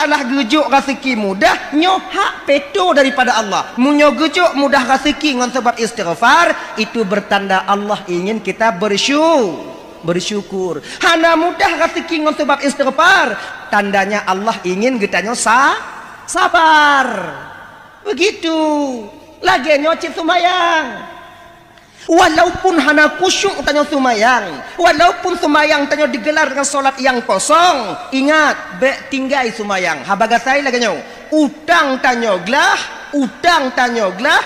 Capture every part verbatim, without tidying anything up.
Alah geujok raseuki mudah, nyoe hak peto daripada Allah. Meunyoe geujok mudah raseuki ngon sabab istighfar, itu bertanda Allah ingin kita bersyu-, bersyukur. Hana mudah raseuki ngon sabab istighfar, tandanya Allah ingin geutanyoe sa-, sabar. Begitu. Lagée nyoe cit seumayang. Walaupun hana khusyuk tanyoe seumayang, walaupun seumayang tanyoe digelar dengan solat nyang kosong, ingat, bék tinggai seumayang. Haba gasai lagée nyoe, utang tanyoe glah, utang tanyoe glah,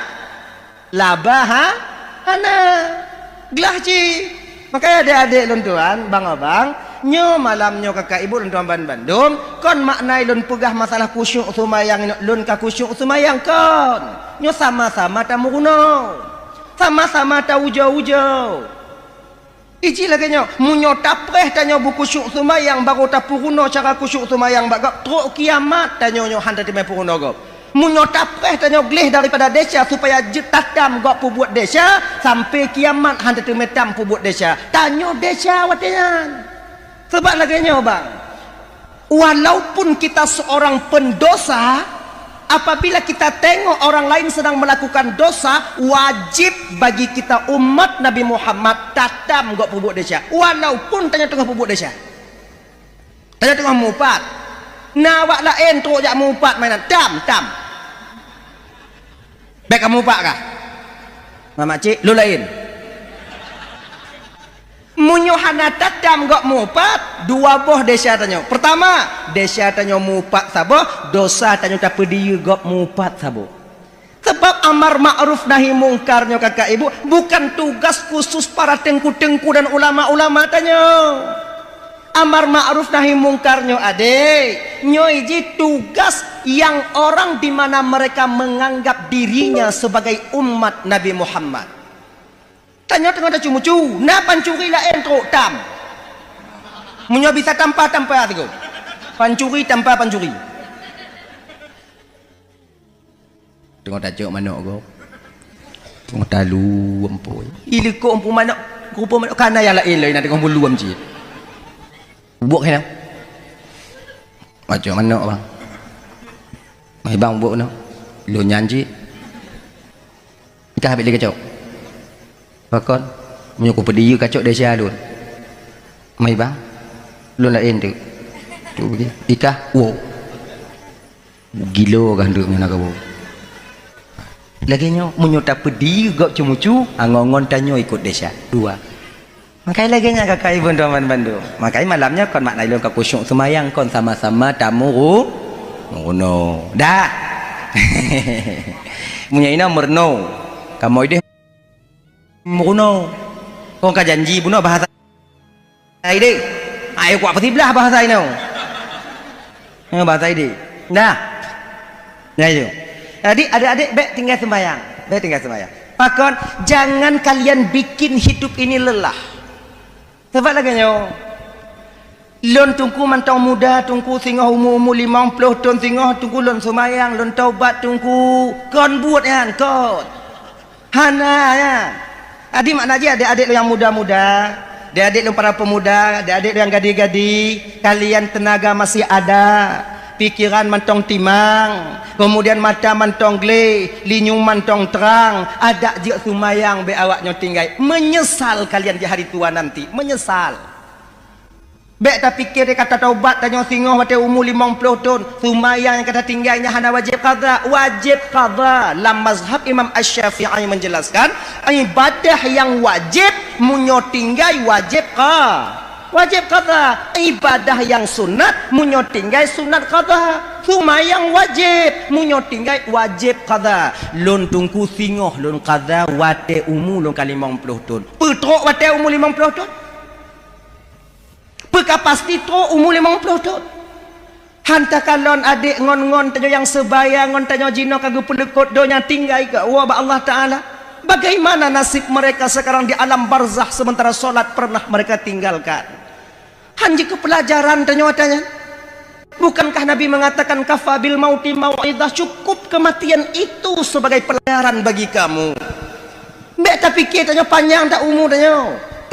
laba ha-, hana. Glah cit. Makanya adék-adék lôn tuan, bang-abang, nyoe malam nyoe kakak ibu lôn tuan ban bandum, kon makna lôn peugah masalah khusyuk seumayang, lôn ka khusyuk seumayang kon. Nyoe sama-sama tameurunoe. Sama-sama taujoe-ujoe. Iji lagée nyoe, meunyoe tapreh tanyoe beukhusyuk seumayang, barô tapeurunoe cara khusyuk seumayang bak gob, trok kiamat tanyoe nyoe hana teumé peurunoe gob. Meunyoe tapreh tanyoe gleh daripada desya supaya jeuet tatam gob peubuet desya, sampai kiamat hana teumé tam peubuet desya. Tanyoe desya watée nyan. Sabab lagée nyoe, bang. Walaupun kita seorang pendosa, apabila kita tengok orang lain sedang melakukan dosa, wajib bagi kita umat Nabi Muhammad tatam gob peubuet desya. Walaupun tanyoe teungoh peubuet desya. Tanyoe teungoh mupat. Na awak laén trok jak mupat mainan. Tam, tam. Bék kamu upak kah? Mamak cik, lôn laén. Meunyoe hana tatam gob mupat, dua boh desya tanyoe. Pertama, desya tanyoe mupat saboh, dosa tanyoe tapeudiyeu gob mupat saboh. Sebab amar ma'ruf nahi mungkar nyoe kakak ibu, bukan tugas khusus para teungku-teungku dan ulama-ulama tanyoe. Amar ma'ruf nahi mungkar nyoe adék, nyoe jih tugas yang orang di mana mereka menganggap dirinya sebagai umat Nabi Muhammad. Tanyoe teungoh tacu-mucu, na pancuri laén trok tam. Meunyoe bisa tampa-tampa sigoe. Pancuri tampa pancuri. Teungoh tacok manok gob. Teungoh talu ampoi. Ileuko ampoi manok, rupa manok kana nyang laén lom na teungoh meuluem cit. Bubuk kena. Tacok manok bang. Mai bang bubuk noh. Lôn nyan cit. Ikah habéh lé kacok. Pakon? Meunyoe kupeudiyeu kacok desya lôn. Mai bang. Lôn laén teuk. Cuk bagi. Ikah. Wow. Gilo kah ndeuk nyan kaboe. Lagée nyoe, meunyoe tapeudiyeu gob ceumucu, angon-ngon tanyoe ikot desya. Dua. Makai lagée nyan kakak ibu teuma bandum. Makai malam nyoe kon makna ilôn ka khusyuk seumayang kon sama-sama tamuru-, muruno. Dah. Meunyoe inoe meuruno. Kamoe ideh muruno. Kon ka janji bunoe bahasa Ideh. Ayo kuat peusiblah bahasa inoe. Ha, bahasa ideh. Dah. Nah itu. Jadi adik-adik bék tinggai sembahyang. Bék tinggai sembahyang. Pakon, jangan kalian bikin hidup ini lelah. Sebab lagée nyoe. Lôn teungku mantong muda, teungku singoh umu-umu limong ploh thon singoh teungku lôn seumayang, lôn taubat teungku. Kon buet nyan, kon. Hana, ya. Jadi makna jih adik-adik lôn nyang muda-muda, adik-adik lôn para pemuda, adik-adik lôn nyang gadih-gadih, kalian tenaga masih ada, pikiran mantong timang, kemudian mata mantong gleh, linyueng mantong trang, adak jeuet seumayang bék awak nyoe tinggai. Menyesal kalian di hari tua nanti, menyesal. Bék tapike deh ka tataubat tanyoe singoh watée umu limong ploh thon, seumayang nyang ka tatinggai nyan hana wajéb qadha. Wajéb qadha. Lam mazhab Imam Asy-Syafi'i menjelaskan, ibadah nyang wajéb meunyoe tinggai wajéb qa-, wajéb qadha. Ibadah nyang sunat meunyoe tinggai sunat qadha. Seumayang wajéb meunyoe tinggai wajéb qadha. Lôn teungku singoh lôn qadha watée umu lôn ka limong ploh thon. Peutrok watée umu limong ploh thon? Peu ka pasti trok umu limong ploh thon? Han takalon adék ngon-ngon tanyoe nyang seubaya ngon tanyoe jinoe ka geupeuleukot donya tinggai keu Allah bak Allah Taala. Bagaimana nasib mereka sekarang di alam barzakh sementara solat pernah mereka tinggalkan? Han jeuet keu peulajaran tanyoe ata nyan? Bukankah Nabi mengatakan, "Kafa bil mauti mau'izah," cukup kematian itu sebagai pelajaran bagi kamu? Bék tapike tanyoe panyang that umu tanyoe.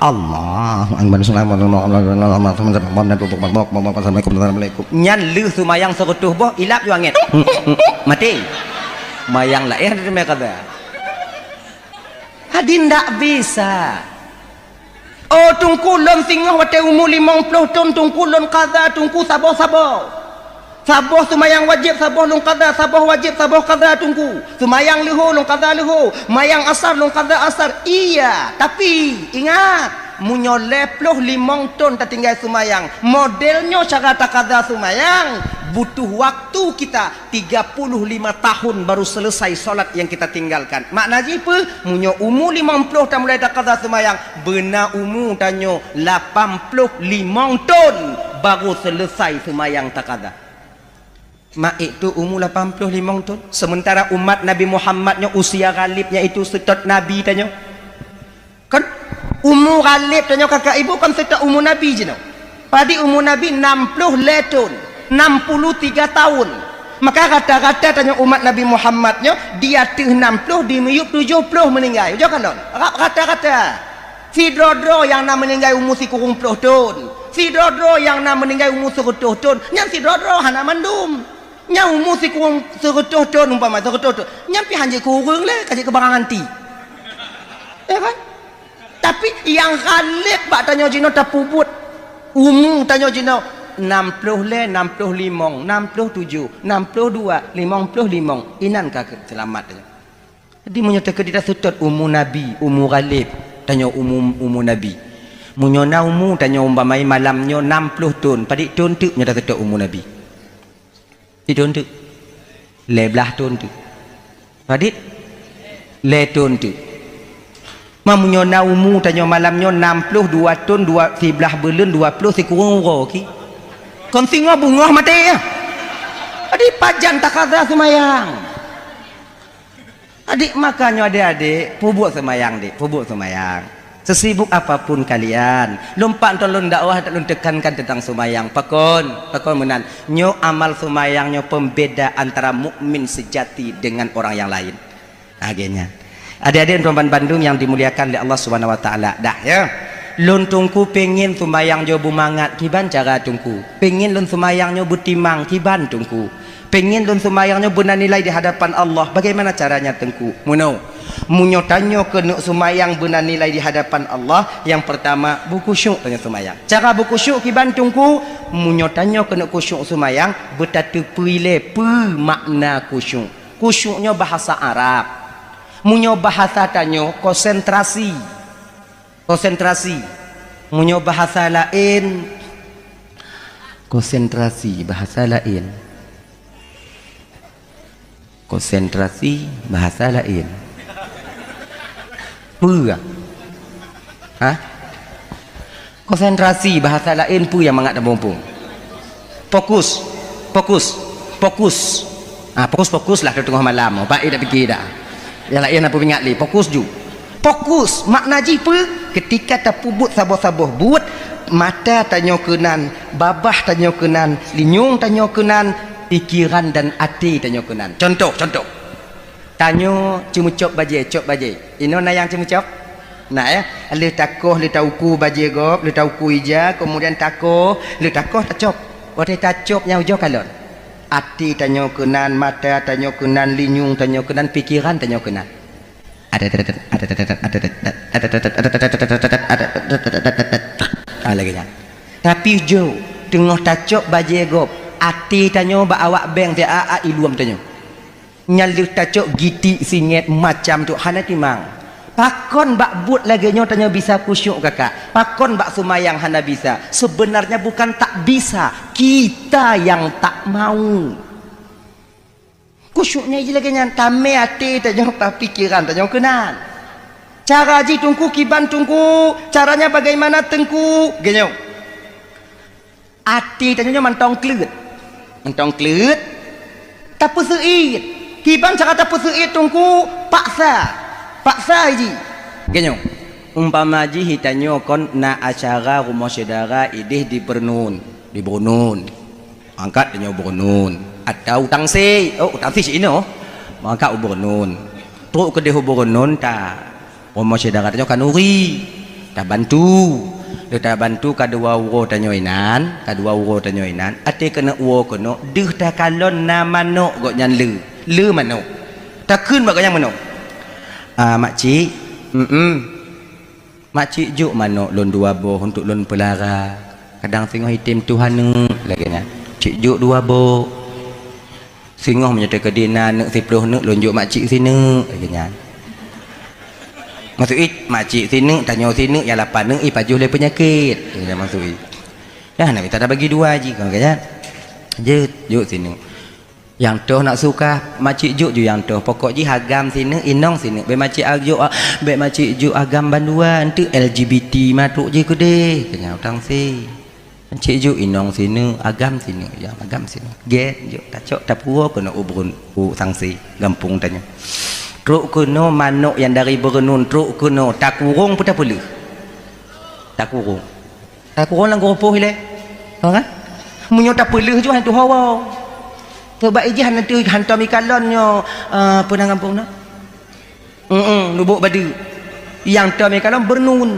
Allahu Akbar. Assalamualaikum. Nyan lheueh seumayang seureutôh boh, ilap ju angén. Maté. Seumayang laén teuma qadha. Hadi ndak bisa. Oh, Teungku, lôn singoh watée umu limong ploh thon, Teungku, lôn qadha, Teungku, saboh-saboh. Saboh seumayang wajéb, saboh lôn qadha, saboh wajéb, saboh qadha, Teungku. Seumayang leuhô, lôn qadha leuhô. Mayang asar, lôn qadha asar. Iya, tapi ingat, meunyoe lhée ploh limong thon tatinggai seumayang, model nyoe cara taqadha seumayang, butuh waktu kita tiga puluh lima tahun baru selesai salat yang kita tinggalkan. Makna jih peue? Meunyoe umu limong ploh tamulai taqadha seumayang, beuna umu tanyoe lapan ploh limong thon baru selesai seumayang taqadha. Mak itu umu lapan ploh limong thon, sementara umat Nabi Muhammad nyoe usia ghalib nyan itu seutôt Nabi tanyoe. Kan umu ghalib tanyoe kakak ibu kan seutôt umu Nabi jinoe. Padit umu Nabi nam ploh lhée thon, enam puluh tiga tahun. Maka rata-rata tanyoe umat Nabi Muhammad nyoe di ateueh nam ploh, di miyueb tujoh ploh meuninggai. Ujoe kalon, ra-, rata-rata. Sidroe-droe nyang na meuninggai umu sikureueng ploh thon, sidroe-droe nyang na meuninggai umu seureutôh thon, nyan sidroe-droe hana mandum. Nyang umu sikureueng seureutôh thon umpama, seureutôh thon, nyan pih hanjeuet keu ureueng lé, ka jeuet keu barang antik. Ya kan? Tapi nyang ghalib bak tanyoe jinoe tapeubuet umu tanyoe jinoe nam ploh lhée, nam ploh limong, nam ploh tujoh, nam ploh dua, limong ploh limong. Inan ka keu seulamat tanyoe. Jadi meunyoe teukeudi taseutôt umu Nabi, umu ghalib, tanyoe umu, umu Nabi. Meunyoe na umu tanyoe umpama malam nyoe nam ploh thon, padit thon teuk meunyoe taseutôt umu Nabi? Padit thon teuk? Lhée blaih thon teuk. Padit? Lhée thon teuk. Ma meunyoe na umu tanyoe malam nyoe nam ploh dua thon, dua, siblaih buleuen, dua ploh sikureueng uroe ki. Kon singoh beungoh maté ya. Jadi pajan taqadha seumayang. Adik, makanya adik-adik, peubuet seumayang, dik, peubuet seumayang. Sesibuk apapun kalian, lôn pat ntoe lôn dakwah, lôn tekankan tentang seumayang. Pakon, pakon meunan. Nyoe amal seumayang nyoe pembeda antara mukmin sejati dengan orang yang lain. Akhirnya, adik-adik dan bandum yang dimuliakan oleh Allah Subhanahu wa Taala, dah ya. Lôn Teungku pengen seumayang nyoe beumangat, kiban cara Teungku? Pengen lôn seumayang nyoe beutimang, kiban Teungku? Pengen lôn seumayang nyoe beuna nilai di hadapan Allah. Bagaimana caranya, Teungku? Meunoe, meunyoe tanyoe keuneuk seumayang beuna nilai di hadapan Allah, yang pertama, beukhusyuk tanyoe seumayang. Cara beukhusyuk kiban, Teungku? Meunyoe tanyoe keuneuk khusyuk seumayang, beutateupeue lé peue makna khusyuk. Khusyuk nyoe bahasa Arab. Meunyoe bahasa tanyoe, konsentrasi. Konsentrasi. Meunyoe bahasa laén, konsentrasi, bahasa laén. Konsentrasi, bahasa laén. Peue? Ha? Konsentrasi, bahasa laén, peue nyang mangat tamuphom? Fokus, fokus, fokus. Ah, fokus, fokus lah teungoh malam. Baik dak pikir dah. Nyang laén na peuingat lé, fokus ju. Fokus, makna jih peue? Ketika tapeubuet saboh-saboh buet, mata tanyoe keunan, babah tanyoe keunan, linyueng tanyoe keunan, pikeran dan até tanyoe keunan. Contoh, contoh. Tanyoe ceumeucop bajée, cop bajée. Inoe na nyang ceumeucop? Na, ya? Lheueh takoh, lheueh tauku bajée gob, lheueh tauku ija, kemudian takoh, lheueh takoh tacop. Watée tacop nyang ujoe kalon. Até tanyoe keunan, mata tanyoe keunan, linyueng tanyoe keunan, pikeran tanyoe keunan. Ah, lagèe nyan. Tapi jeuet, teungoh tacok bajèe gob, até tanyoe bak awak beng, siat-at iluem tanyoe. Nyan lheueh tacok gitiek singèt macam tu hana timang. Pakon bak buet lagèe nyoe tanyoe bisa khusyuk kakak? Pakon bak seumayang hana bisa? Sebenarnya bukan tak bisa, kita yang tak mau. Khusyuk nyan jih lagèe nyan, tamè até tanyoe, tapikeran tanyoe keunan. Cara jih Teungku kiban Teungku, caranya bagaimana Teungku? Lagèe nyoe. Até tanyoe nyoe mantong kleuet. Mantong kleuet. Tapeuseuit. Kiban cara tapeuseuit Teungku, paksa. Paksa jih. Lagèe nyoe. Umpama jih tanyoe kon na acara rumoh syedara idéh di Beureunon, di Beureunon. Mangkat tanyoe u Beureunon. Atau u Tangse. Oh, u Tangse si inoe. Mangkat u Beureunon. Trok keudéh u Beureunon ta. Rumoh syedara tanyoe Kanuri, tabantu. Lheueh tabantu ka dua uroe tanyoe inan, ka dua uroe tanyoe inan, até keuneuk uroe keunoe deuh takalon na manok gobnyan le, le manok. Takheun bak gobnyan meunoe, "Ah, makcik, em, makcik jok manok lôn dua boh untuk lôn peulara. Kadang singoh item tuha neuk," lagèe nyan. "Cik jok dua boh." Singoh meunyoe teukeudi na neuk siplôh neuk, lôn jok makcik sineuk, lagèe nyan. Maksud jih, makcik sineuk, tanyoe sineuk, nyang lapan neuk, ipajoh lé peunyakét. Lagèe nyan maksud jih. Dah, na mita tabagi dua jih, kon lagèe nyan. Jeuet, jok sineuk. Nyang toh nak suka, makcik jok ju nyang toh. Pokok jih agam sineuk, inong sineuk. Bèk makcik a-, jok, a-, bèk makcik jok agam bandua, eunteuk L G B T ma trok jih keudéh. Lagèe nyan u Tangse. Cit jok inong sineuk, agam sineuk, ya, agam sineuk. Gèt jok, tacok, tapuwoe keunoe u Beureunon, u Tangse, gampông tanyoe. Trok keunoe manok nyang dari Beureunon, trok keunoe, takurong peu tapeuleuh? Takurong. Takurong lam geurupoh ilèe. Faham kan? Meunyoe tapeuleuh jih hana tuha woe. Sabab ijih hana tu hantom ikalon nyoe, eh, peue nan gampông na? Heeh, neubôk badeuk. Nyang tom ikalon Beureunon.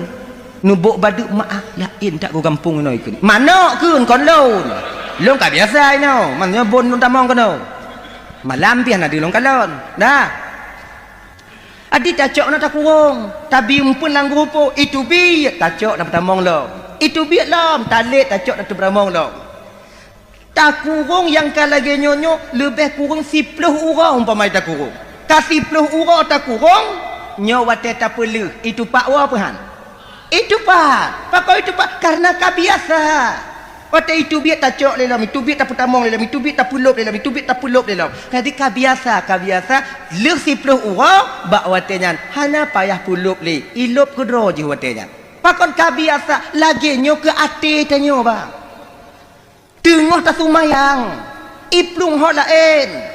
Neubôk badeuk meu'ah, laén that u gampông inoe ikheun. Manok kheun kon lôn. Lôn ka biasa inoe, meunyoe bon lôn tamong keunoe. Malam pih hana deuh lôn kalon. Dah. Adi tacok na takurong, tabi umpeuen lam geurupoh, iteubiet tacok tapeutamong lom. Iteubiet lom, talét tacok tapeutamong lom. Takurong nyang ka lagèe nyoe nyoe leubeh kureueng siplôh uroe umpama takurong. Ka siplôh uroe takurong, nyoe watèe tapeuleuh, itupat woe peu han? Itupat. Pakon itupat? Karena ka biasa. Watèe itubiet tacok lé lom, itubiet tapeutamong lé lom, itubiet tapeulôb lé lom, itubiet tapeulôb lé lom. Jadi ka biasa, ka biasa lheueh siplôh uroe bak watèe nyan hana payah peulôb lé, ilôb keudroe jih watèe nyan. Pakon ka biasa, lagèe nyoe keu até tanyoe, bang. Teungoh taseumayang, iplueng ho laén.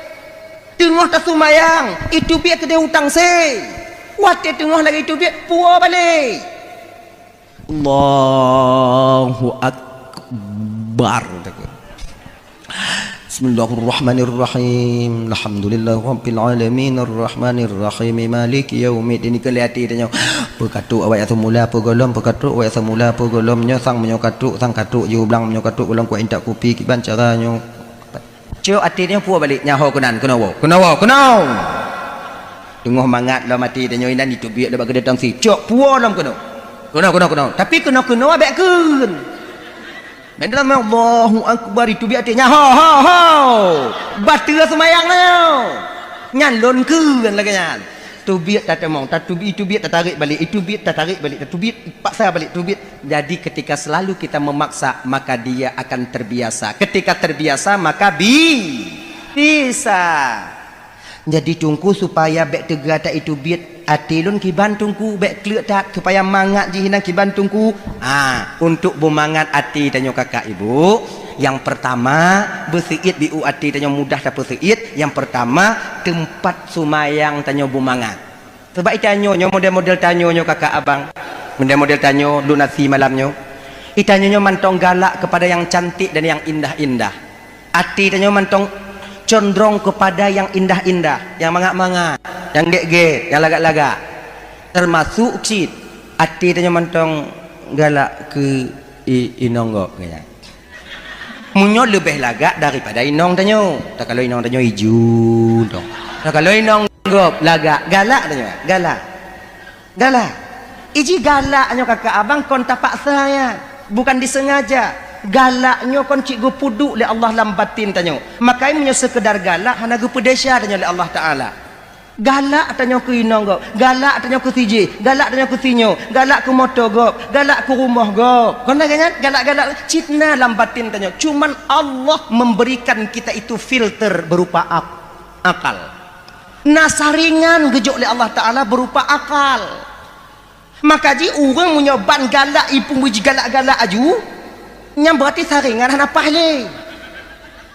Teungoh taseumayang, iteubiet keudéh u Tangse. Watèe teungoh lagèe iteubiet, puwoe balek. Allahu Akbar. Bismillahirrahmanirrahim. Alhamdulillahirabbil alamin, arrahmanirrahim, maliki yaumiddin. Keu lé até tanyoe. Peukatrok awak nyang seumula peugolom, peukatrok awak nyang seumula peugolom. Nyoe sang meunyoe katrok, sang katrok jih u blang, meunyoe katrok golom kuat intat kupi, kiban cara nyoe. Cok até nyoe puwoe balek, nyan ho keunan, keunoe woe, keunoe woe, keunoe. Teungoh mangat lom até tanyoe inan, iteubiet lom bak keudéh Tangse. Cok puwoe lom keunoe. Keunoe, keunoe, keunoe. Tapi keunoe-keunoe bèk kheun. Bèk dalam Allahu Akbar, iteubiet até nyan, ho, ho, ho. Bateue seumayang nyoe. Nyan lôn kheun lagèe nyan. Teubiet tatamong, tatubi-, iteubiet tatarek balek, iteubiet tatarek balek, tatubiet paksa balek, teubiet. Jadi ketika selalu kita memaksa, maka dia akan terbiasa. Ketika terbiasa, maka bi-, bisa. Jadi Teungku, supaya bèk teuga that iteubiet até lôn, kiban Teungku, bèk kleuet that, supaya mangat jih inan, kiban Teungku. Ha, untuk beumangat até tanyoe kakak ibu, nyang peurtama, beuseuit biôh até tanyoe mudah tapeuseuit. Nyang peurtama, teumpat seumayang tanyoe beumangat. Sabab itanyoe nyoe, model-model tanyoe nyoe kakak abang, model-model tanyoe lunasi malam nyoe, itanyoe nyoe mantong galak kepada yang cantik dan yang indah-indah. Até tanyoe mantong condrong kepada yang indah-indah, yang mangat-mangat, yang gét-gét, yang lagak-lagak. Termasuk cit, até tanyoe mantong galak keu i-, inong gob, keu nyan. Meunyoe leubeh lagak daripada inong tanyoe. Takalon inong tanyoe iju, dong. Takalon inong gob lagak, galak tanyoe, galak. Galak. Iji galak nyoe kakak abang kon tapaksa ya, bukan disengaja. Galak nyoe kon cit geupeuduek lé Allah lam batin tanyoe. Makai meunyoe seukeudar galak hana geupeudesya tanyoe lé Allah Taala. Galak tanyoe keu inong gob, galak tanyoe keu sijih, galak tanyoe keu sinyoe, galak keu moto gob, galak keu rumoh gob. Kon lagée nyan galak-galak cit na lam batin tanyoe. Cuman Allah memberikan kita itu filter berupa ak-, akal. Na saringan geujok lé Allah Taala berupa akal. Maka jih ureuëng meunyoe ban galak ipeumuji galak-galak aju, nyan berarti saringan hana paih lé.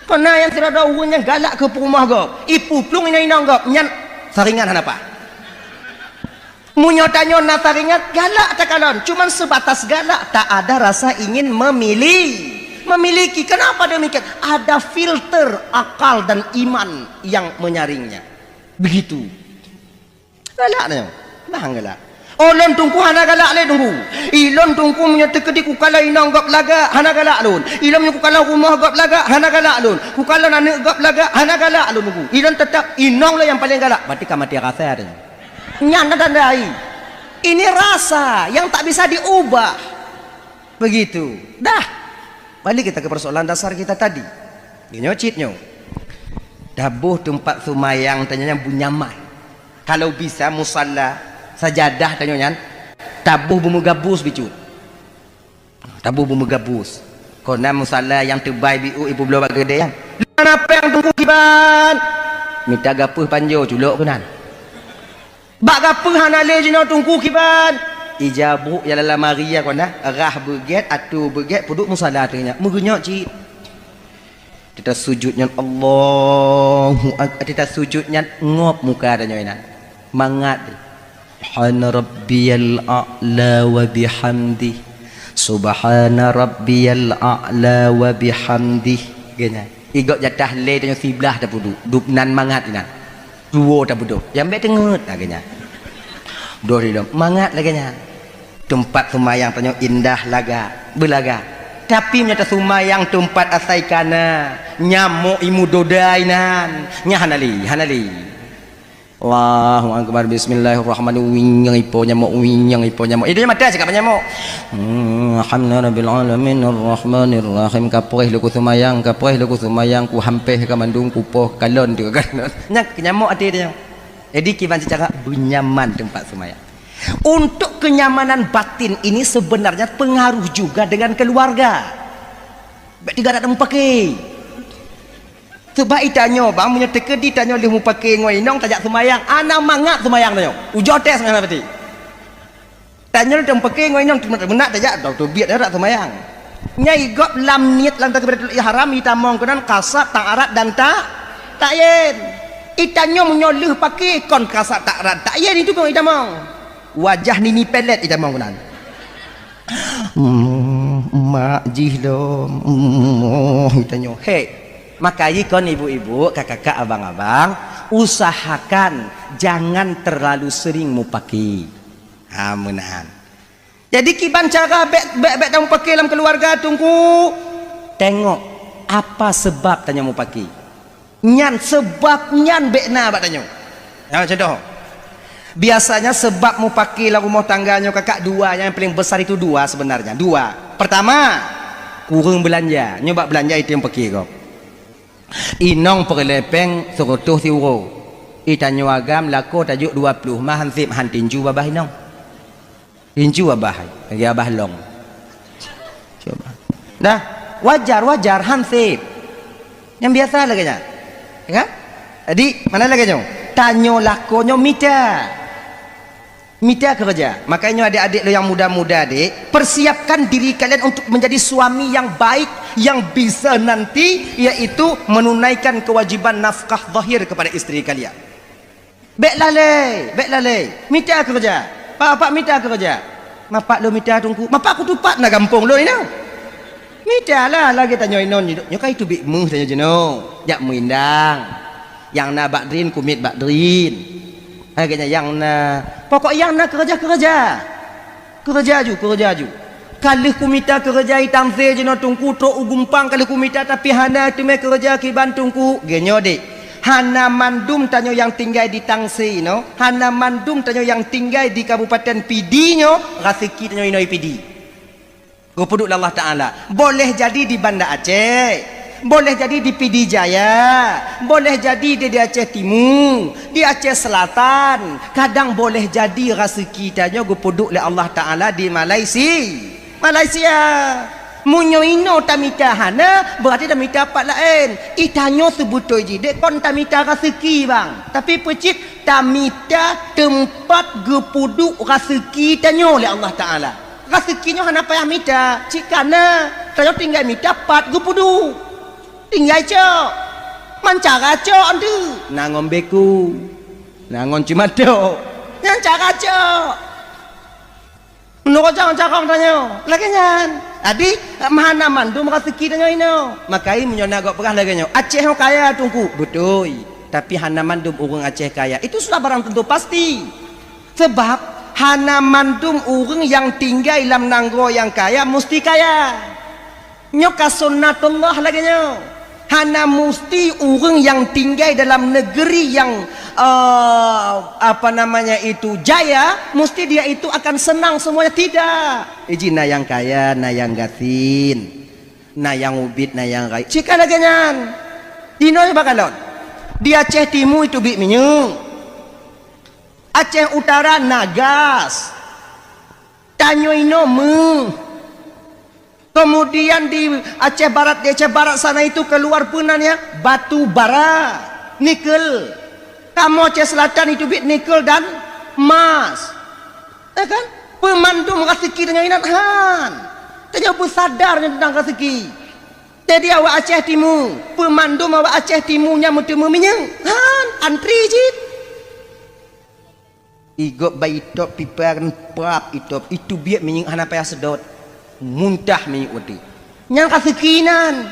Kona nyang sidroe ureuëng nyang galak keu peurumoh gob, ipuplueng inong-inong gob, nyan saringan hana paih. Meunyoe tanyoe na saringan, galak takalon, cuman sebatas galak, tak ada rasa ingin memili-, memiliki. Kenapa demikian? Ada filter akal dan iman yang menyaringnya. Begitu. Galak nyoe. Bah galak. Oh, lôn Teungku hana galak lé Teungku. Ilôn Teungku meunyoe teukeudi kukalon inong gob lagak, hana galak lôn. Ilôn meunyoe kukalon rumoh gob lagak, hana galak lôn. Kukalon aneuëk gob lagak, hana galak lôn Teungku. Ilôn teutap inong lôn nyang paleng galak. Berarti ka maté rasa tanyoe. Nyan tanda-tanda ai. Ini rasa yang tak bisa diubah. Begitu. Dah. Balik kita ke persoalan dasar kita tadi. Nyoe cit nyoe. Taboh teumpat seumayang tanyoe nyang beunyaman. Kalau bisa musalla, sajadah tanyoe nyan, taboh beumeugabus bicut. Taboh beumeugabus. Kona musalla nyang teubai biôh ipeubloe bak keudée nyan. Hana péng Teungku kiban. Mita gapeuh panjoe culok keunan. Bak gapeuh hana lé jinoe Teungku kiban. Ija buet ya lam lamari ya kona, rhah beugét, atô beugét, peuduek musalla teungoh nyan. Meugeunyoe cit. Teuta sujut nyan Allahu Ak-, teuta sujut nyan ngop muka tanyoe inan. Mangat. Subhana rabbiyal a'la wa bihamdih. Subhana rabbiyal a'la wa bihamdih. Geuhnyan. Igop jatah lé tanyoe siblah tapeuduek. Dub nan mangat inan. Tuwo tapeuduek. Nyang bék teungeut lagée nyan. Doh di lom. Mangat lagée nyan. Teumpat seumayang tanyoe indah lagak, beulagak. Tapi meunyoe taseumayang teumpat asai kana, nyamok imu doda inan, nyan hana lé, hana lé. Allahu Akbar, bismillahirrahmanirrahim. Uieng ipo nyamok, uieng ipo nyamok. Itu mata cakap nyamok. Hmm, alhamdulillahirabbil alamin, arrahmanirrahim. Kapreh leuku seumayang, kapreh leuku seumayang, ku hampeh ka mandum, ku poh kalon teuka kalon. Nyan nyamok até dia. Jadi kiban secara beunyaman teumpat seumayang. Untuk kenyamanan batin ini sebenarnya pengaruh juga dengan keluarga. Bèk teuga dak mupake. Sebab itanyoe bang, meunyoe teukeudi tanyoe lheueh mupake ngon inong tajak seumayang, hana mangat seumayang tanyoe. Ujoe teuh seumayang pati. Tanyoe lheueh mupake ngon inong meunak tajak, teubiet dak seumayang. Nyai gob lam niet lam takbiratul ihram itamong keunan kasat, ta'arat dan ta-, ta'yin. Itanyoe meunyoe lheueh pake kon kasat, ta'arat, ta'yin itu pun itamong. Wajah nini pelet itamong keunan. Hmm, mak jih lom. Hmm, itanyoe. Hei, maka ikon ibu-ibu, kakak-kakak, abang-abang, usahakan jangan terlalu sering mupake. Ha, meunan. Jadi kiban cara bèk, bèk, bèk tamupake lam keuluwarga, Teungku? Tengok apa sebab tanyoe mupake. Nyan sebab nyan bèk na bak tanyoe. Ha, contoh. Biasanya sebab mupake lam rumoh tangga nyoe kakak dua, nyang paling besar itu dua sebenarnya. Dua. Pertama, kureueng beulanja. Nyoe bak beulanja itu nyang pake gob. Inong peureulèe pèng seureutôh siuroe. Itanyoe agam lakoe tajok dua ploh mah han sép, han tinju babah inong. Tinju abah hai, lagèe abah long. Cuba. Dah, wajar, wajar, han sép. Nyang biasa lagèe nyan. Ya kan? Jadi, mana lagèe nyoe? Tanyoe lakoe nyoe mita. Mita keureuja. Makanya nyoe adik-adik lôn nyang muda-muda, Dek, persiapkan diri kalian untuk menjadi suami yang baik, yang bisa nanti, yaitu menunaikan kewajiban nafkah zahir kepada istri kalian. Bèk lalai, bèk lalai. Mita keureuja. Pak, pak mita keureuja. Mapak lôn mita Teungku. Mapak kutupat na gampông lôn inoe. Mita lah lagèe tanyoe inoe nyoe. Nyoe ka iteubiet meuh tanyoe jinoe. Jak meuindang. Nyang na bak drin, kumiet bak drin. Lagèe nyan nyang na. Pokok nyang na keureuja-keureuja. Keureuja aju, keureuja aju. Ka lheueh kumita keureuja itam se jinoe Teungku, trok u gumpang ka lheueh kumita, tapi hana teumé keureuja kiban Teungku. Geuh nyoe, Dek. Hana mandum tanyoe nyang tinggai di Tangse nyoe, hana mandum tanyoe nyang tinggai di Kabupaten Pidie nyoe, raseuki tanyoe inoe Pidie. Geupeuduek lé Allah Taala. Boleh jadi di Banda Aceh, boleh jadi di Pidie Jaya, boleh jadi di, di Aceh Timu, di Aceh Selatan, kadang boleh jadi raseuki tanyoe geupeuduek lé Allah Taala di Malaysia. Malaysia. Meunyoe inoe tamita hana, beurati tamita pat laén. Itanyoe seubeutôi jih dek kon tamita raseuki, bang. Tapi peucit tamita teumpat geupeuduek raseuki tanyoe lé Allah Taala. Raseuki nyoe hana payah mita, cit ka na. Tanyoe tinggai mita pat geupeuduek. Tinggai cok. Man cara cok tu. Na ngon beku. Na ngon cimatok. Nyan cara cok. Meunurot carông-carông tanyoe, lagée nyan. Jadi, hana mandum raseuki tanyoe inoe. Makai meunyoe na gob peugah lagée nyoe, "Aceh nyoe kaya, Teungku." Beutôi. Tapi hana mandum ureuëng Aceh kaya. Itu sudah barang tentu pasti. Sebab hana mandum ureuëng nyang tinggai lam nanggroe nyang kaya musti kaya. Nyoe ka sunnatullah lagée nyoe. Hana musti ureuëng nyang tinggai dalam negeri nyang, eh, apa namanya itu, jaya, musti dia itu akan senang semuanya. Tidak. Iji na nyang kaya, na nyang gasien, na nyang ubit, na nyang rayeuk. Cit ka lagée nyan. Inoe bak kalon. Di Aceh Timu itu biet minyeuk. Aceh Utara na gas. Tanyoe inoe méuh. Kemudian di Aceh Barat, di Aceh Barat sana itu keluar peue nan nyan? Batu bara, nikel. Kamoe Aceh Selatan itu biet nikel dan emas. Ya kan? Peumandum raseuki tanyoe inan han. Tanyoe beusadar nyan teuntang raseuki. Jadi awak Aceh Timu, peumandum awak Aceh Timu nyan meuteumé minyeuk. Han, antri cit. Igop bak itop pipa kan prap itop, itu biet minyeuk hana payah seudot. Muntah minyeuk watée. Nyan raseuki nan.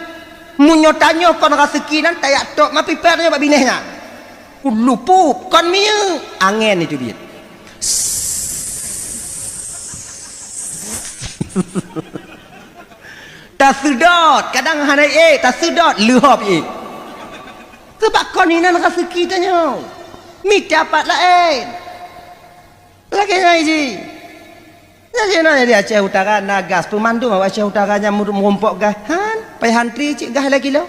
Meunyoe tanyoe kon raseuki nan, tajak top ma pipa tanyoe bak binéh nyan. Lupôp, kon minyeuk, angén itu biet. Taseudot, kadang hana ék, taseudot, leuhop ék. Sebab kon inan raseuki tanyoe. Mita pat laén. Lagée nyan jih. Lagée nyan di Aceh Utara na gas, peumandum awak Aceh Utara nyan meurumpok gas. Han, payah antri cit gas lagée lo.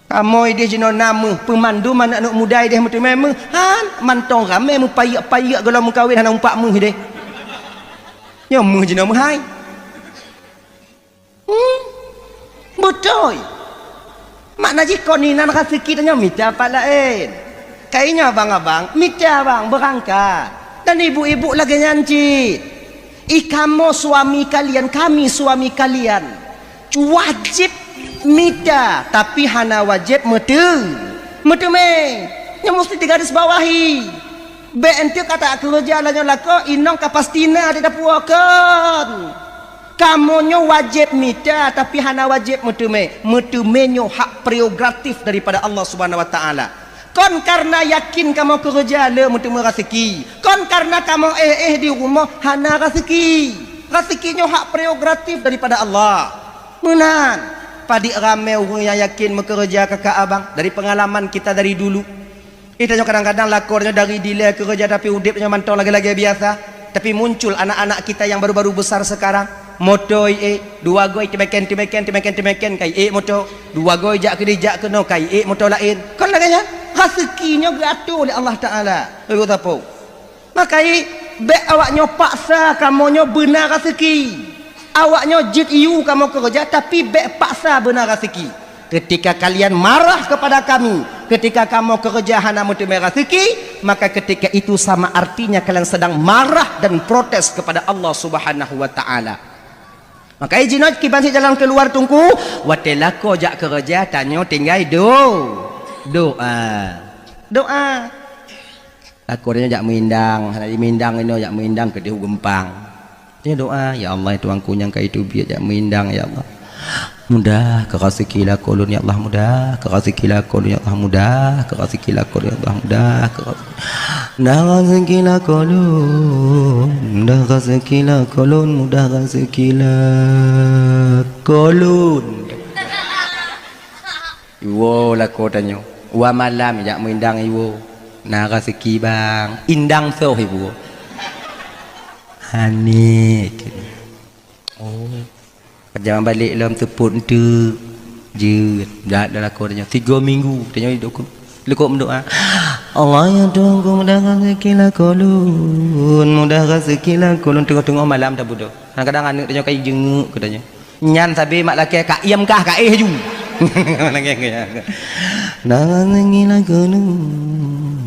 Kamoe ideh jinoe na méuh, peumandum aneuëk-aneuëk muda ideh meuteumé méuh. Han, mantong ramé meupayek-payek gohlom meukawen hana umpak méuh ideh. Nyoe méuh jinoe meuhai. Hmm, beutôi. Makna jih kon inan raseuki tanyoe mita pat laén. Kayée nyoe abang-abang, mita abang beurangkat. Dan ibu-ibu lagée nyan cit. I kamoe suami kalian, kami suami kalian. Wajéb mita, tapi hana wajéb meuteu-, meuteumé. Nyoe musti digaris bawahi. Bék enteuk ka takeureuja lagée nyoe lakoe inong ka pasti na di dapur kon. Kamoe nyoe wajéb mita, tapi hana wajéb meuteumé. Meuteumé nyoe hak prerogatif daripada Allah Subhanahu wa Taala. Kon kareuna yakin kamoe keureuja le meuteumé raseuki. Kon kareuna kamoe éh-éh di rumoh hana raseuki. Raseuki nyoe hak prerogatif daripada Allah. Meunan, padit ramé ureuëng nyang yakin meukeureuja kakak abang dari peungalaman kita dari dulu. Geutanyoe kadang-kadang lakoe nyoe dari dilée keureuja, tapi udeb nyoe mantong lagée-lagée biasa. Tapi muncul anak-anak kita yang baru-baru besar sekarang, moto iék, dua goe teumeken, teumeken, teumeken, teumeken ka iék moto, dua goe jak keudeh jak keunoe ka iék moto laén. Kon lagée nyan, raseuki nyoe geuatoe lé Allah Taala. Ibu tapo. Makai bék awak nyoe paksa kamoe nyoe beuna raseuki. Awak nyoe jeuet iyue kamoe keureuja, tapi bék paksa beuna raseuki. Ketika kalian marah kepada kami, ketika kamoe keureuja hana meuteumé raseuki, maka ketika itu sama artinya kalian sedang marah dan protes kepada Allah Subhanahu wa Taala. Makai jinoe kiban sit jalan keuluwa teungku, watée lakoe jak keureuja tanyoe tinggai do-, doa. Doa. Lakoe nyoe jak meuindang, hana jimeuindang inoe jak meuindang keudeh u geumpang. Nyoe doa, "Ya Allah, ya Tuhanku nyang ka iteubiet jak meuindang, ya Allah. Mudah keu raseuki lakoe lôn, ya Allah, mudah keu raseuki lakoe lôn, ya Allah, mudah keu raseuki lakoe lôn, ya Allah, mudah keu raseuki, mudah raseuki lakoe lôn, mudah raseuki lakoe lôn, mudah raseuki lakoe lôn." Iwoe lakoe tanyoe. Dua malam jak meuindang iwoe. Na raseuki bang, indang soh iwoe. Hani. Oh. Jaman balek lom teupot enteuk. Jeuet, jak dah lakoe tanyoe. Tiga minggu tanyoe dok lekok meudoa. Allah ya Tuhanku, mudahkan rezeki lakoe lôn, mudahkan rezeki lakoe lôn. Teungoh-teungoh malam tabeudôh. Kadang-kadang aneuk tanyoe ka jingeuek keu tanyoe. Nyan sabe mak lakée ka iem kah ka éh ju. Mudahkan rezeki lakoe lôn,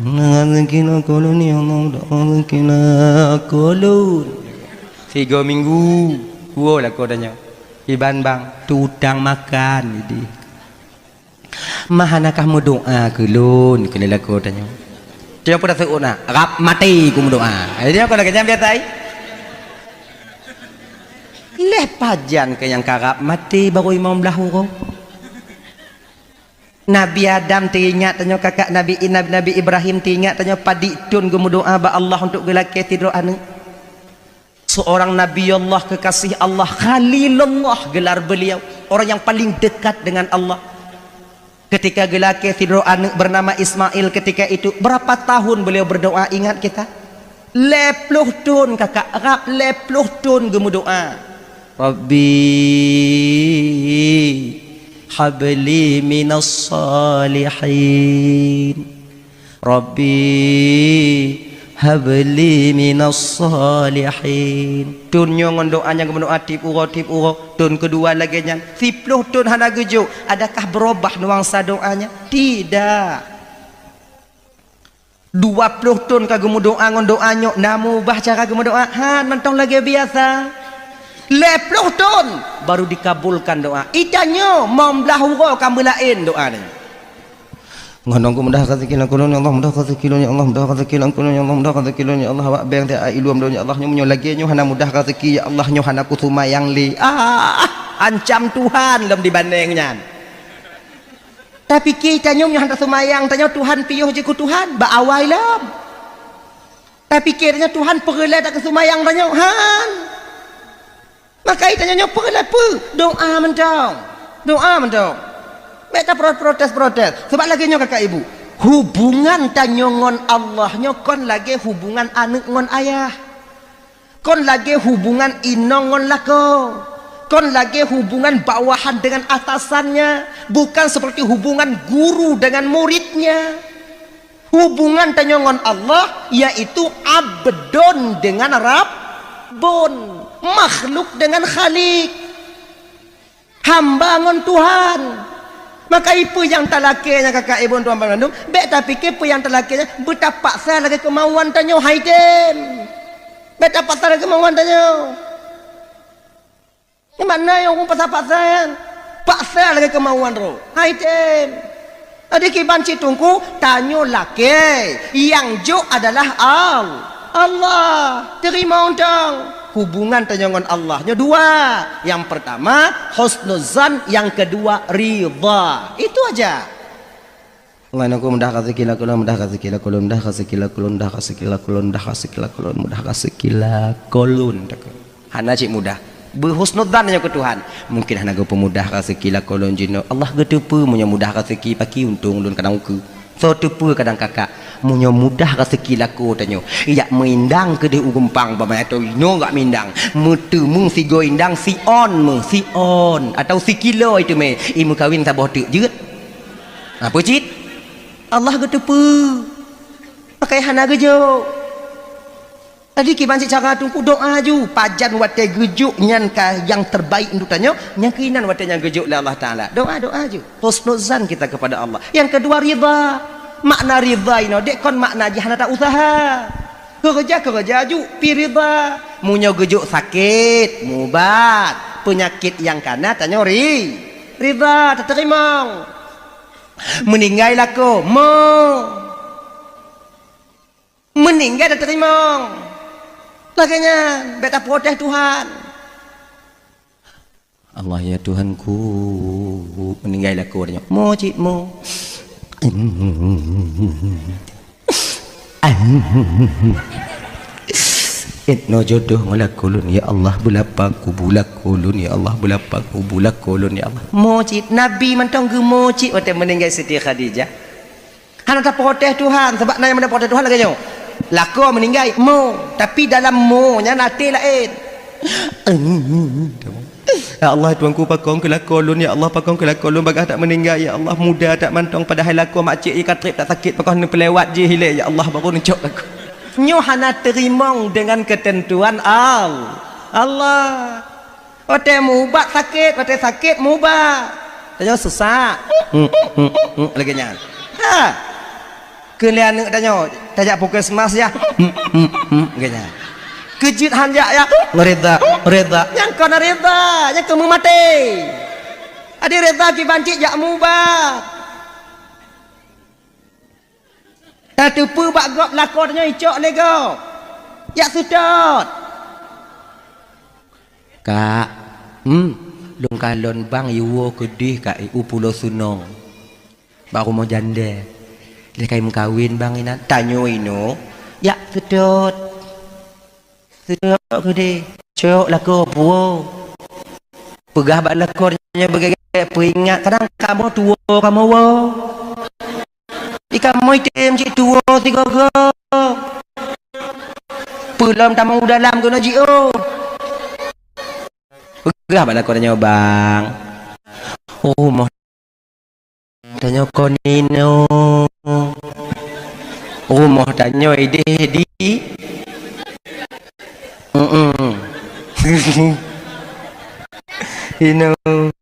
mudahkan rezeki lakoe lôn ya Allah, mudahkan rezeki lakoe lôn. Tiga minggu, dua lakoe tanyoe. Iban bang, tu utang makan jadi. Mah hana kah meudoa keu lôn keu lé lakoe tanyoe. Tanyoe peue taseuôt na, rab maté ku meudoa. Jadi apa lagée nyan biasa ai? Leh pajan keu nyang karab maté barô imong blah uroe. Nabi Adam teuingat tanyoe kakak Nabi, Nabi, Nabi Ibrahim teuingat tanyoe padit thon geumeudoa bak Allah untuk geulakée sidroe aneuk. Seorang Nabi Allah kekasih Allah, Khalilullah gelar beliau, orang yang paling dekat dengan Allah. Ketika geulakée sidroe aneuk bernama Ismail ketika itu, berapa tahun beliau berdoa ingat kita? Lhée ploh thon kakak, rab lhée ploh thon geumeudoa. Rabbi habli minas salihin. Rabbi habli minas salihin. Thon nyoe ngon doa nyang geumeudoa tiep uroe, tiep uroe. Thon keudua lagée nyan. Siploh thon hana geujok. Adakah berubah nuansa doanya? Tidak. Dua ploh thon ka geumeudoa ngon doa nyoe, na meuubah cara geumeudoa? Han, mantong lagée biasa. Lhée ploh thon baru dikabulkan doa. Itanyoe mong blah uroe ka meulaén doa nyoe. Ngon ku mudah rezeki lakoe lôn ya Allah, mudah rezeki lôn ya Allah, mudah rezeki lakoe lôn ya Allah, mudah rezeki lôn ya Allah, awak beng teuh ai lom lôn ya Allah, nyoe meunyoe lagée nyoe hana mudah rezeki ya Allah, nyoe hana kuseumayang lé. Ah, ancam Tuhan lom dibandeng nyan. Tapike tanyoe nyoe hana seumayang, tanyoe Tuhan piôh jeuet keu Tuhan, bak awai lom. Tapike tanyoe Tuhan peureulée takeuseumayang tanyoe, han. Maka tanyoe nyoe peureulée peue? Doa mantong. Doa mantong. Bék taprotes-protes. Sabab lagée nyoe kakak ibu, hubungan tanyoe ngon Allah nyoe kon lagée hubungan aneuk ngon ayah. Kon lagée hubungan inong ngon lakoe. Kon lagée hubungan bawahan dengan atasannya. Bukan seperti hubungan guru dengan muridnya. Hubungan tanyoe ngon Allah, yaitu abdon dengan rabbon, makhluk dengan khalik, hamba ngon Tuhan. Maka ipeue nyang talakée nyang kakak ibu tuan bandum, bék tapike peue nyang talakée nyan beutapaksa lagée keumauan tanyoe, hai tem. Bék tapaksa lagée keumauan tanyoe. Nyan makna nyang ureuëng paksa-paksa nyan. Paksa lagée keumauan droe. Hai tem. Jadi kiban cit teungku, tanyoe lakée, nyang jok adalah Al-, Allah. Teurimong tong. Hubungan tanyoe ngon Allah nyoe dua. Nyang pertama, husnuzan, nyang kedua, ridha. Itu aja. Allah nyoe mudah rezeki lakoe lôn, mudah rezeki lakoe lôn, mudah rezeki lakoe lôn, mudah rezeki lakoe lôn, mudah rezeki lakoe lôn, mudah rezeki lakoe lôn. Hana cit mudah. Beuhusnudzan nyoe keu Tuhan. Mungkin hana geupeumudah rezeki lakoe lôn jinoe. Allah geuteupeue meunyoe mudah rezeki paki untông lôn kadang ukeue. Soe teupeue kadang kakak. Meunyoe mudah rezeki lakoe tanyoe, jak meuindang keudeh u gumpang bak meuatoe inoe jak meuindang. Meuteumé sigoe indang siôn meuh, siôn atau sikilo iteumé. I meukawen saboh teuk jeuet. Apa cit? Allah geuteupeue. Pakai hana geujok. Jadi kiban cit cara teungku doa ju. Pajan watée geujok nyan ka nyang terbaik untuk tanyoe, nyang keunan watée nyang geujok lé Allah Taala. Doa, doa ju. Husnuzan kita kepada Allah. Yang kedua ridha. Makna ridha inoe dek kon makna jih hana ta usaha. Keureuja, keureuja ju pi ridha. Meunyoe geujok sakét, mubat. Peunyakét nyang kana tanyoe ri-, ridha, tateurimong. Meuninggai lakoe, mo. Meuninggai tateurimong. Lagée nyan, bék taprotes Tuhan. Allah ya Tuhanku, meuninggai lakoe nyoe. Mo cit mo. Itno jodoh ngon lakoe lôn ya Allah, beulapang kubu lakoe lôn ya Allah, beulapang kubu lakoe lôn ya Allah. Mo cit, Nabi mantong geumo cit watée meuninggai Siti Khadijah. Hana taprotes Tuhan, sabab na nyang meuprotes Tuhan lagèe nyoe. Lakoe meuninggai, mo. Tapi dalam mo nyan até laén. Ya Allah, Tuhanku, pakon keu lakoe lôn, ya Allah, pakon keu lakoe lôn, bagaih that meuninggai, ya Allah, muda that mantong, padahai lakoe mak cék jih ka trép that sakét, pakon neupeulewat jih ilèe, ya Allah, baru neucok lakoe. Nyoe hana teurimong deungon keuteuntuan Al-, Allah. Watèe mubat sakét, watèe sakét mubat. Tanyoe sesak. Hmm, hmm, hmm, hmm, lagèe nyan. Ha. Keu lé aneuk tanyoe, tajak puskesmas ya. Hmm, hmm, hmm, lagèe nyan. Keu jeuet han jak ya. Reda, reda. Nyang kon reda, nyang kon meumaté. Adak reda kiban cit jak mubat. Tateupeue bak gob lakoe tanyoe icok lé gob. Jak seutôt. Kak, hmm, lôn kalon bang iwoe keudeh, Kak, i u Pulo Sunong. Bak rumoh jandè. Lé ka meukawen bang inan. Tanyoe inoe, jak seutôt. Seutôt keudeh, cok lakoe puwoe. Peugah bak lakoe nyoe beugèt-gèt peuingat, kadang kamoe tuwoe kamoe woe. Di kamoe item cit tuwoe sigoe-goe. Peue lom tamong u dalam keunoe jiôh. Peugah bak lakoe nyoe, bang. Rumoh tanyoe kon inoe. Rumoh tanyoe ideh di, mm-mm. Inoe.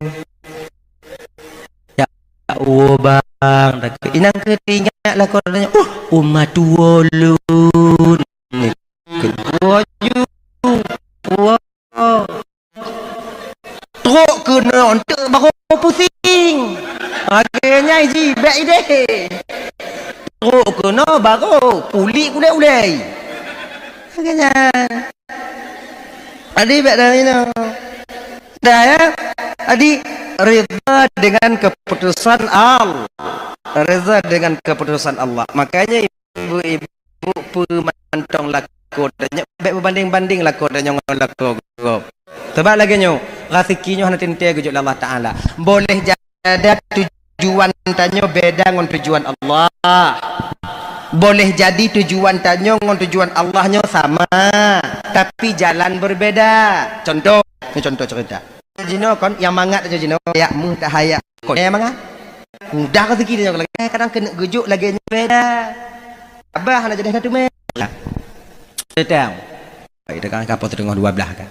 Ya Allah, bang, takut. Inong keu teuingat lakoe tanyoe. Uh, uma tuwoe lôn. Ni, keudua ju. Tuwoe. Trok keunoe eunteuk barô pusing. Lagèe nyan jih bèk ideh. Trok keunoe barô puléh ulèe-ulèe. Lagèe nyan. Jadi bèk dah inoe. Dah ya. Jadi reda dengan keputusan Allah. Reda dengan keputusan Allah. Makanya ibu-ibu peumantong lakoe tanyoe, bèk beubandeng-bandeng lakoe tanyoe ngon lakoe gob. Sabab lagèe nyoe, raseuki nyoe hana teuntèe geujok lé Allah Taala. Boleh jadi tujuan tanyoe beda ngon tujuan Allah. Boleh jadi tujuan tanyoe ngon tujuan Allah nyoe sama, tapi jalan berbeda. Contoh, ni contoh cerita. Jinoe kon nyang mangat tanyoe jinoe, ya meuh tahaya. Kon nyang mangat. Mudah rezeki tanyoe lagèe, kadang keuneuk geujok lagèe nyoe beda. Abah hana jadi hana teumé. Datang. Baik, datang ka poh teungoh dua belas kan.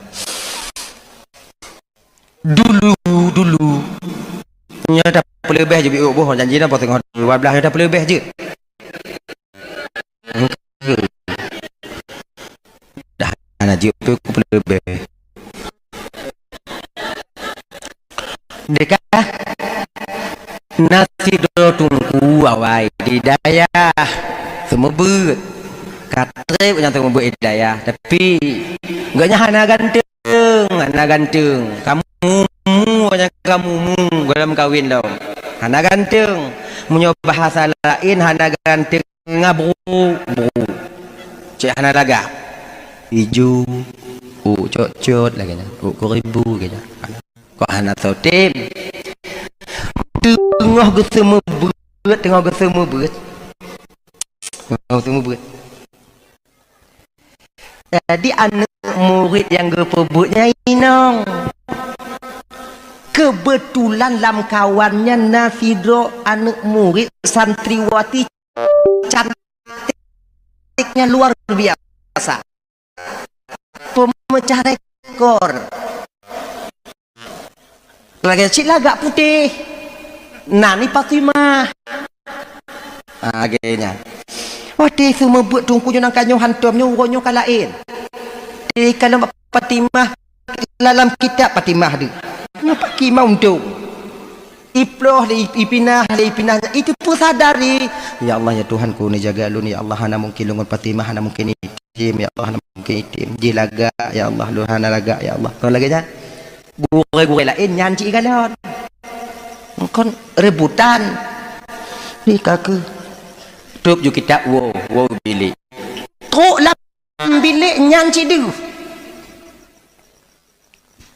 Dulu, dulu. Nyoe tapeuleubeh jeuet, boh janji na poh teungoh dua belas nyoe tapeuleubeh jeuet. Dah hana jeuet pih kupeuleubeh. Deka na sidroe teungku awai di dayah seumeubeuet. Ka trép nyang seumeubeuet di dayah, tapi gobnyan hana ganteng. Hana ganteng. Kamu mu, hanya kamu mu, goh lom kawen lom. Hana ganteng. Meunyoe bahasa laén hana ganteng ngabru, bru. Cit hana lagak. Ijo, u cot-cot lagèe nyan. U keuribu lagèe nyan. Kok hana soe tem. Teungoh geuseumeubeuet, teungoh geuseumeubeuet. Teungoh geuseumeubeuet. Jadi, aneuk murit nyang geupeubuet nyan inong. Keubeutulan lam kawan nyan na sidroe aneuk murit santriwati cantiknya luar biasa. Peumeucah rekor. Lagèe cit lagak putéh. Nan ni Fatimah. Ah, lagèe nyan. Watèe seumeubeuet teungku nyoe nang ka nyoe hantom nyoe, uroe nyoe ka laén. Di kalon Fatimah, lam kitab Fatimah deuh. Nyoe pakri mantong. Iploh lé, ipinah lé, ipinah. Itu peusadari. Ya Allah, ya Tuhanku, neujaga lôn. Ya Allah, hana mungken lôn ngon Fatimah, hana mungken item. Ya Allah, hana mungken item. Jih lagak, ya Allah, lôn hana lagak, ya Allah. Kon lagèe nyan. Gurèe-gurèe laén nyan cit ikalon. Kon rebutan. Di kaki. Tôb ju kitab, woe, woe bilék. Trok lam bilék nyan cit deuh.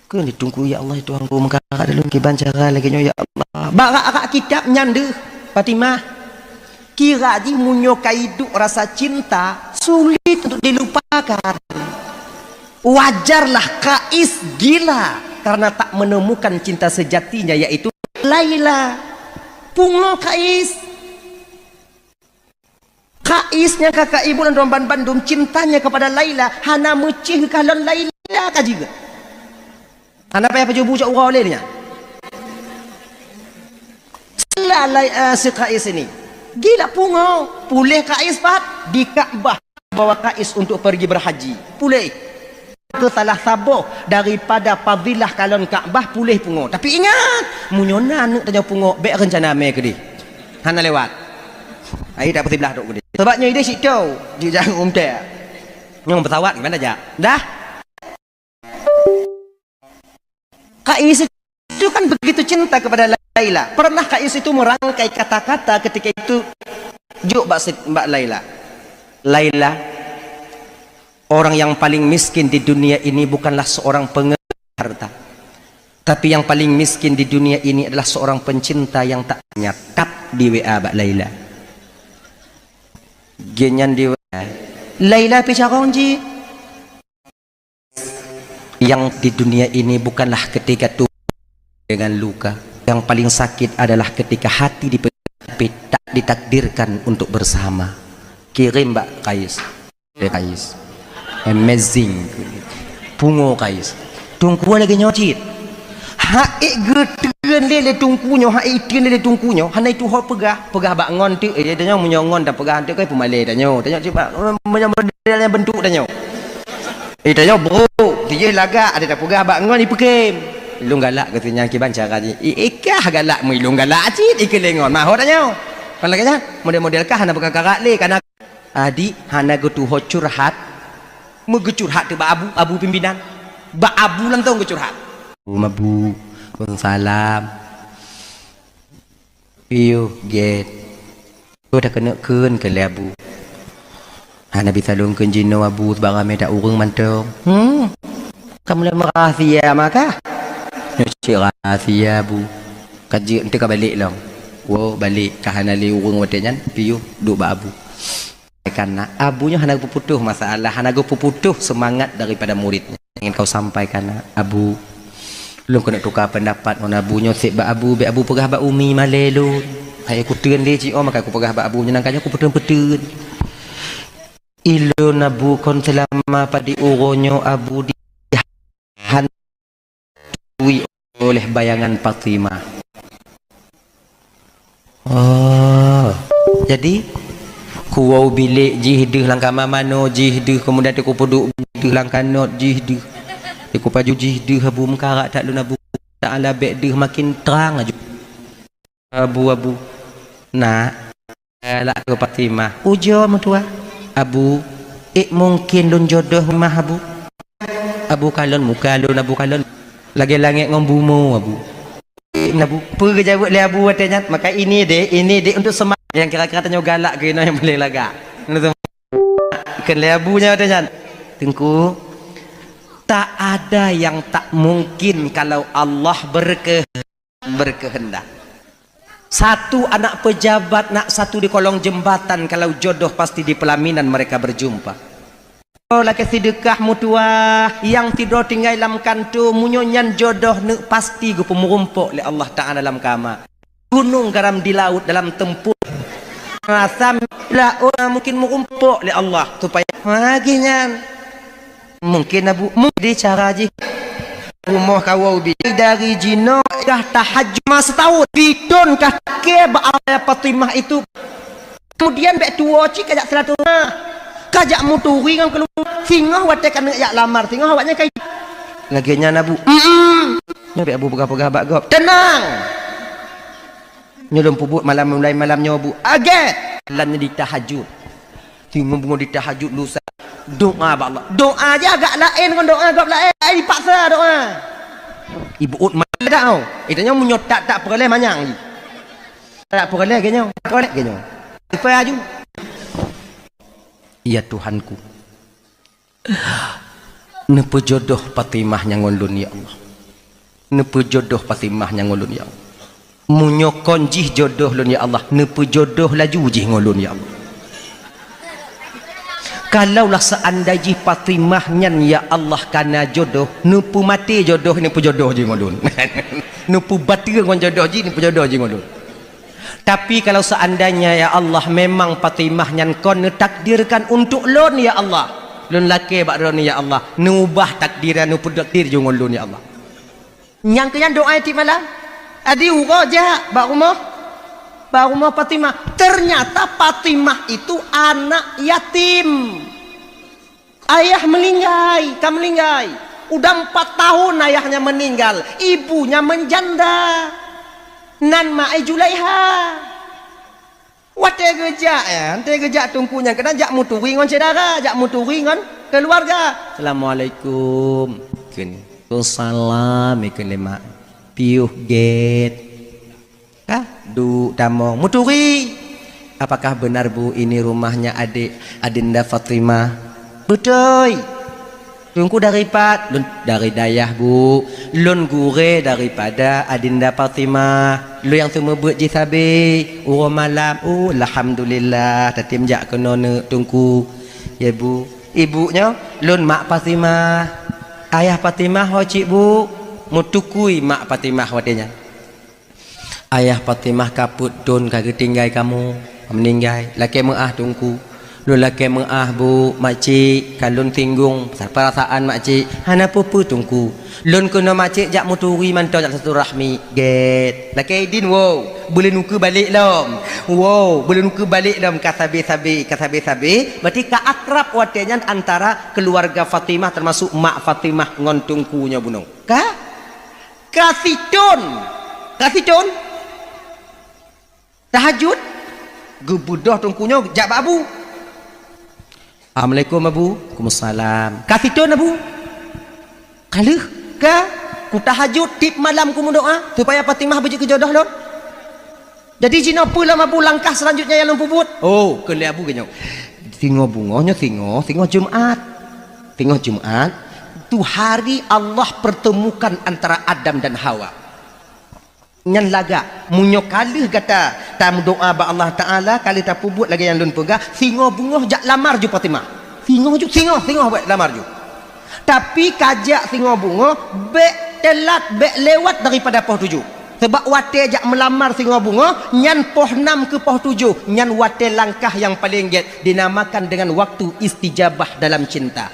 Kheun di teungku, "Ya Allah, ya Tuhanku, meukarat lôn kiban cara lagèe nyoe, ya Allah." Bak rak-rak kitab nyan deuh, Fatimah. Kira jih meunyoe ka iduek rasa cinta, sulit untuk dilupakan. Wajarlah Kais gila karena tak menemukan cinta sejatinya, yaitu Laila. Pungo Kais. Kais nyang ka kaibu lam droe banmandum cintanya kepada Laila, hana meucéh kalon Laila ka jeuet. Hana payah pajôh bu cok uroe lé nyan. Sila Lai-, eh, si Kais ini. Gila pungo, puléh Kais pat di Ka'bah, bawa Kais untuk pergi berhaji. Puléh. Ke salah saboh daripada fadilah kalon Ka'bah puléh pungo. Tapi ingat, meunyoe na aneuk tanyoe pungo, bék reuncana mé keudeh. Hana lewat. Ai tak beusiblah trok keudeh. Sebab nyoe ideh situ, di jarum teh. Nyang pesawat gimana jak? Dah? Kais itu kan begitu cinta kepada Laila. Pernah Kais itu merangkai kata-kata ketika itu, jok bak si-, bak Laila. Laila, orang yang paling miskin di dunia ini bukanlah seorang pengelola harta. Tapi yang paling miskin di dunia ini adalah seorang pencinta yang tak nyatap di W A bak Laila. Genyan di W A. Laila pi carông jih. Yang di dunia ini bukanlah ketika tubuh dengan luka. Yang paling sakit adalah ketika hati dipe-, tapi tak ditakdirkan untuk bersama. Kirim bak Kais. Kais. Amazing. Pungo Kais. Teungku lagèe nyoe cit. Hak ék geutreun lé, lé teungku nyoe, hak ék teun lé, lé teungku nyoe, hana itu ho peugah, peugah bak ngon teuk, eh, tanyoe meunyoe ngon dan peugah teuk kai peumalèe tanyoe. Tanyoe cuba, eh, meunyoe model nyang bentuk tanyoe. Eh, tanyoe brok, tijih lagak, ada tak peugah bak ngon ipeukém. Ilôn galak keu si nyan kiban cara jih. I, ikah galak meu ilôn galak cit, ikeu lé ngon. Mahot tanyoe. Kan lagèe nyan, model-model kah hana peugah karak lé, kana Adik hana geutuho curhat, meugeucurhat teuk bak abu, abu pimpinan. Bak abu langsông geucurhat. Abu, waalaikumsalam. Piôh gét. Keu takeuneuk kheun keu lé abu. Hana bisa lôn kheun jinoe abu, sabab ramé that ureueng mantong. Hmm. Ka mulai meurahasia maka. Nyoe cit rahasia abu. Ka jeuet enteuk ka balek lom. Woe balek ka hana lé ureueng watèe nyan, piôh duek bak abu. Sampaikan nak, abu nyoe hana geupeuputoh masalah, hana geupeuputoh seumangat daripada murit nyan. Ingin kau sampaikan nak, abu, lôn keuneuk tuka peundapat ngon abu nyoe seb bak abu, bèk abu peugah bak umi malèe lôn. Hai kuteun lé jiôh, maka kupeugah bak abu nyoe nangka nyoe kupeuteun-peuteun. Ilôn abu kon seulama padum uroe nyoe abu di han tui oleh bayangan Fatimah. Oh, jadi kuwoe bilék jih deuh lam kama manoe jih deuh, keumudian teukupeuduek deuh lam kanot jih deuh. Teukupaju jih deuh abu meukarak that lôn abu taala bèk deuh makin trang aju. Abu, abu. Nak, galak keu Fatimah. Ujoe meutuah. Abu, ék mungken lôn jodoh mah abu. Abu kalon muka lôn, abu kalon. Lagèe langèt ngon bumoe abu. Ék meunan abu. Peue geujaweueb lé abu watèe nyan? Maka ini dek, ini dek untuk semangat. Nyang kira-kira tanyoe galak keu inoe nyang paléng lagak. Kheun lé abu nyan watèe nyan. Teungku, tak ada yang tak mungkin kalau Allah berke-, berkehendak. Satu anak pejabat, nak satu di kolong jembatan, kalau jodoh pasti di pelaminan mereka berjumpa. Oh, lakèe seudeukah meutuah, nyang sidroe tinggai lam kantô, meunyoe nyan jodoh neuk pasti geupeumeurumpok lé Allah Taala lam kama. Gunong garam di laôt dalam tempuh. Rasa lah, oh, mungkin meurumpok lé Allah supaya lagèe nyan. Mungkin abu, mungkin cara jih. Rumoh kawoe bi dari jinoe kah tahajud ma sitaun. Piton kah takée bak Fatimah itu. Kemudian bèk tuwoe cit kajak silaturahmi. Kajak meuturi ngon keuluwarga. Singoh watèe ka neuk jak lamar, singoh awaknyan ka. Lagèe nyan abu. Mm-mm. Nyoe bèk abu peugah-peugah bak gob. Teunang. Nyoe lôn peubuet malam, mulai malam nyoe bu. Agèe! Lam nyoe di tahajud. Timbang bungo di tahajud lusa. Doa bak Allah. Doa jih agak laén ngon doa gob laén. Ai dipaksa doa. Ibu ut malam dak oh. Itu nyoe meunyoe tak, tak peureulèe manyang jih. Tak peureulèe geuh nyoe. Tak peureulèe geuh nyoe. Ipai aju. Ya Tuhanku. Neupeujodoh Fatimah nyan ngon lôn, ya Allah. Neupeujodoh Fatimah nyan ngon lôn, ya Allah. Meunyoe kon jih jodoh lôn, ya Allah, neupeujodoh laju jih ngon lôn, ya Allah. Kalaulah seandai jih Fatimah nyan, ya Allah, kana jodoh, neupeumaté jodoh, neupeujodoh jih ngon lôn. Neupeubateue ngon jodoh jih, neupeujodoh jih ngon lôn. Tapi kalau seandainya, ya Allah, memang Fatimah nyan kon neutakdirkan untuk lôn, ya Allah, lôn lakée bak droeneuh, ya Allah, neuubah takdir, neupeutakdir jih ngon lôn, ya Allah. Nyang keu nyan doa tiep malam. Adi uroe jak bak rumoh, bak rumoh Fatimah. Ternyata Fatimah itu anak yatim. Ayah meulinggai, ka meulinggai. Udah empat tahun ayahnya meninggal, ibunya menjanda. Nan ma ai Julaiha. Watée geujak, ya, watée geujak teungku nyan keunan jak meuturi ngon syedara, jak meuturi ngon keuluwarga. "Assalamualaikum." Kheun, "Waalaikumsalam," kheun lé mak. "Piôh gét." Ka duek tamong meuturi. "Apakah benar, Bu, ini rumahnya adik Adinda Fatimah?" "Beutôi." "Teungku dari pat?" "Lôn dari dayah, Bu. Lôn gurée daripada Adinda Fatimah. Lôn nyang seumeubeuet jih sabe uroe malam." "Oh, alhamdulillah, tatem jak keunoe neuk Teungku." "Ya, Bu." "Ibu nyoe?" "Lôn mak Fatimah." "Ayah Fatimah ho cit, Bu?" Meutukui mak Fatimah watée nyan. "Ayah Fatimah ka peuet thon ka geutinggai kamoe, ka meuninggai. Lakée meuáh Teungku." "Lôn lakée meuáh, Bu, makcik, ka lôn singgong perasaan makcik." "Hana peue-peue Teungku. Lôn keunoe makcik jak meuturi mantong jak silaturahmi." "Gét. Lakée idin, woe, beulôn ukeue balek lom. Woe, beulôn ukeue balek lom, ka sabe-sabe, ka sabe-sabe." Berarti ka akrab watée nyan antara keuluwarga Fatimah, teumasuk mak Fatimah ngon Teungku nyoe bunoe. Ka? Ka sithon. Ka sithon. Tahajud. Geubeudôh Teungku nyoe jak bak Abu. "Assalamualaikum, Abu." "Waalaikumsalam." "Ka sithon, Abu?" "Ka lheueh." "Ka. Kutahajud tiep malam kumeudoá supaya Fatimah beujeuet keu jodoh lôn. Jadi jinoe peue lom, Abu, langkah selanjutnya nyang lôn peubuet?" "Oh," kheun lé Abu geuh nyoe, "singoh beungoh nyoe singoh, singoh Jumat. Singoh Jumat, tu hari Allah pertemukan antara Adam dan Hawa." Nyan lagak, meunyoe ka lheueh gata tameudoá bak Allah Taala, ka lheueh tapeubuet lagée nyang lôn peugah, singoh beungoh jak lamar ju Fatimah. Singoh ju, singoh, singoh buet lamar ju. Tapi ka jak singoh beungoh, bék teulat, bék lewat daripada poh tujoh. Sebab watée jak meulamar singoh beungoh, nyan poh nam keu poh tujoh, nyan watée langkah nyang paleng gét, dinamakan dengan waktu istijabah dalam cinta.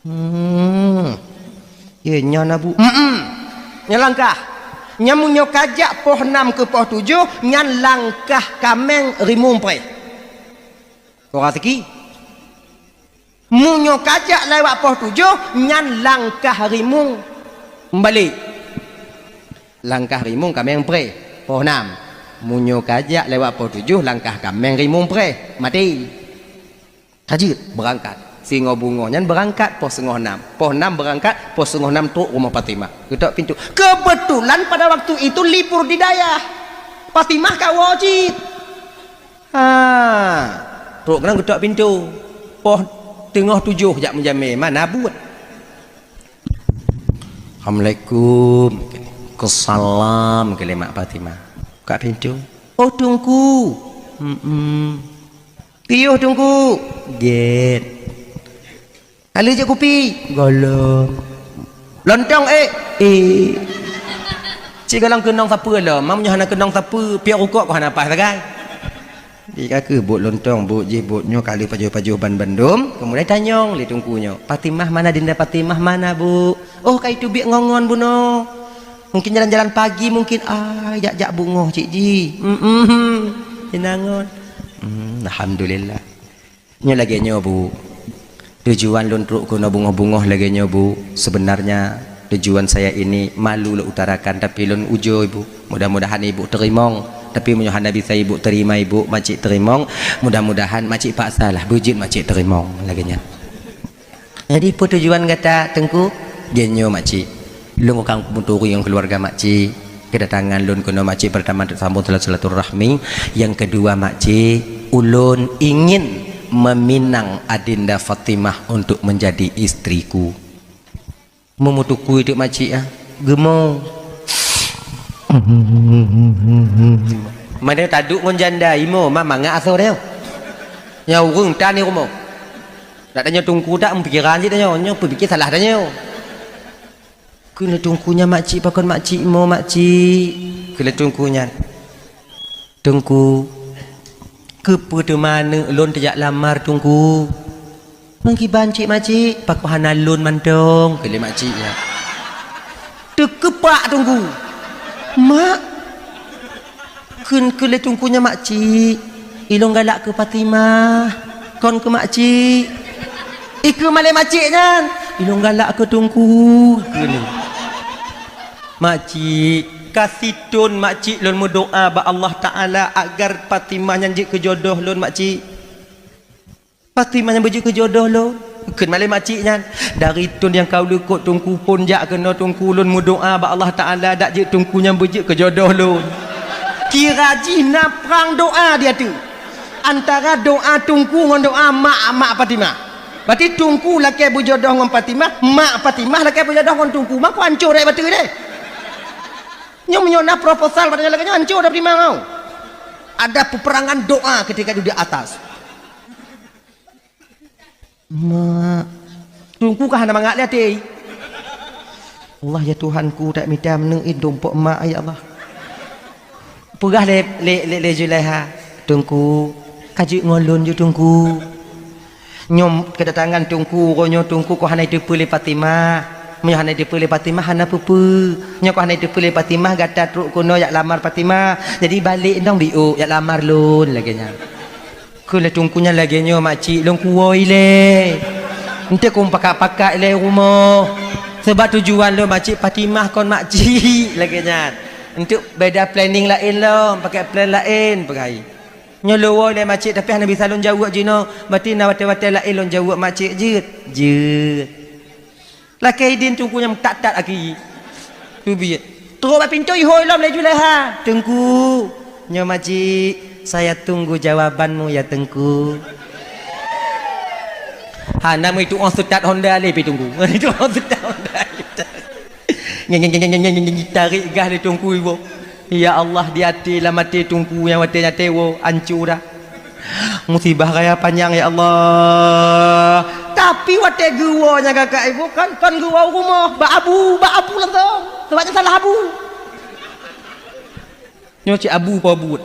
Hmm. Ye, nyan Abu. Hmm. Nyan langkah. Nyan meunyoe ka jak poh nam keu poh tujoh, nyan langkah kaméng rimueng preh. Kora siki. Meunyoe ka jak lewat poh tujoh, nyan langkah rimueng meubalek. Langkah rimueng kaméng preh, poh nam. Meunyoe ka jak lewat poh tujoh, langkah kaméng rimueng preh, maté. Ka jeuet beurangkat. Singoh beungoh nyan beurangkat poh singoh nam. Poh nam beurangkat, poh singoh nam trok rumoh Fatimah. Geutok pintoe. Kebetulan pada waktu itu libur di dayah. Fatimah ka woe cit. Ha. Trok keunan geutok pintoe. Poh teungoh tujoh jak meujamé, mana buet. "Assalamualaikum." "Waalaikumsalam," kheun lé mak Fatimah. Buka pintoe. "Oh, Teungku." "Hmm. Piôh, Teungku." "Gét." "Ka lheueh jép kupi?" "Gohlom." "Lontong ék?" "Ék." Cit gohlom keunong sapeue lom, meunyoe hana keunong sapeue, piôh rukok kok hana paih sagai. Di ka kheueh buet lontong, buet jih, buet nyoe, ka lheueh pajoh-pajoh ban bandum, keumudian tanyong lé Teungku nyoe, "Fatimah mana, Dinda Fatimah mana, Bu?" "Oh, ka iteubiet ngon-ngon bunoe. Mungkin jalan-jalan pagi mungkin, ah, jak-jak beungoh cit jih." "Hmm, hmm, hmm. Inangon." Hmm, alhamdulillah. Nyoe lagée nyoe, Bu. Tujuan lôn trok keunoe beungoh-beungoh lagée nyoe, Bu. Sebenarnya tujuan saya ini malu lôn utarakan, tapi lôn ujoe, Bu. Mudah-mudahan Ibu teurimong. Tapi meunyoe hana bisa Ibu terima, Ibu, makcik teurimong. Mudah-mudahan makcik paksalah beujeuet makcik teurimong lagée nyan. Jadi, peue tujuan gata, Teungku? Lagée nyoe, makcik. Lôn ka meuturi ngon keuluwarga makcik. Kedatangan lôn keunoe makcik, pertama, untuk sambung silaturahmi. Yang kedua, makcik, ulôn ingin meminang Adinda Fatimah untuk menjadi istriku. Meumeutukui teuk makcik, ah. Geumo. Mana taduek ngon janda imo, ma mangat asoe tanyoe. Nyang ureueng tan di rumoh. Dak tanyoe teungku tak meupikiran cit tanyoe, nyoe peupikir salah tanyoe. Kheun lé teungku nyan, "Makcik, pakon makcik imo, makcik?" Kheun lé teungku nyan, "Teungku, keupeue teuma aneuk lôn teujak lamar, Teungku?" "Meukiban cit, makcik?" "Pakon hana lôn mantong," kheun lé makcik nyan. Teukeupak teungku. "Mak," kheun, kheun lé teungku nyan, "Makcik, ilôn galak keu Fatimah, kon keu makcik." Ikheun malée makcik nyan, "Ilôn galak keu teungku," kheun lé. "Makcik, ka sithon makcik lôn meudoá bak Allah Taala agar Fatimah nyan jeuet keu jodoh lôn, makcik. Fatimah nyan beujeuet keu jodoh lôn," kheun malée makcik nyan. "Dari thon nyang ka u likot teungku phon jak keunoe teungku, lôn meudoá bak Allah Taala dak jeuet teungku nyan beujeuet keu jodoh lôn." Kira jih na prang doá di ateueh antara doá teungku ngon doá mak, mak Fatimah. Berarti teungku lakée beujodoh ngon Fatimah, mak Fatimah lakée beujodoh ngon teungku. Mako hancô rot bateue deh. Nyoe meunyoe na proposal pada lagée nyoe, hancô dah Fatimah nyoe. Ada peperangan doa ketika di atas. Mak, teungku ka hana mangat lé até. "Allah ya Tuhanku, tak mita meuneuk indum pok mak ya Allah." Peugah lé, lé, lé, lé Zulaiha, "Teungku, ka jeuet ngon lôn ju teungku." Nyoe keudatangan teungku, uroe nyoe teungku kon hana jiteupeue lé Fatimah. Meunyoe hana jiteupeue lé Fatimah, hana peue-peue. Nyoe kon hana jiteupeue lé Fatimah, gata trok keunoe jak lamar Fatimah. Jadi balek dong biôk jak lamar lôn lagée nyan. Kheun lé teungku nyan, "Lagée nyoe makcik, lôn kuwoe ilée. Eunteuk kon pakat-pakat ilée rumoh. Sabab tujuan lôn makcik Fatimah kon makcik," lagée nyan. "Eunteuk beda planning laén lom, pakai plan laén," peugah. "Nyoe lôn woe ilée makcik, tapi hana bisa lôn jaweueb jinoe. Berarti na watée-watée laén lôn jaweueb makcik jeuet." "Jeuet." Lakée idin teungku nyan that-that aki. Teubiet. Trok bak pintoe ihôi lom lé Zulaiha. "Teungku, nyoe makcik, saya tunggu jawabanmu ya teungku." Hana meutu'oh seutat honda lé pi teungku. Meutu'oh seutat honda. Nyeng, nyeng, nyeng, tarék gas lé teungku iwoe. Ya Allah, di até lam até teungku nyang watée nyan teuwoe, hancô dah. Musibah raya panyang, ya Allah. Tapi watée geuwoe nyang kakak ibu kan, kon geuwoe u rumoh, bak abu, bak abu langsung. Sebab nyan salah abu. Nyoe cit abu po buet.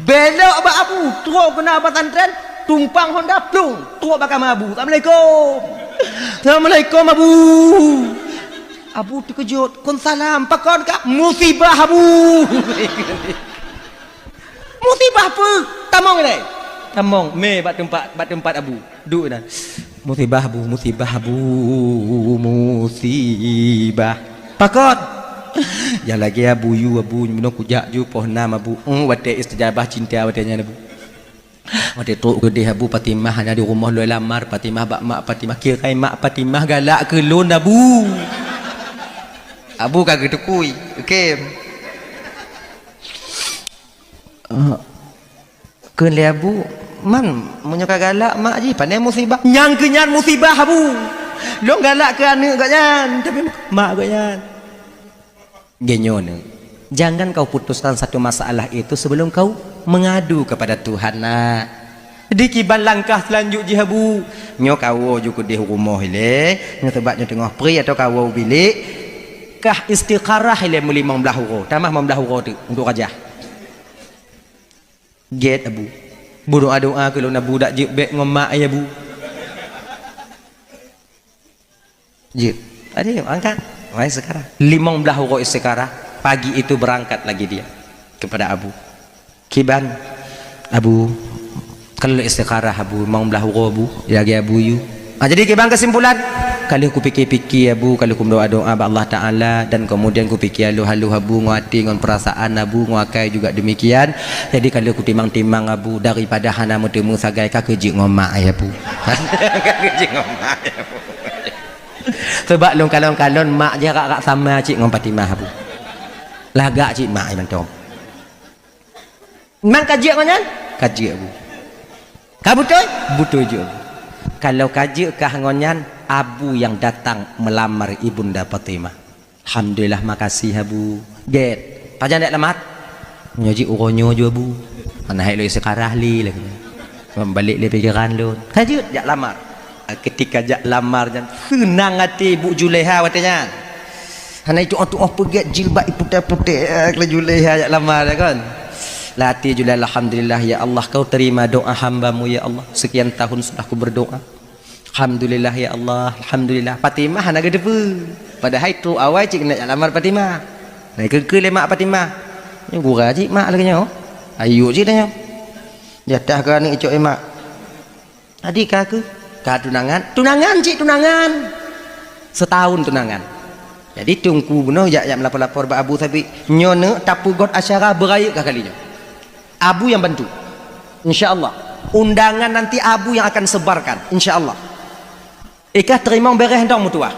Belok bak abu, trok keunan pesantren, tumpang honda, plung, trok bak kama abu. "Assalamualaikum." "Assalamualaikum, Abu." Abu teukeujot, "Kon salam, pakon kah?" "Musibah, Abu." "Musibah peue?" "Tamong ilée." Tamong, mé bak teumpat, bak teumpat abu. Duek na. "Musibah, Abu, musibah, Abu, musibah." "Pakon?" "Nyang lagée abu yue, Abu, nyoe kujak ju poh nam, Abu." Eung, watée istajabah cinta watée nyan, Abu. Watée trok keudeh abu, Fatimah hana di rumoh lôn lamar, Fatimah bak mak Fatimah, kira mak Fatimah galak keu lôn, Abu. Abu ka geutukui, oke. Ah, kheun lé abu, "Man, meunyoe ka galak mak jih, pane musibah?" "Nyang keu nyan musibah, Abu. Lôn galak keu aneuk gobnyan, tapi mak gobnyan." Geunyoe, jangan kau putuskan satu masalah itu sebelum kau mengadu kepada Tuhan, nak. Di kiban langkah seulanjut jih abu, nyoe kawoe ju keudeh rumoh ilée, nyoe sabab nyoe teungoh pri atau kawoe u bilék, kah istikharah ilée meulimong blaih uroe, tamah limong blaih uroe teuk untuk rajah. Gét abu. Beudoa-doa keu lôn abu, dak jeuet bék ngon mak ayah abu. Jeuet. Tadi angkat. Mai istikharah. Limong blaih uroe istikharah, pagi itu berangkat lagi dia kepada abu. Kiban, abu, ka lheueh istikharah abu, limong blaih uroe abu, lagée abu yue. Ah, jadi kiban kesimpulan, ka lheueh kupike-pike abu, ka lheueh kumeudoa-doa bak Allah Taala, dan kemudian kupike haloh-haloh abu, ngon até, ngon perasaan abu, ngon akai juga demikian. Jadi ka lheueh kutimang-timang abu, daripada hana meuteumé sagai, ka keuh jeuet ngon mak ayah abu. Ka keuh jeuet ngon mak ayah abu. Sebab lôn kalon-kalon mak jih rak-rak sama cit ngon Fatimah abu. Lagak cit mak mantong. Memang ka jeuet ngon nyan? Ka jeuet abu. Ka beutôi? Beutôi jeuet abu. Kalau ka jeuet kah ngon nyan, abu nyang datang meulamar Ibunda Fatimah. "Alhamdulillah, makasih, Abu." "Gét, pajan jak lamar?" "Nyoe jih uroe nyoe ju, Abu. Hana hai lôn istiqarah lé lagèe nyoe. Balek lé pikiran lôn." Ka jeuet jak lamar. Ketika jak lamar nyan, seunang até Ibu Julaiha watèe nyan. Hana itu'oh-tu'oh peugèt jilbab iputéh-putéh, eh, laju lé jak lamar, ya kan? Lam até Julaiha, "Alhamdulillah, ya Allah, kau terima doa hamba-Mu, ya Allah. Sekian tahun sudah ku berdoa. Alhamdulillah, ya Allah, alhamdulillah." Fatimah hana geuteupeue. Padahai trok awai cit keuneuk jak lamar Fatimah. Nah, keu-keu lé mak Fatimah. Nyoe gura cit mak lagèe nyoe. Ayo cit tanyoe. Jatah keu aneuk icok lé mak. Adik ka keuh? Ka tunangan? Tunangan cit, tunangan. Setahun tunangan. Jadi Teungku bunoe jak, jak meulapor-lapor bak Abu Sabit. "Nyoe neuk tapeugöt acara beurayeuk kah kali nyoe. Abu nyang bantu. Insya Allah. Undangan nanti Abu yang akan sebarkan. Insya Allah." Ikah teurimong bèrèh dong meutuah.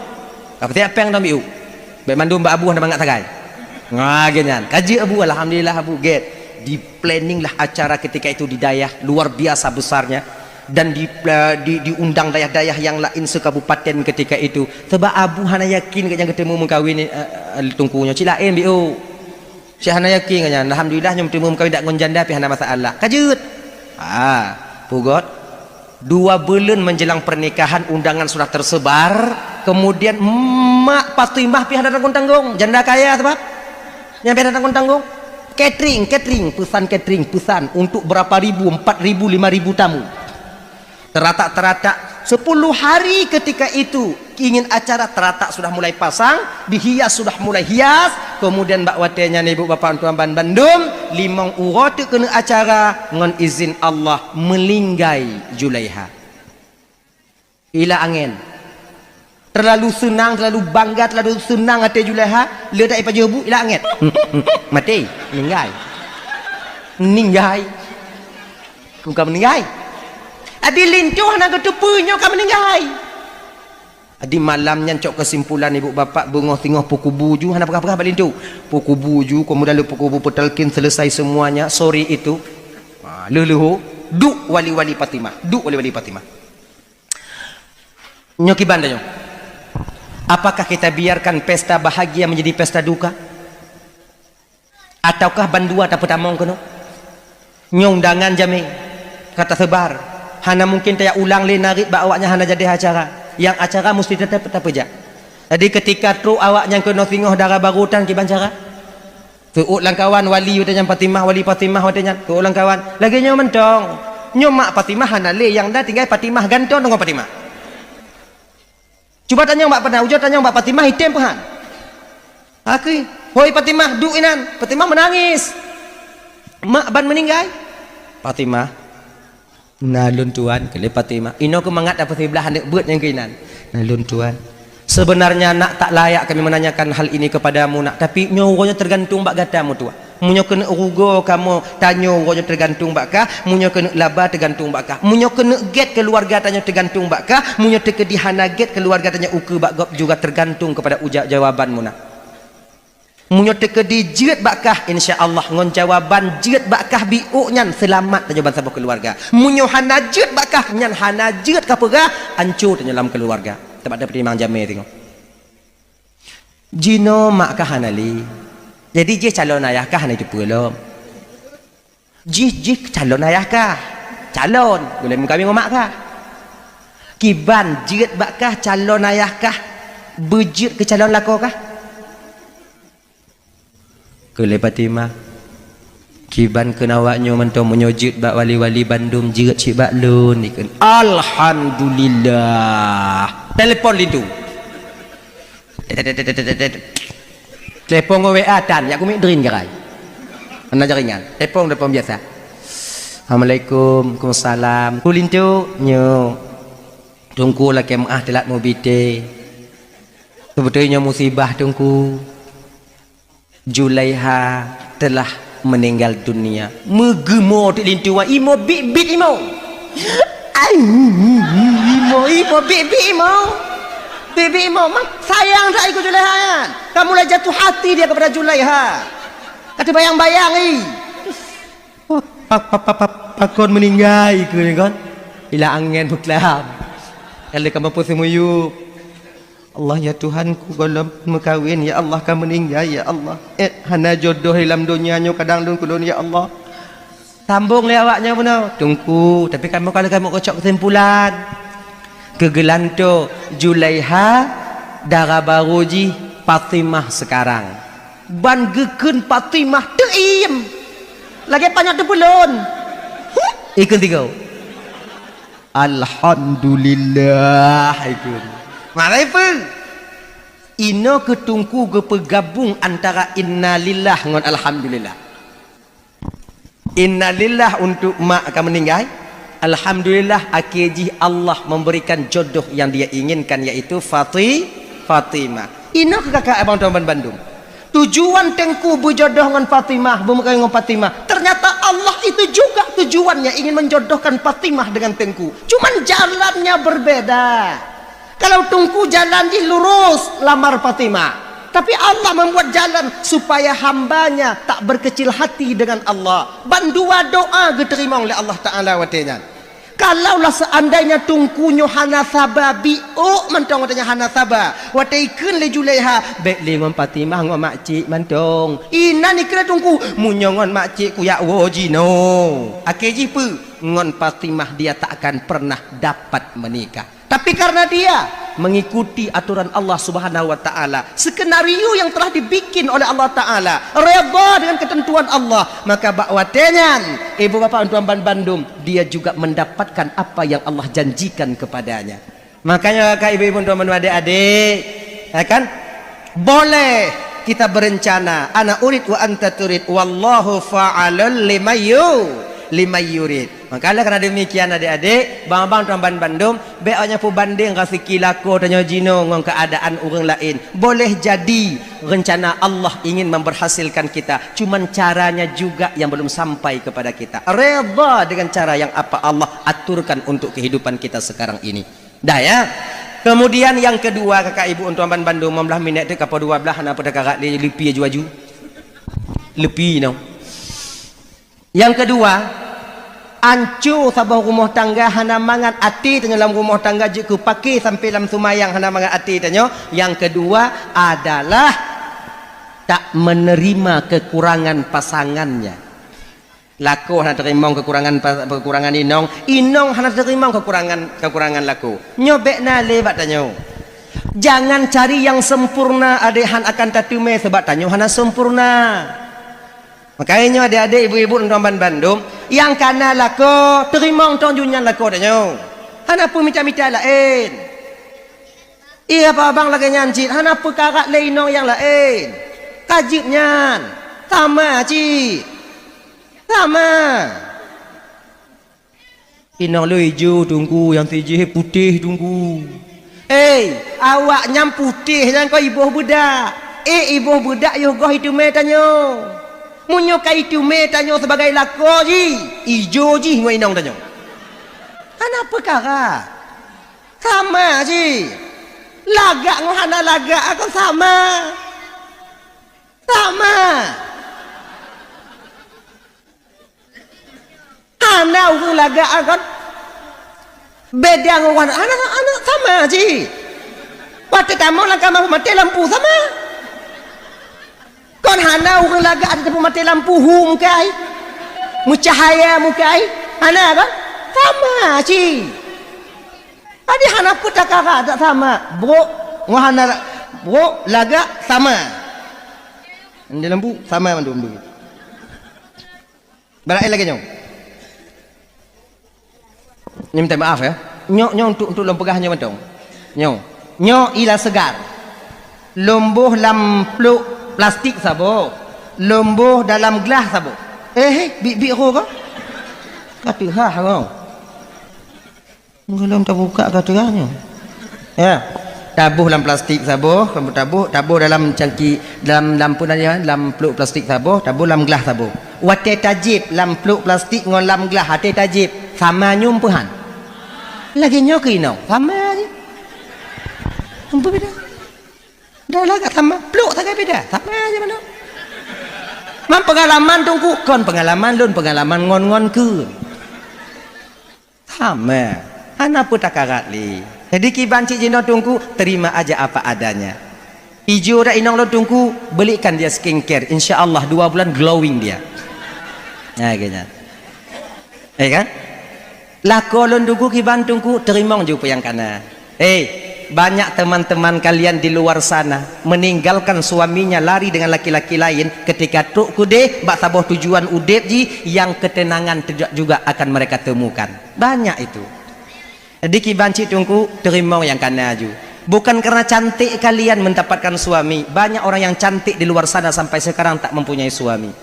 Ka peusiap péng dong biu. Bèk mandum bak Abu hana mangat sagai. Nah, lagèe nyan. Ka jeuet Abu, alhamdulillah Abu, gét. Di-planning lah acara ketika itu di dayah, luar biasa besarnya. Dan di, di, diundang dayah-dayah yang lain sekabupaten ketika itu. Sebab Abu hana yakin gobnyan geuteumu meukawen, eh, eh, Teungku nyoe. Cit laén biu. Cit hana yakin gobnyan. Alhamdulillah nyoe geuteumu meukawen dak ngon janda pih hana masalah. Ka jeuet. Ha, peugöt. Dua buleuen menjelang pernikahan, undangan sudah tersebar. Kemudian mak Fatimah pih hana tanggong-tanggong. Janda kaya sabab. Nyan pih hana tanggong-tanggong. Catering, catering, pesan catering, pesan untuk berapa ribu, empat ribu, lima ribu tamu. Teratak-teratak, sepuluh hari ketika itu ingin acara, teratak sudah mulai pasang, dihias sudah mulai hias, kemudian bak watèe nyan ibu bapak tuan ban bandum, limong uroe teuk keuneuk acara, ngon izin Allah, meuninggai Julaiha. Ilang angén. Terlalu seunang, terlalu bangga, terlalu seunang até Julaiha, le that ipajoh bu, ilang angén. Maté, meuninggai. Meuninggai. Bukan meuninggai. Adi linto hana geuteupeue nyoe ka meuninggai. Adi malam nyan cok keusimpulan ibu bapak beungoh singoh peukubu ju hana peugah-peugah bak linto. Peukubu ju, kemudian lé peukubu peutalkin selesai semuanya, sore itu. Ha, leuh-leuh, duek wali-wali Fatimah, duek wali-wali Fatimah. Nyoe kiban tanyoe. Apakah kita biarkan pesta bahagia menjadi pesta duka? Ataukah bandua tapeutamong keunoe? Nyoe undangan jamé ka taseubar. Hana mungken tajak ulang lé narit bak awaknyan hana jadi acara. Nyang acara musti teutap tapeujak. Jadi keutika trok awaknyan keunoe singoh dara barô tan kiban cara. Seuôt lam kawan wali watèe nyan Fatimah, wali Fatimah watèe nyan. Seuôt lam kawan. Lagèe nyoe mantong. Nyoe mak Fatimah hana lé, nyang na tinggai Fatimah gantoe deungon Fatimah. Cuba tanyong bak Fatimah, ujoe tanyong bak Fatimah, item peuhan. Akui, "Hoi Fatimah, duek inan." Fatimah meunangis. "Mak ban meuninggai?" "Fatimah, na lôn tuan," kheun lé Fatimah. Inoe keuh mangat tapeusiblah aneuk beuet nyang keuinan. "Na lôn tuan. Sebenarnya nak tak layak kami menanyakan hal ini kepadamu nak, tapi nyoe uroe nyoe tergantung bak gata meutuah." Meunyoe keuneuk rugoe kamoe, tanyoe uroe nyoe teugantung bak kah. Meunyoe keuneuk laba, teugantung bak kah. Meunyoe keuneuk gét keuluwarga, tanyoe teugantung bak kah. Meunyoe teukeudi hana gét keuluwarga, tanyoe ukeue bak gob juga, teugantung keupada uja-, jawaban meunan. Meunyoe teukeudi jeuet bak kah, insya Allah ngon jawaban jeuet bak kah biôk nyan seulamat tanyoe bansaboh keuluwarga. Meunyoe hana jeuet bak kah, nyan hana jeuet ka peugah, anco tanyoe lam keuluwarga. Teuma tapeutimang jamé singoh. Jinoe mak kah hana lé. Jadi jih calon ayah kah hana jiteupeue lom. Jih, jih calon ayah kah. Calon, gulèe meukawen ngon mak kah. Kiban jeuet bak kah calon ayah kah beujeuet keu calon lakoe kah? Kheun lé Fatimah, "Kiban kheun awak nyoe mantong, meunyoe jeuet bak wali-wali bandum jeuet cit bak lôn," ikheun. Alhamdulillah. Telepon linto. Telepon ngon W A tan, jak kumiet drin gerai. Hana jaringan. Telepon, telepon biasa. "Assalamualaikum." "Waalaikumsalam." "Ku linto?" "Nyoe. Teungku lakèe meu'ah teulat mubi té. Seubeutôi nyoe musibah, Teungku." Julaiha telah meninggal dunia. Meugeumo teuk linto wan, imo bit-bit imo. Ai, imo, imo bit-bit imo. Bit-bit imo, mak sayang that keu Julaiha nyan. Ka mulai jatuh hati dia kepada Julaiha. Ka teubayang-bayang, ih. Pa, pa, pa, pa, pakon meuninggai keu ni kon. Ilang angén beuklam. Ka lheueh ka mampu seumuyueb. Allah, ya Tuhanku, gohlom meukawen, ya Allah, ka meuninggai, ya Allah. Eh, hana jodoh di lam donya nyoe kadang lôn keu lôn, ya Allah. Sambong lé awaknyan bunoe, "Teungku, tapi kamoe ka lheueh kamoe geucok keusimpulan." Keu geulantoe Julaiha, dara barô jih Fatimah sekarang. Ban geukheun Fatimah teuiem. Lagèe panyöt teupeulon. Ikheun tiga. Alhamdulillah, ikheun. Marai peue? Inoe keu Teungku geupeugabong antara innalillah ngon alhamdulillah. Innalillah untuk mak ka meuninggai. Alhamdulillah, akhé jih Allah memberikan jodoh yang Dia inginkan, yaitu Fati-, Fatimah. Inoe keu kakak abang tuan ban bandum. Tujuan Teungku beujodoh ngon Fatimah, beumeukawen ngon Fatimah. Ternyata Allah itu juga tujuannya ingin menjodohkan Fatimah dengan Teungku. Cuman jalannya berbeda. Kalau Teungku jalan jih lurus, lamar Fatimah. Tapi Allah membuat jalan supaya hamba-Nya tak berkecil hati dengan Allah. Ban dua doa geuteurimong lé Allah Taala watée nyan. Kalaulah seandainya Teungku nyoe hana saba, biôk mantong watée nyan hana saba. Watée ikheun lé Julaiha, "Bék lé ngon Fatimah, ngon makcik mantong." Inan ikheun lé Teungku, "Meunyoe ngon makcik kuyak woe jinoe." Akhé jih peue? Ngon Fatimah dia tak akan pernah dapat menikah. Tapi karena dia mengikuti aturan Allah Subhanahu wa Taala, skenario yang telah dibikin oleh Allah Taala, redha dengan ketentuan Allah, maka bak watée nyan, ibu bapak tuan ban bandum, dia juga mendapatkan apa yang Allah janjikan kepadanya. Makanya, kakak, ibu-ibu, tuan, adik-adik, ya kan? Boleh kita berencana, ana urid wa anta turid, wallahu fa'alul limayyu-, limayyurid. Maka, oleh karena demikian, adik-adik, bang-bang, tuan, ban bandum, bék awaknyan peubandeng raseuki lakoe tanyoe jinoe ngon keuadaan ureuëng laén. Boleh jadi rencana Allah ingin memberhasilkan kita, cuman caranya juga yang belum sampai kepada kita. Redha dengan cara yang apa Allah aturkan untuk kehidupan kita sekarang ini. Dah, ya. Kemudian yang kedua, kakak ibu, tuan ban bandum, lima belas minit tu, kapal dua belas, hana peue takarat lé, leupie aju-aju. Leupie nyoe. Yang kedua, anco saboh rumoh tangga hana mangat até tanyoe lam rumoh tangga jeuet keu paké sampai lam seumayang hana mangat até tanyoe. Yang kedua adalah tak menerima kekurangan pasangannya. Lakoe hana teurimong kekurangan pa-, kekurangan inong, inong hana teurimong kekurangan, kekurangan lakoe. Nyoe bék na lé bak tanyoe. Jangan cari yang sempurna, adéh han akan tateumé, sabab tanyoe hana sempurna. Makajih nyoe adék-adék, ibu-ibu, tuan ban bandum, nyang kana lakoe, teurimong tong jih nyan lakoe tanyoe. Hana peue mita-mita laén. Iya, abang lagée nyan cit, hana peue karat lé inong nyang laén. Ka jeuet nyan. Sama cit. Sama. Inong lôn ijo teungku, nyang sijih putéh teungku. Eh, awak nyan putéh nyan kon iboh beudak. Eh, iboh beudak yoh goh iteumé tanyoe. Meunyoe ka iteumé tanyoe sibagai lakoe jih, ijo jih ngon inong tanyoe. Hana peukara. Sama jih. Lagak ngon hana lagak kon sama. Sama. Hana ureuëng lagak kon beda ngon ureuëng hana, hana sama jih. Watée tamong lam kama peumaté lampu sama. Kon hana ureuëng lagak ateueh peumaté lampu hu mukai. Meucahaya mukai. Hana kon? Sama jih. Jadi hana peue takara dak sama. Brok ngon hana brok lagak sama. Di lampu sama mandum tu. Barang lagée nyoe. Nyoe minta maaf ya. Nyoe, nyoe untuk, untuk lôn peugah nyoe mantong. Nyoe. Nyoe ila seugar. Lôn boh lam plôk plastik saboh. Lôn boh dalam glah saboh. Eh, eh, bit-bit roh kah? Ka teuhah roh. Gohlom tabuka ka teuga nyoe. Ya. Taboh lam plastik saboh, taboh, taboh dalam cangki, dalam, lam peue nan nyan, lam plôk plastik saboh, taboh lam glah saboh. Watée tajieb lam plôk plastik ngon lam glah, watée tajieb, sama nyoe peue han? Lagée nyoe keu inong, sama jih. Ampôn beda. Dah lagak sama, plôk sagai beda, sama aja manoe. Man peungalaman teungku, kon peungalaman lôn, peungalaman ngon-ngon keu. Sama. Hana peue takarat lé. Jadi kiban cit jinoe Teungku, terima aja apa adanya. Ijo dak inong lôn Teungku, belikan dia skincare, insya Allah dua bulan glowing dia. Nah, kayaknya. Ya kan? Lakoe lôn Teungku kiban Teungku, teurimong ju peue nyang kana. Hei, banyak teman-teman kalian di luar sana meninggalkan suaminya lari dengan laki-laki lain ketika trok keudeh bak saboh tujuan udeb jih yang ketenangan tidak juga akan mereka temukan. Banyak itu. Jadi kiban cit Teungku, teurimong nyang kana ju. Bukan karena cantik kalian mendapatkan suami. Banyak orang yang cantik di luar sana sampai sekarang tak mempunyai suami.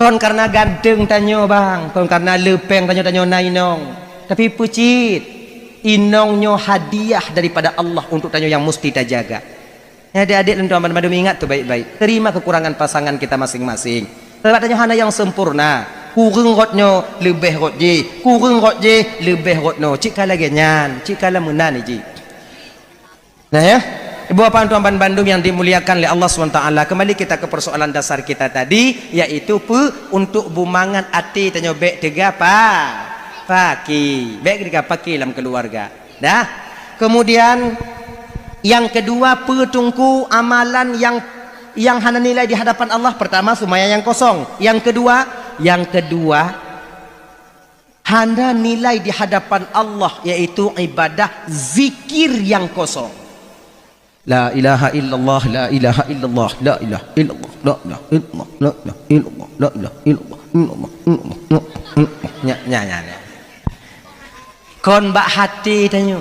Kon karena ganteng tanyoe bang, kon karena leupeng tanyoe, tanyoe na inong. Tapi peue cit, inong nyoe hadiah daripada Allah untuk tanyoe yang musti tajaga. Nyan adik-adik lôn tuan banmandum, ingat tu baik-baik. Terima kekurangan pasangan kita masing-masing. Sebab tanyoe hana nyang sempurna. Kureueng rot nyoe, leubeh rot jih. Kureueng rot jih, leubeh rot nyoe. Cit ka lagée nyan, cit ka meunan jih. Nah ya, ibu bapak tuan banmandum yang dimuliakan oleh Allah subhanahu wa taala, kembali kita ke persoalan dasar kita tadi, yaitu peue, untuk bumangat até tanyoe bék teuga pa-, paki. Bék teuga paki lam keluarga. Dah. Kemudian yang kedua, peue Teungku amalan yang, yang hana nilai di hadapan Allah? Pertama, seumayang nyang kosong. Yang kedua, yang kedua, hana nilai di hadapan Allah, yaitu ibadah zikir nyang kosong. La ilaha illallah, la ilaha illallah, la ilaha illallah, la ilaha illallah, la ilaha illallah, la ilaha illallah, illallah, illallah, illallah. Nya, nya, nya, nya. Kon bak hati tanyoe.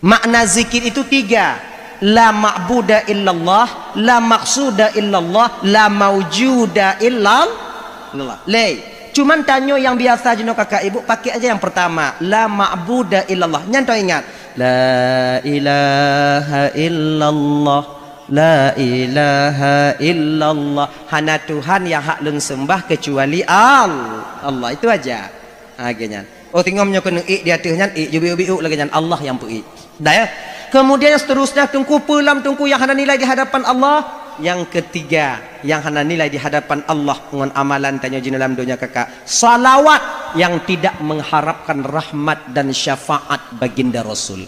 Makna zikir itu tiga. La ma'buda illallah, la maqsuda illallah, la maujuda illallah. Lé. Cuman tanyoe nyang biasa jinoe kakak ibu, pakai aja yang pertama. La ma'buda illallah. Nyan teuingat. La ilaha illallah. La ilaha illallah. Hana Tuhan yang hak lôn sembah kecuali Al-, Allah. Itu aja. Ha, lagée nyan. Oh, teungoh nyoe keuneuk ék di ateueh nyan, ék ju biuk-biuk lagée nyan, Allah nyang peuék. Dah ya. Kemudian yang seterusnya, Teungku, peue lom Teungku yang hana nilai di hadapan Allah? Yang ketiga, yang hana nilai di hadapan Allah ngon amalan tanyoe jinoe lam donya kakak, salawat yang tidak mengharapkan rahmat dan syafaat baginda Rasul.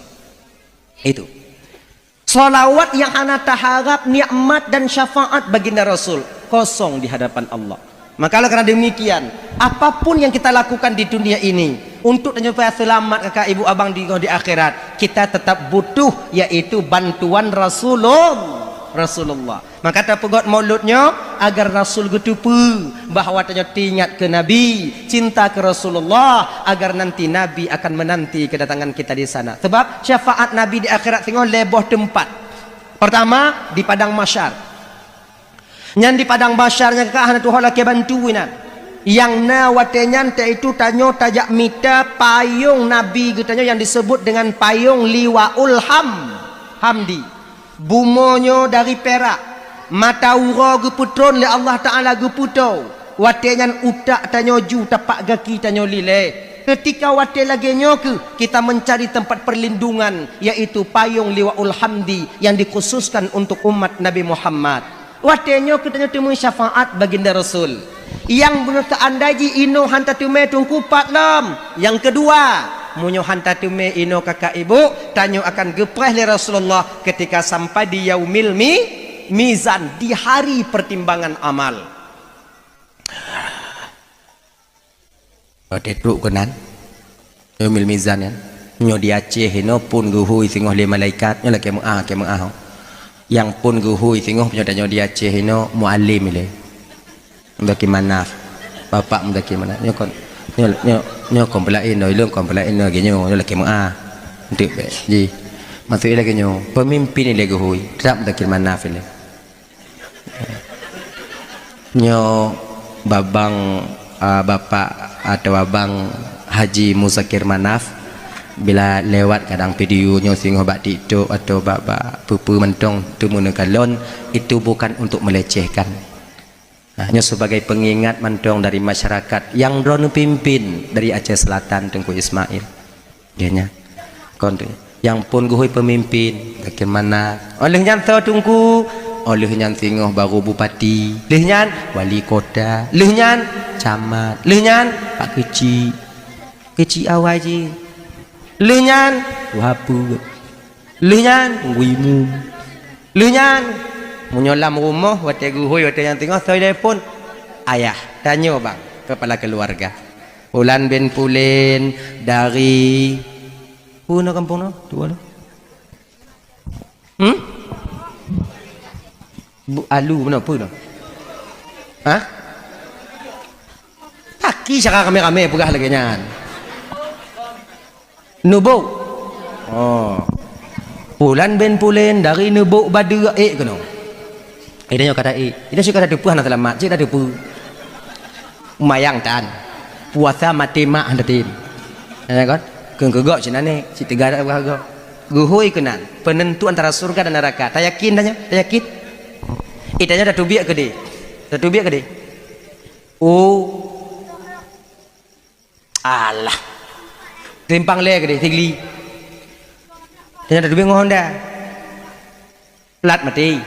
Itu. Salawat yang hana taharap nikmat dan syafaat baginda Rasul, kosong di hadapan Allah. Maka oleh karena demikian, apapun yang kita lakukan di dunia ini, untuk tanyoe supaya selamat kakak ibu abang di, di akhirat, kita tetap butuh, yaitu bantuan Rasulullah. Rasulullah. Maka tapeugot maulud nyoe agar Rasul geuteupeue bahwa tanyoe teuingat keu Nabi, cinta keu Rasulullah, agar nanti Nabi akan menanti kedatangan kita di sana. Sebab syafaat Nabi di akhirat singoh lhée boh teumpat. Pertama, di padang mahsyar. Nyan di padang mahsyar nyan ka hana tuho lakée bantu inan. Nyang na watée nyan, yaitu tanyoe tajak mita payong Nabi geutanyoe nyang disebut dengan payong Liwaul Ham-, Hamdi. Bumoe nyoe dari pirak, mata uroe geupeutron lé Allah Taala geupeutoe. Watée nyan utak tanyoe ju tapak gaki tanyoe lilée. Keutika watée lagée nyoe kheueh kita mencari tempat perlindungan, yaitu payong Liwaul Hamdi yang dikhususkan untuk umat Nabi Muhammad. Watée nyoe kheueh tanyoe teumé syafaat baginda Rasul. Nyang beuneuh teuandai jih inoe hán tateumé Teungku, pat lom. Nyang keudua, meunyoe hán tateumé inoe kakak ibu, tanyoe akan geupreh lé Rasulullah keutika sampai di yaumil mi-, mizan, di hari pertimbangan amal. Watée trok keunan, yaumil mizan nyan, nyoe di Aceh inoe phon geuhôi singoh lé malaikat, nyoe lakée meu'ah, lakée meu'ah. Nyang phon geuhôi singoh nyoe tanyoe di Aceh inoe mualim ilée. Muzakir Manaf. Bapak Muzakir Manaf. Nyoe kon, nyoe, nyoe, nyoe kon peulaén, nyoe ilôn kon peulaén, nyoe lagée nyoe, nyoe lakée meu'ah. Enteuk bék. Ji. Maksud ilée lagée nyoe, peumimpin ilée geuhôi, teutap Muzakir Manaf ilée. Nyoe babang, a, bapak atau abang Haji Muzakir Manaf, bila lewat kadang video nyoe singoh bak TikTok atau bak, bak peue-peue mantong teumeuneuk kalon, itu bukan untuk melecehkan. Nah, nyoe sebagai pengingat mantong dari masyarakat nyang droeneuh pimpin dari Aceh Selatan, Teungku Ismail. Dia nyan. Kon tu. Nyang phon geuhôi peumimpin, bagaimana? Óh lheueh nyan soe Teungku? Óh lheueh nyan singoh baru bupati. Lheueh nyan wali kota. Lheueh nyan camat. Lheueh nyan pak keuchik. Keuchik awai jih. Lheueh nyan, tuha peue. Lheueh nyan, guimu. Lheueh nyan, meunyoe lam rumoh, watée geuhôi, watée nyang teungoh, soe telepon, ayah, tanyoe bang, kepala keluarga. Pulan bin Pulen dari, peue na kampung na? Tuha lom. Hmm? Bu alu meunoe peue nyoe? Hah? Paki cara ramé-ramé peugah lagée nyan. Neubok. Oh. Pulan bin Pulen dari Neubok Badeue ék keunoe. Eh, tanyoe kata ék. Ida suka kata teupeue hana seulamat, cit kata teupeue. Mayang tan. Puasa maté mak hana tem. Ya kan? Keu keugok sinan ni, si teuga dak keugok. Geuhôi keunan, penentu antara surga dan neraka. Tayakin tanyoe? Tayakin? Eh, tanyoe tateubiet keudeh. Tateubiet keudeh. Oh. Alah. Timpang lé keudeh, Tigli. Tanyoe tateubiet ngon Honda. Plat maté.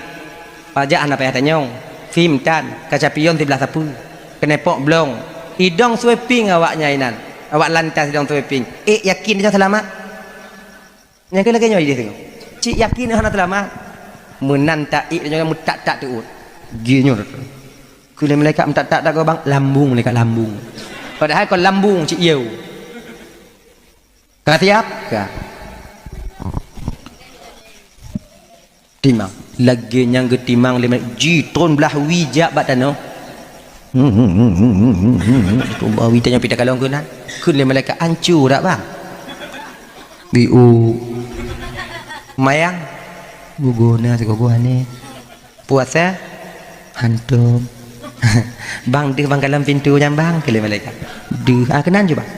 Pajak hana payah tanyong. Fim tan, kaca pion siblah sapeue. Keunepok blong. Idong sweeping awaknyan inan. Awak lantas idong sweeping. Ék yakin tanyoe seulamat? Nyang keu lagée nyoe ideh teungoh. Cit yakin hana seulamat. Meunan ta ék tanyoe meutak-tak teuôt. Jih nyoe. Keu lé malaikat meutak-tak dak gobang, lambung malaikat lambung. Padahai kon lambung cit yeu. Ka siap? Ka. Timang. Lagée nyang geutimang lé malaikat, jitron blaih wie jak bak tanoh. Tron blaih wie tanoh pih takalon keunan. Kheun lé malaikat, "Ancu dak, bang?" "Biu." "Mayang?" "Guguna sigogo aneh." "Puasa?" "Hantom." "Bang, deuh bang kalon pintoe nyan, bang," kheun lé malaikat. "Deuh." "Ah, keunan ju, bang."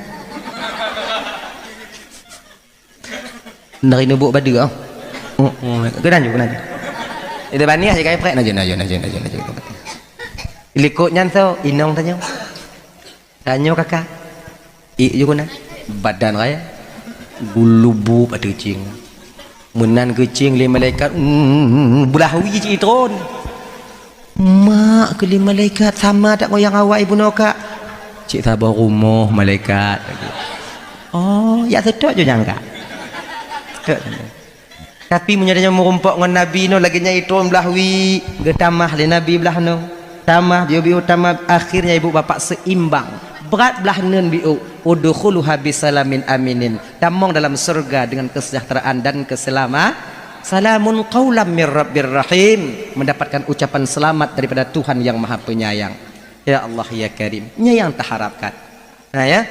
Dari Neubok Badeue, oh. Oh, oh, keunan ju, keunan ju. Itu baniah je kai prek, naju, naju, naju, naju, naju. Likot nyan soe, inong tanyoe. Tanyoe kaka. Ék ju keunan. Badan raya. Gulubu bak teucing. Meunan keucing lé malaikat, mm, blaih wie cit itron. Mak kheun lé malaikat, "Sama that ngon nyang awai bunoe, Kak?" "Cit saboh rumoh, malaikat." "Oh, jak seutôt ju nyang, Kak." Tapi meunyoe tanyoe meurumpok ngon Nabi nyoe lagée nyan itron blaih wie, geutamah lé Nabi blaih nyoe. Tamah, biu-biu tamah, akhirnya ibu bapak seimbang. Brat blaih neun biu, "Udkhuluha bisalamin aminin." Tamong dalam surga dengan kesejahteraan dan keselama-, "Salamun qaulam mir rabbir rahim." Mendapatkan ucapan selamat daripada Tuhan yang Maha Penyayang. Ya Allah, ya Karim. Nyan nyang taharapkan. Nah, ya.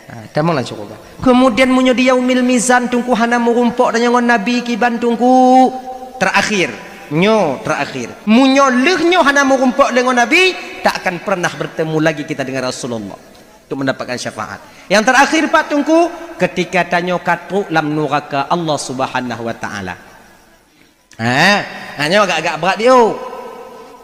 Nah, tamong lam syeuruga. Kemudian meunyoe di yaumil mizan, Teungku, hana meurumpok tanyoe ngon Nabi kiban, Teungku, terakhir. Nyoe terakhir. Meunyoe lheueh nyoe hana meurumpok lé ngon Nabi, tak akan pernah bertemu lagi kita dengan Rasulullah untuk mendapatkan syafaat. Yang terakhir, Pak Teungku, ketika tanyoe ka trok lam nuraka Allah Subhanahu wa Taala. Ha, ha, nyoe agak-agak brat diu.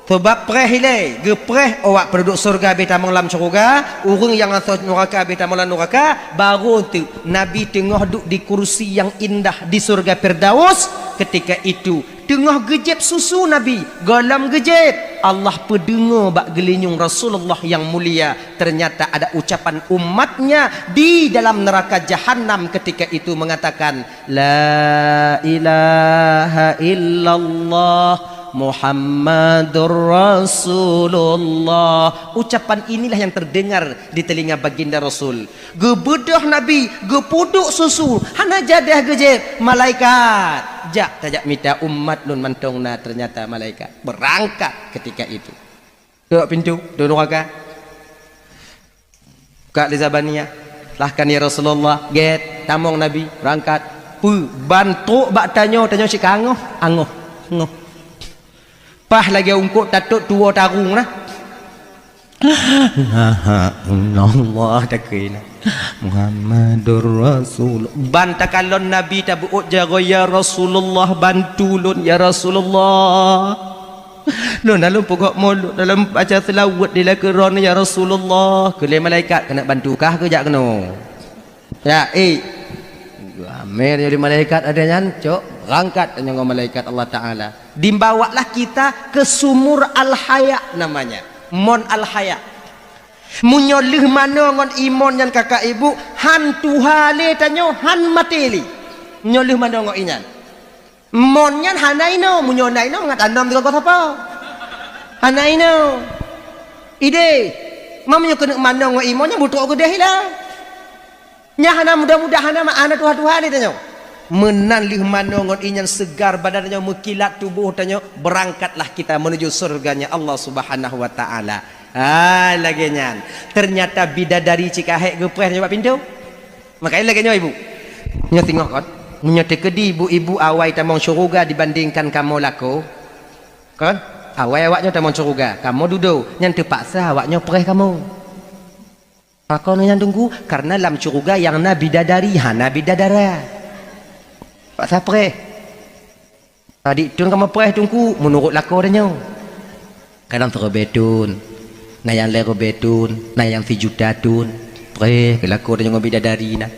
Sabab preh ilée, geupreh awak penduduk syeuruga habéh tamong lam syeuruga, ureuëng nyang asoe nuraka habéh tamong lam nuraka, barô teuk Nabi teungoh duek di kursi nyang indah di syeuruga Firdaus. Ketika itu, teungoh geujieb susu Nabi, gohlom geujieb, Allah peudeungoe bak geulinyueng Rasulullah nyang mulia, ternyata ada ucapan umatnya di dalam neraka Jahannam ketika itu mengatakan, "La ilaha illallah Muhammadur Rasulullah." Ucapan inilah yang terdengar di telinga baginda Rasul. Geubeudôh Nabi, geupeuduek susu, hana jadeh geujieb, malaikat, "Jak, tajak mita umat lôn mantong na." Ternyata malaikat berangkat ketika itu. Tok pintu, tok nuraka. Kak lé Zabaniyah, lahkan ya Rasulullah, gét, tamong Nabi, rangkat. Peue, ban trok bak tanyoe, tanyoe cit ka angoh, angoh, angoh. Paih lagée ungkot tatot tuwoe tarung na. Allah takheun na. Muhammadur Rasul. Ban takalon Nabi tabeuôt jaroe, "Ya Rasulullah, bantu lôn, ya Rasulullah." Lôn dalam pugok mulod, dalam baca seulaweuet di lakoe droeneuh, "Ya Rasulullah," kheun lé malaikat, "Keuneuk bantu kah keu jak keunoe?" "Ya, ék." Amé nyoe di malaikat ada nyan, cok, berangkat nyoe ngon malaikat Allah Taala. Dibawalah kita ke sumur Al-Haya namanya. Mon Al-Haya. Meunyoe lheueh manoe ngon imon nyan kakak ibu, han tuha lé tanyoe, han maté lé. Meunyoe lheueh manoe ngon inyan. Mon nyan hana inoe, meunyoe na inoe mangat anom sigoe sapo. Hana inoe. Idéh, ma meunyoe keuneuk manoe ngon imon nyan beutrok keudéh ila. Nyan hana mudah-mudah, hana ma-, hana tuha-tuha lé tanyoe. Meunan lheueh manoe ngon inyan seugar badan tanyoe, meukilat tuboh tanyoe, beurangkatlah kita menuju syurganya Allah Subhanahu wa Ta'ala. Ah, lagée nyan. Teunyata bidadari cit ka hék geupreh nyoe bak pintoe. Makajih lagée nyoe ibu. Nyoe singoh kon. Meunyoe teukeudi ibu-ibu awai tamong syuruga dibandingkan kamoe lakoe. Kon? Awai awaknyoe tamong syuruga, kamoe dudoe, nyan teupaksa awaknyoe preh kamoe. Pakon nyan Teungku? Karena lam syuruga nyang na bidadari, hana bidadara. Paksa preh. Adik thon kamoe preh Teungku, meunurot lakoe tanyoe. Kadang sireubée thon, na nyang lhée reubée thon, na nyang sijuta thon. Preh keu lakoe tanyoe ngon bidadari na.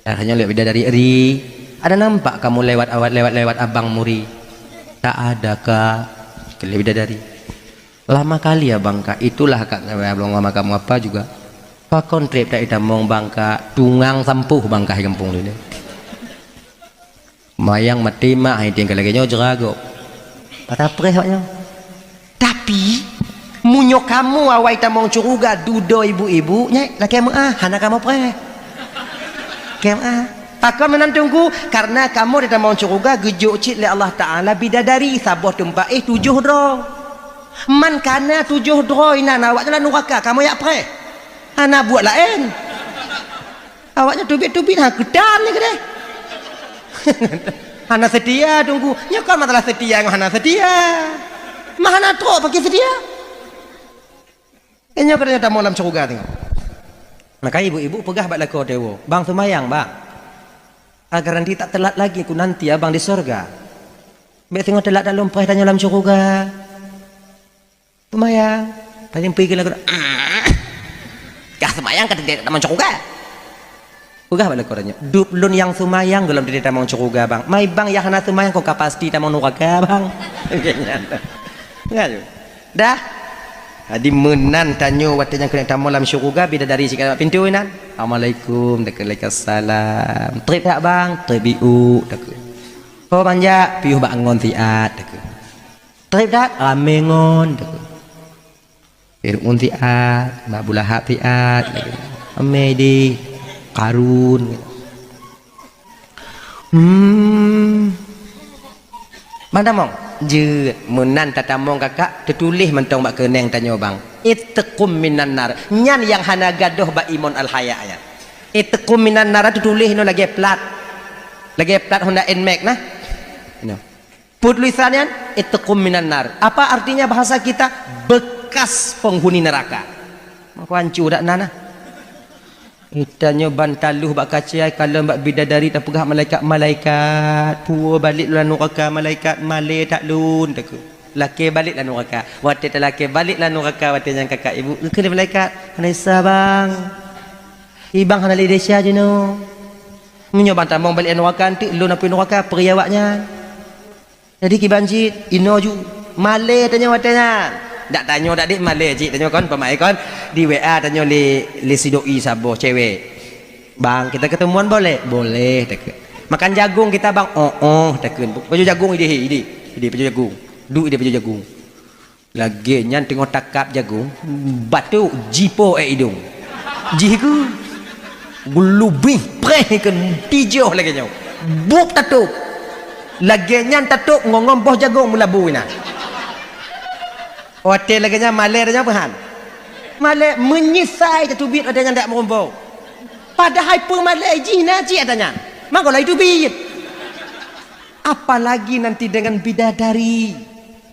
Tanyoe lewat bidadari ri, ada nampak kamoe lewat awat, lewat, lewat abang muri? Tak ada, Kak. Keu lhée bidadari. Lama kali abang, Kak. Itulah, Kak, ngon abang lama kamoe apa juga. Pakon treb that itamong bang, Kak? Tungang sampôh bang, Kak, di gampông lé. Mayang maté mak, hai tinggai lagée nyoe jeuet gob. Paksa preh awaknyoe. Tapi, meunyoe kamoe awai tamong syuruga dudoe ibu-ibu, nyan lakée meu'ah, hana kamoe preh. Lakée meu'ah. Pakon meunan Teungku? Karena kamoe di tamong syuruga geujok cit lé Allah Ta'ala bidadari saboh teumpat éh tujoh droe. Man kana tujoh droe inan awaknyan lam nuraka, kamoe jak preh. Hana buet laén. Awaknyan teubiet-teubiet, ha, keutan nyan keudéh. Hana seutia Teungku. Nyoe kon masalah seutia ngon hana seutia. Ma hana trok pakon seutia. Eh, nyoe keuh tamong lam syeuruga singoh. Maka ibu-ibu peugah bak lakoe teuh, "Bang seumayang, Bang. Agar nanti tak telat lagi ku nanti abang di syeuruga. Bék singoh telat dak lôn preh tanyoe lam syeuruga." Seumayang. Paling pui keu lakoe, "Ah, kah seumayang ka teubiet tamong syeuruga?" Peugah bak lakoe tanyoe, "Dub lôn nyang seumayang gohlom teubiet tamong syeuruga, Bang. Mai Bang nyang hana seumayang kon ka pasti tamong nuraka, Bang." Nyan. Dah. Jadi meunan tanyoe watée nyang keuneuk tamong lam syeuruga, bidadari cit ka bak pintoe nan. "Assalamualaikum," takheun, "Waalaikumsalam." "Treb that, Bang?" "Treb iuk," takheun. "Ho ban jak?" "Piôh bak ngon siat," takheun. "Treb that?" "Ramé ngon," takheun. Fir'aun siat, Abu Lahab siat, amé di Qarun. Hmm. Bang tamong, jeuet meunan tatamong kakak, teutuléh mantong bak keuneng tanyoe bang. Itqum minan nar. Nyan nyang hana gadôh bak Imon Al-Haya nyan. Itqum minan nar teutuléh nyoe lagée plat. Lagée plat Honda Nmax nah. Nyoe. Peue tulisan nyan? Itqum minan nar. Apa artinya bahasa kita? Bekas penghuni neraka. Maka ancu dak na nah. Itanyoe ban taloh bak kaca, kalon bak bidadari tapeugah malaikat, "Malaikat, puwoe balek lôn lam nuraka, malaikat, malée that lôn," takheun. Lakée balek lam nuraka. Watée talakée balek lam nuraka, watée nyan kakak ibu, geukheun lé malaikat, "Hana desya bang. Ibang hana lé desya jinoe. Meunyoe bang tamong balek lam nuraka, eunteuk lôn apui nuraka, peuri awaknyan." Jadi kiban cit, inoe ju, malée tanyoe watée nyan. Dak tanyoe dak dek malée cit tanyoe kon, pamaé kon. Di W A tanyoe lé, lé si doi saboh cewek. "Bang, kita ketemuan boleh?" "Boleh," takheun. "Makan jagung kita, Bang?" "Oh, oh," takheun. Pajoh jagung idéh, idéh. Idéh pajoh jagung. Duek idéh pajoh jagung. Lagée nyan teungoh takab jagung, batuk jipo ék idong. Jih keu geulubih preh keu tijoh lagée nyoe. Bueb tatôb. Lagée nyan tatôb ngon, ngon boh jagung meulabu inan. Watée lagée nyan malée dak nyan peuhan. Malée meunyeusai tateubiet watée nyan dak meurumpok. Padahai peumalée jih na cit ata nyan. Mangko laju teubiet. Apalagi nanti dengan bidadari.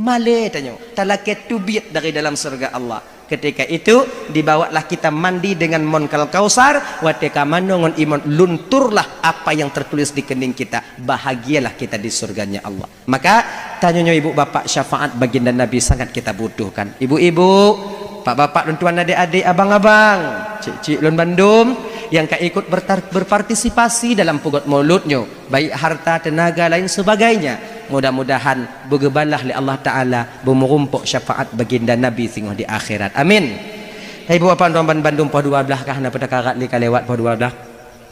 Malée tanyoe, talakée teubiet dari dalam syurga Allah. Ketika itu, dibawalah kita mandi dengan mon Kal-, Kausar, watée ka manoe ngon Imon, lunturlah apa yang tertulis di kening kita. Bahagialah kita di surganya Allah. Maka, tanyoe nyoe ibu bapak, syafaat baginda Nabi sangat kita butuhkan. Ibu-ibu, pak-bapak, lôn tuan, adék-adék, abang-abang, cik-cik lôn bandum yang ka ikut bertar-, berpartisipasi dalam peugot maulud nyoe. Baik harta, tenaga, lain sebagainya. Mudah-mudahan beugeubalah lé Allah Ta'ala, beumeurumpok syafaat baginda Nabi singoh di akhirat. Amin. Hai buah pandom ban bandum poh dua belas kah na peutakarat lé ka lewat poh dua belas.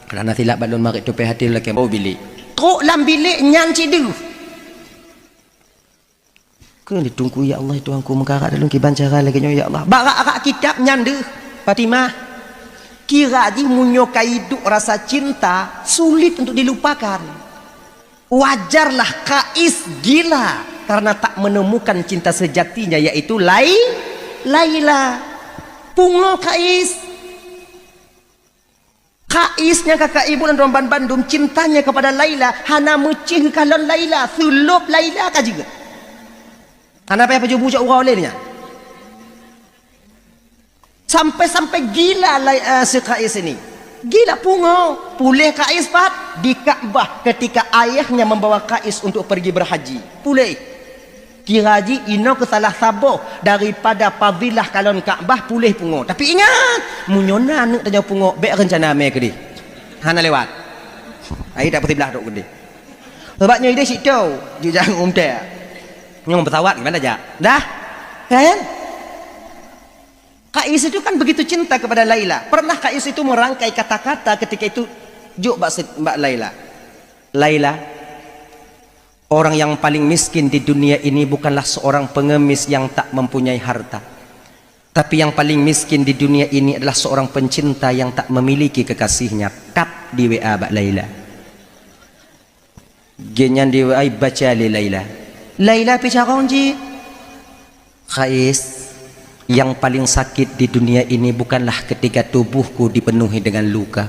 Karena silap ban lôn marit tupée hati lôn lakée bau bilik. Trok lam bilik nyan cit deuh. Keu ditungku, "Ya Allah, Tuhanku, meukarat lôn kiban cara lagée nyoe, ya Allah." Bak rak-rak kitab nyan deuh, Fatimah. Kira jih meunyoe ka iduek rasa cinta, sulit untuk dilupakan. Wajarlah Kais gila karena tak menemukan cinta sejatinya, yaitu Lai-, Laila. Pungo Kais. Kais nyang ka kaibu lam droe ban bandum cintanya kepada Laila, hana meucéh kalon Laila, seulop Laila ka jeuet. Hana payah pajoh bu cok uroe lé nyan. Sampai-sampai gila Lai-, eh, si Kais ini. Gila pungo, puléh Kais pat di Ka'bah ketika ayahnya membawa Kais untuk pergi berhaji. Puléh. Kira jih inoe keu salah saboh daripada fadilah kalon Ka'bah puléh pungo. Tapi ingat, meunyoe na aneuk tanyoe pungo, bék reuncana mé keudeh. Hana lewat. Ai tak peusiblah trok keudeh. Sabab nyoe ideh situ, jijak umtée. Nyoe pesawat gimana jak? Dah? Kan? Kais itu kan begitu cinta kepada Laila. Pernah Kais itu merangkai kata-kata ketika itu jok bak se-, bak Laila. Laila, orang yang paling miskin di dunia ini bukanlah seorang pengemis yang tak mempunyai harta. Tapi yang paling miskin di dunia ini adalah seorang pencinta yang tak memiliki kekasihnya. Tap di W A bak Laila. Gobnyan di W A baca lé Laila. Laila pi carông jih. Kais, yang paling sakit di dunia ini bukanlah ketika tubuhku dipenuhi dengan luka.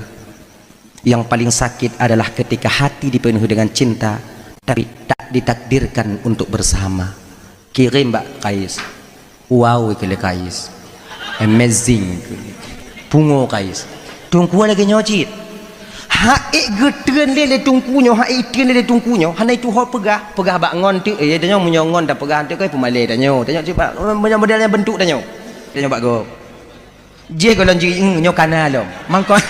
Yang paling sakit adalah ketika hati dipenuhi dengan cinta, tapi tak ditakdirkan untuk bersama. Kirém bak Kais. Wow, ikeu lé Kais. Amazing. Pungo Kais. Teungku lagée nyoe cit. Hak ék geutreun lé, lé teungku nyoe, hak ék teun lé, lé teungku nyoe, hana itu ho peugah, peugah bak ngon teuk, eh, tanyoe meunyoe ngon tapeugah teuk kai peumalée tanyoe. Tanyoe cit bak, meunyoe model nyang bentuk tanyoe. Tanyoe bak gob. Jih gohlom jih, "Eng, nyoe kana lom." Mangkon.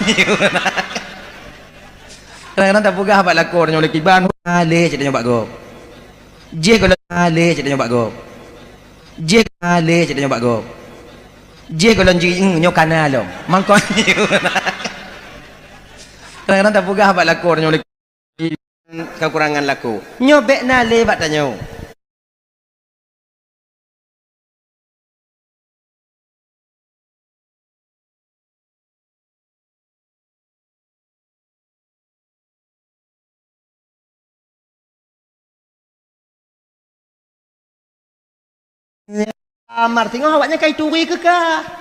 Kadang-kadang tapeugah bak lakoe tanyoe lé kiban, "Alé," cit tanyoe bak gob. Jih gohlom, "Alé," cit tanyoe bak gob. Jih, "Alé," cit tanyoe bak gob. Jih gohlom jih, "Eng, nyoe kana lom." Mangkon. Kadang-kadang tapeugah bak lakoe tanyoe lé kekurangan lakoe. Nyoe bék na lé bak tanyoe. Amar singoh awaknyan ka ituri keu kah.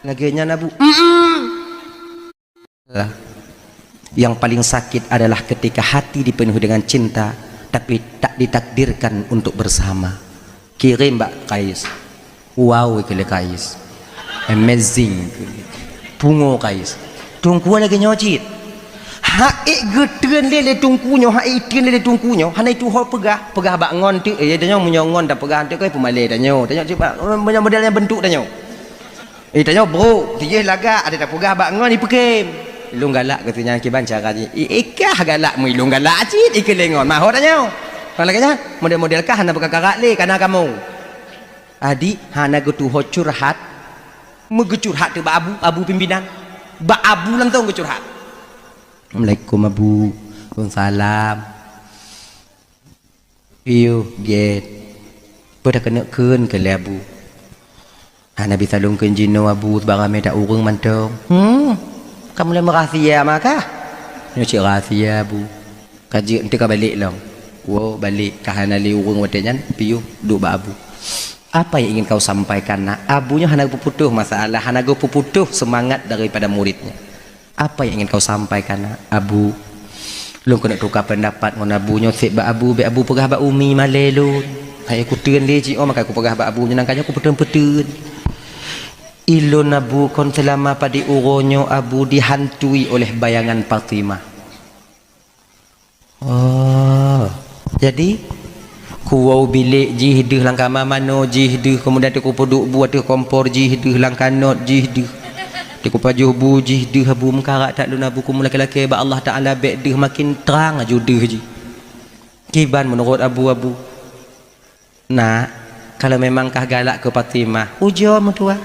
Lagée nyan Abu. Mm-mm. Lah. Yang paling sakit adalah ketika hati dipenuhi dengan cinta, tapi tak ditakdirkan untuk bersama. Kirém bak Kais. Wow, ikeu lé Kais. Amazing. Pungo Kais. Teungku lagée nyoe cit. Hak ék geutreun lé, lé teungku nyoe, hak ék teun lé, lé teungku nyoe, hana itu ho peugah, peugah bak ngon teuk, eh, tanyoe meunyoe ngon tapeugah teuk kai peumalée tanyoe. Tanyoe cit bak, meunyoe model nyang bentuk tanyoe. Eh, tanyoe brok, tijih lagak, ada tapeugah bak ngon ipeukém. Ilôn galak keu si nyan kiban cara jih. I, i kah galak meu ilôn galak cit, ikeu lé ngon. Mahot tanyoe. Kon lagée nyan, model-model kah hana peukakarat lé, kana kamoe. Adik hana geutuho curhat, meugeucurhat teuk bak abu, abu pimpinan. Bak abu langsong geucurhat. "Assalamualaikum, Abu." "Waalaikumsalam." "Piôh gét. Peue takeuneuk kheun keu lé Abu?" "Hana bisa lôn kheun jinoe Abu, sabab ramé that ureuëng mantong." "Hmm, ka mulai meurahsia maka?" "Nyoe cit rahsia Abu. Ka jeuet, enteuk ka balek lom." "Woe balek, ka hana lé ureuëng watée nyan, piôh duek bak Abu." "Apa yang ingin kau sampaikan, Nak?" Abu nyoe hana geupeuputoh masalah, hana geupeuputoh seumangat daripada muridnya. "Apa yang ingin kau sampaikan, Nak?" "Abu, lôn keuneuk tuka peundapat ngon Abu nyoe seb bak Abu, bék Abu peugah bak Umi malée lôn. Hai kuteun lé jiôh maka kupeugah bak Abu nyoe, nangka nyoe kupeuteun-peuteun. Ilôn Abu kon seulama padé uroe nyoe Abu dihantui oleh bayangan Fatimah." "Oh, jadi kuwoe u bilék jih deuh, lam kama manoe jih deuh, keumudian teukupeuduek bu ateueh kompor jih deuh, lam kanot jih deuh, teukupajoh bu jih deuh, Abu, meukarat that lôn Abu, kumeulakée-lakée bak Allah Taala bék deuh, maken trang aju deuh jih. Kiban meunurot Abu, Abu?" "Nak, kalau memang kah galak keu Fatimah, ujoe meutuah.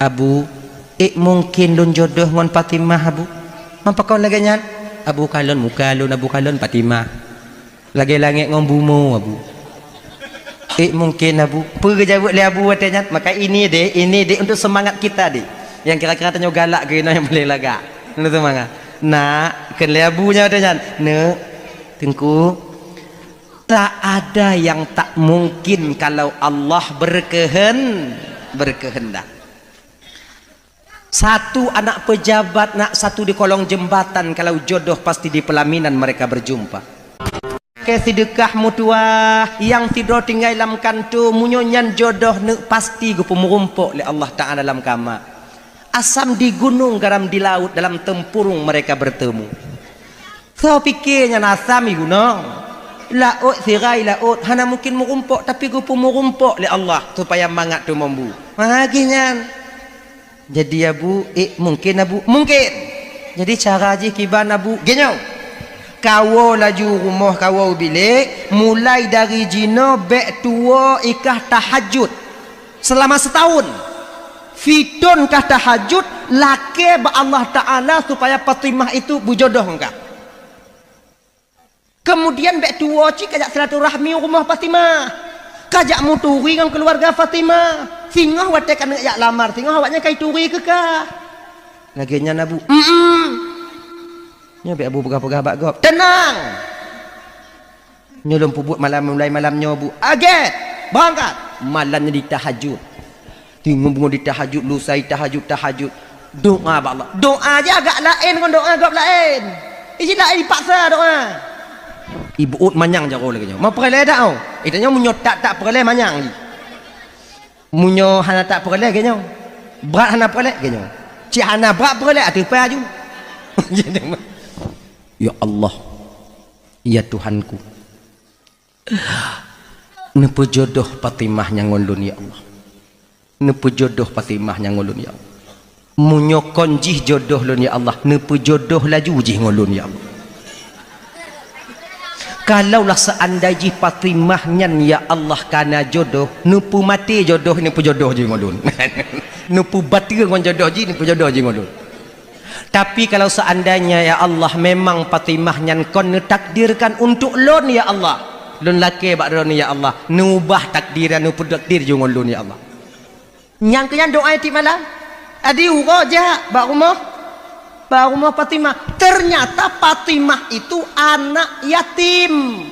"Abu, ék mungken lôn jodoh ngon Fatimah, Abu?" "Mapakon lagée nyan?" "Abu, kalon muka lôn, Abu, kalon Fatimah. Lagée langét ngon bumoe, Abu." "Ék mungken, Abu?" Peue geujaweueb lé Abu watée nyan? Maka ini deh, ini deh untuk semangat kita deh. Nyang kira-kira tanyoe galak keu inong nyang paléng lagak. Untuk semangat. "Nak," kheun lé Abu nyan watée nyan, "Neuk, Teungku, tak ada yang tak mungkin kalau Allah berkehen-, berkehendak." Satu anak pejabat, nak satu di kolong jembatan, kalau jodoh pasti di pelaminan mereka berjumpa. Ke sidekah meutuwah, nyang sidroe tinggai lam kantô, meunyoe nyan jodoh neuk pasti geupeumeurumpok lé Allah Ta'ala lam kama. Asam di gunong, garam di laut, dalam tempurung mereka bertemu. Soe pike nyan asam i gunong? Laôt sirai laôt, hana mungken meurumpok, tapi geupeumeurumpok lé Allah supaya mangat teumambu. Ha, geuh nyan. Jadi, Abu, ék mungken, Abu? Mungken. Jadi, cara jih kiban, Abu? Geuh nyoe. Kawoe laju rumoh kawoe bilék, mulai dari jinoe bék tuwoe i kah tahajud. Selama setahun, fitôn kah tahajud, lakée bak Allah Ta'ala supaya Fatimah itu beujodoh ngon kah. Kemudian bék tuwoe cit kajak silaturahmi u rumoh Fatimah. Kajak meuturi ngon keuluwarga Fatimah. Singoh watée ka neuk jak lamar, singoh awaknyan ka ituri keu kah. Lagée nyan, Abu? Mm-mm. Nyoe bék Abu peugah-peugah bak gob. Teunang! Nyoe lôn peubuet malam, mulai malam nyoe, Bu. Agét! Beurangkat! Malam nyoe ditahajud. Tingoh beungoh ditahajud, lusa tahajud, tahajud. Doá bak Allah. Doá jih agak laén ngon doá gob laén. Iji laén dipaksa doá. Ibuet manyang jaroe lagée nyoe. Ma peureulée dak, oh? Ita nyoe meunyoe tak-tak peureulée manyang jih. Meunyoe hana tak peureulée lagée nyoe. Brat hana peureulée lagée nyoe. Cit hana brat peureulée ateueh pai aju. Ya Allah. Ya Tuhanku. Neupeujodoh Fatimah nyan ngon lôn, ya Allah. Neupeujodoh Fatimah nyan ngon lôn, ya Allah. Meunyoe kon jih jodoh lôn, ya Allah, neupeujodoh laju jih ngon lôn, ya Allah. Kalaulah seandai jih Fatimah nyan, ya Allah, kana jodoh, neupeumaté jodoh, neupeujodoh jih ngon lôn. Neupeubateue ngon jodoh jih, neupeujodoh jih ngon lôn. Tapi kalau seandainya, ya Allah, memang Fatimah nyan kon neutakdirkan untuk lôn, ya Allah, lôn lakée bak droeneuh, ya Allah, neuubah takdir dan neupeutakdir jih ngon lôn, ya Allah. Nyang keu nyan doá tiep malam. Adi uroe jak bak rumoh, bak rumoh Fatimah. Ternyata Fatimah itu anak yatim.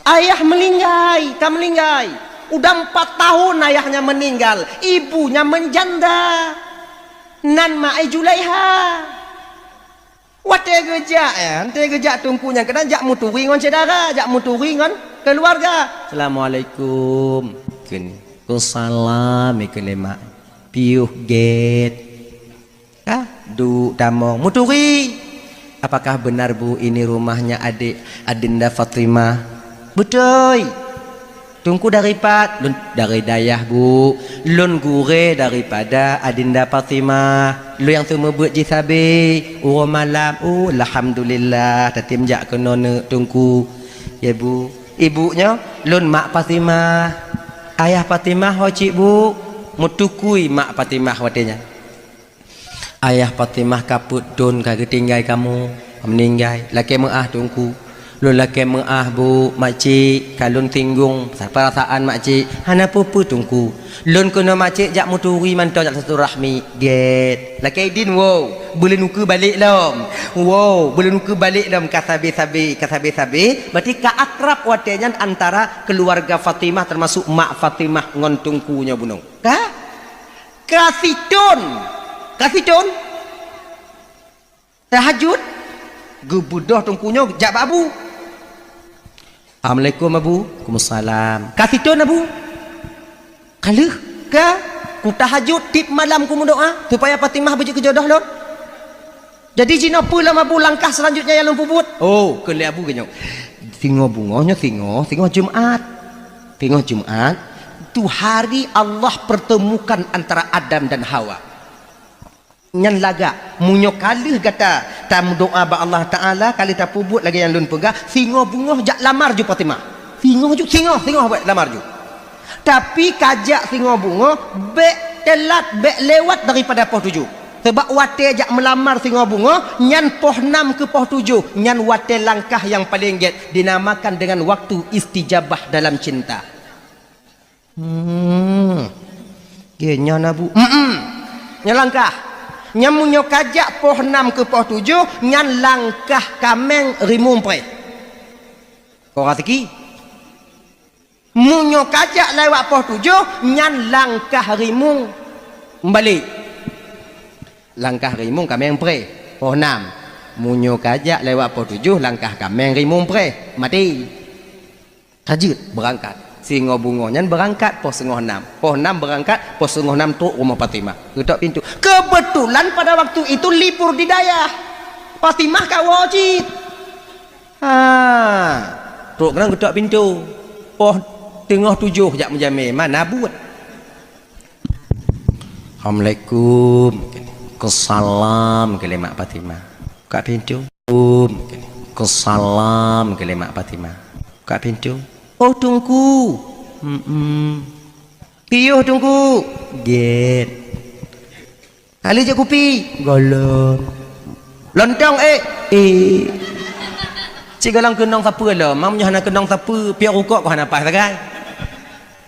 Ayah meulinggai, ka meulinggai. Udah empat tahun ayahnya meninggal, ibunya menjanda. Nan ma ai Julaiha. Watée geujak, eh, watée geujak teungku nyan keunan jak meuturi ngon syedara, jak meuturi ngon keuluwarga. "Assalamualaikum." Kheun, "Waalaikumsalam," kheun lé mak. "Piôh gét." Ka duek tamong, meuturi. "Apakah benar, Bu, ini rumahnya adik Adinda Fatimah?" "Beutôi." "Teungku dari pat?" "Lôn dari dayah, Bu. Lôn gurée daripada Adinda Fatimah. Lôn nyang seumeubeuet jih sabe uroe malam." "Oh, alhamdulillah, tatem jak keunoe neuk, Teungku." "Ya, Bu." "Ibu nyoe?" "Lôn mak Fatimah." "Ayah Fatimah ho cit, Bu?" Meutukui mak Fatimah watée nyan. "Ayah Fatimah ka peuet thon ka geutinggai kamoe, ka meuninggai. Lakée meuáh, Teungku." "Lôn lakée meuáh, Bu, makcik, ka lôn singgong peurasaan makcik." "Hana peue-peue, Teungku. Lôn keunoe makcik jak meuturi mantong jak silaturahmi." "Gét." "Lakée idin, woe, beulôn ukeue balek lom." "Woe, beulôn ukeue balek lom, ka sabe-sabe, ka sabe-sabe." Berarti ka akrab watée nyan antara keuluwarga Fatimah, teumasuk mak Fatimah ngon Teungku nyoe bunoe. Ka? Ka sithon. Ka sithon. Tahajud. Geubeudôh Teungku nyoe jak bak Abu. "Assalamualaikum, Abu." "Waalaikumsalam." "Ka sithon, Abu?" "Ka lheueh." "Ka kutahajud tiep malam kumeudoá supaya Fatimah beujeuet keu jodoh lôn. Jadi jinoe peue lom, Abu, langkah selanjutnya nyang lôn peubuet?" "Oh," kheun lé Abu geuh nyoe. "Singoh beungoh nyoe singoh, singoh Jumat. Singoh Jumat, tu hari Allah pertemukan antara Adam dan Hawa. Nyan lagak, meunyoe ka lheueh gata tameudoá bak Allah Ta'ala, ka lheueh tapeubuet lagée nyang lôn peugah, singoh beungoh jak lamar ju Fatimah. Singoh ju, singoh, singoh buet lamar ju. Tapi kajak singoh beungoh, bék Telat bék lewat daripada poh tujoh. Sebab watée jak meulamar singoh beungoh, nyan poh nam keu poh tujoh, nyan watée langkah nyang paleng gét, dinamakan dengan waktu istijabah dalam cinta. Hmm. Ye, nyan na, Bu. Hmm. Nyan langkah. Nyan meunyoe kajak poh nam keu poh tujoh, nyan langkah kaméng rimueng preh. Kok raseuki? Meunyoe kajak lewat poh tujoh, nyan langkah rimueng meubalek. Langkah rimueng kaméng preh, poh nam. Meunyoe kajak lewat poh tujoh, langkah kaméng rimueng preh, maté. Ka jeuet beurangkat. Singoh beungoh nyan beurangkat poh singoh nam. Poh nam beurangkat, poh singoh nam trok rumoh Fatimah. Geutok pintoe. Kebetulan pada waktu itu libur di dayah. Fatimah ka woe cit. Ha. Trok keunan geutok pintoe. Poh teungoh tujoh jak meujamé, mana buet. "Assalamualaikum." "Kesalam," kheun lé mak Fatimah. Buka pintoe. "Assalamualaikum." "Kesalam," kheun lé mak Fatimah. Buka pintoe. "Oh, Teungku." "Mm-mm." "Piôh, Teungku." "Gét." "Hana jép kupi?" "Gohlom." "Lontong, ék?" "Ék." Cit gohlom keunong sapeue lom, meunyoe hana keunong sapeue, piôh rukok kok hana paih sagai.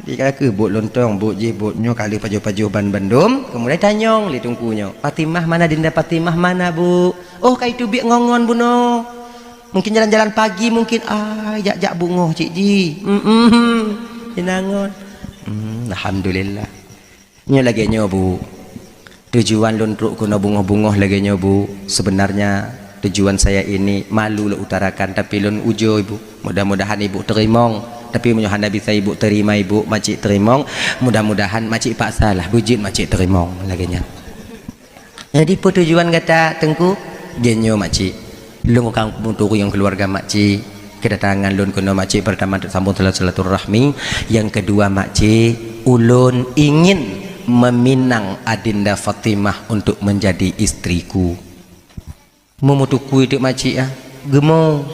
Di ka keuh buet lontong, buet jih, buet nyoe, ka lheueh pajoh-pajoh ban bandum, keumudian tanyong lé Teungku nyoe, "Fatimah mana, Dinda Fatimah mana, Bu?" "Oh, ka iteubiet ngon-ngon bunoe. Mungkin jalan-jalan pagi mungkin." "Ah, jak-jak beungoh cit jih." "Mm-mm, inong ngon." Hmm, alhamdulillah. Nyoe lagée nyoe, Bu. Tujuan lôn trok keunoe beungoh-beungoh lagée nyoe, Bu. Sebenarnya tujuan saya ini malu lôn utarakan, tapi lôn ujoe, Bu. Mudah-mudahan Ibu teurimong. Tapi meunyoe hana bisa Ibu terima, Ibu, makcik teurimong, mudah-mudahan makcik paksalah beujeuet makcik teurimong lagée nyan. Jadi, peue tujuan gata, Teungku? Lagée nyoe, makcik. Lôn ka meuturi ngon keuluwarga makcik. Kedatangan lôn keunoe makcik pertama untuk sambung silaturahmi, yang kedua makcik, ulôn ingin meminang Adinda Fatimah untuk menjadi istriku. Meumutukui teuk makcik ah, geumo.